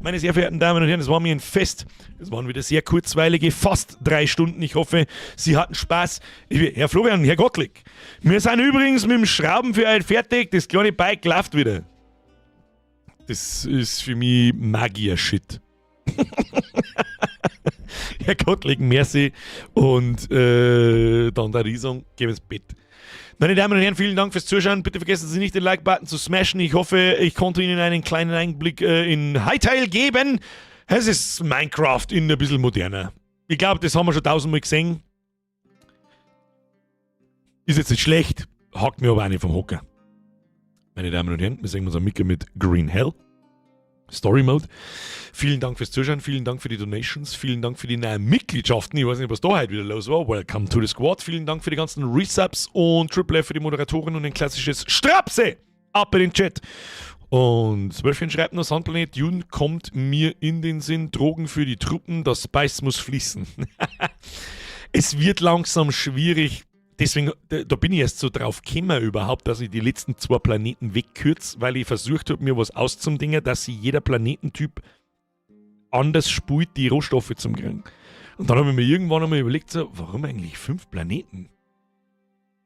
Meine sehr verehrten Damen und Herren, es war mir ein Fest. Es waren wieder sehr kurzweilige, fast 3 Stunden. Ich hoffe, Sie hatten Spaß. Herr Florian, Herr Gottlieb, wir sind übrigens mit dem Schrauben für heute fertig. Das kleine Bike läuft wieder. Das ist für mich Magier-Shit. Herr Gottlieb, merci. Und dann der Riesung, gehen wir ins Bett. Meine Damen und Herren, vielen Dank fürs Zuschauen. Bitte vergessen Sie nicht, den Like-Button zu smashen. Ich hoffe, ich konnte Ihnen einen kleinen Einblick in Hytale geben. Es ist Minecraft in ein bisschen moderner. Ich glaube, das haben wir schon tausendmal gesehen. Ist jetzt nicht schlecht, hackt mir aber auch nicht vom Hocker. Meine Damen und Herren, wir sehen uns am Mittag mit Green Hell. Story Mode. Vielen Dank fürs Zuschauen, vielen Dank für die Donations, vielen Dank für die neuen Mitgliedschaften. Ich weiß nicht, was da heute wieder los war. Welcome to the Squad. Vielen Dank für die ganzen Resubs und Triple F für die Moderatoren und ein klassisches Strapse ab in den Chat. Und Wölfchen schreibt noch: Sandplanet Dune kommt mir in den Sinn, Drogen für die Truppen, das Spice muss fließen. Es wird langsam schwierig, deswegen, da bin ich erst so drauf gekommen überhaupt, dass ich die letzten zwei Planeten wegkürze, weil ich versucht habe, mir was auszudingen, dass sich jeder Planetentyp anders spielt, die Rohstoffe zum kriegen. Und dann habe ich mir irgendwann einmal überlegt, so, warum eigentlich fünf Planeten?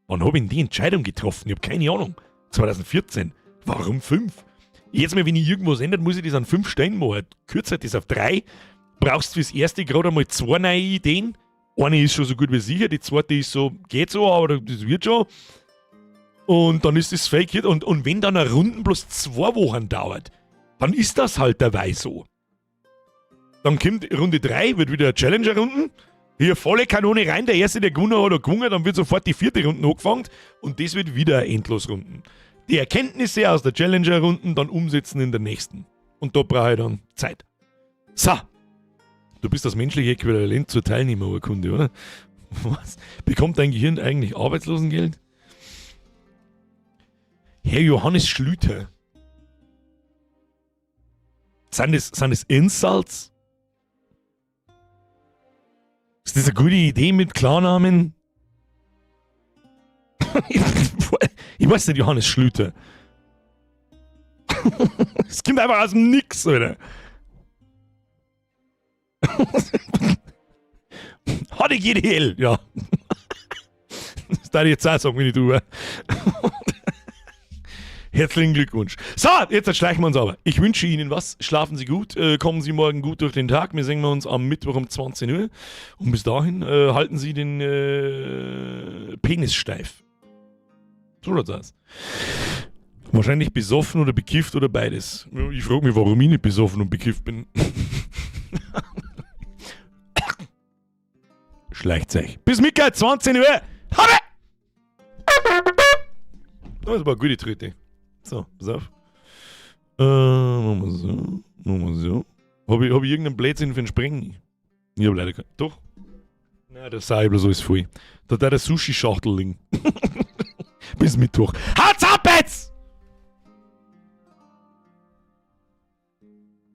Wann habe ich denn die Entscheidung getroffen? Ich habe keine Ahnung. 2014. Warum fünf? Jetzt mal, wenn ich irgendwas ändert, muss ich das an fünf Stellen machen. Kürze das auf drei. Brauchst fürs erste gerade einmal zwei neue Ideen. Eine ist schon so gut wie sicher, die zweite ist so, geht so, aber das wird schon. Und dann ist das fake. Und wenn dann eine Runde bloß 2 Wochen dauert, dann ist das halt dabei so. Dann kommt Runde 3, wird wieder eine Challenger-Runden. Hier volle Kanone rein, der Erste, der gewonnen hat, hat gewonnen, dann wird sofort die vierte Runde angefangen und das wird wieder eine Endlosrunden. Die Erkenntnisse aus der Challenger-Runden dann umsetzen in der nächsten. Und da brauche ich dann Zeit. So. Du bist das menschliche Äquivalent zur Teilnehmerurkunde, oder? Was? Bekommt dein Gehirn eigentlich Arbeitslosengeld? Herr Johannes Schlüter. Sind das Insults? Ist das eine gute Idee mit Klarnamen? Ich weiß nicht, Johannes Schlüter. Es kommt einfach aus dem Nix, Alter. HDGDL, ja. Das darf ich jetzt auch sagen, wenn ich tue. Herzlichen Glückwunsch. So, jetzt schleichen wir uns aber. Ich wünsche Ihnen was. Schlafen Sie gut. Kommen Sie morgen gut durch den Tag. Wir sehen uns am Mittwoch um 20 Uhr. Und bis dahin halten Sie den Penis steif. So schaut's aus. Wahrscheinlich besoffen oder bekifft oder beides. Ich frage mich, warum ich nicht besoffen und bekifft bin. Schleicht's euch. Bis Mittag, 20 Uhr. Habe! Das war eine gute Tröte. So, pass auf. Machen wir so. Machen wir so. Hab ich irgendeinen Blödsinn für den Sprengen? Ich hab leider keinen. Doch? Nein, das sah ich bloß alles voll. Da hat der Sushi-Schachtel liegen. Bis Mittwoch. Habe!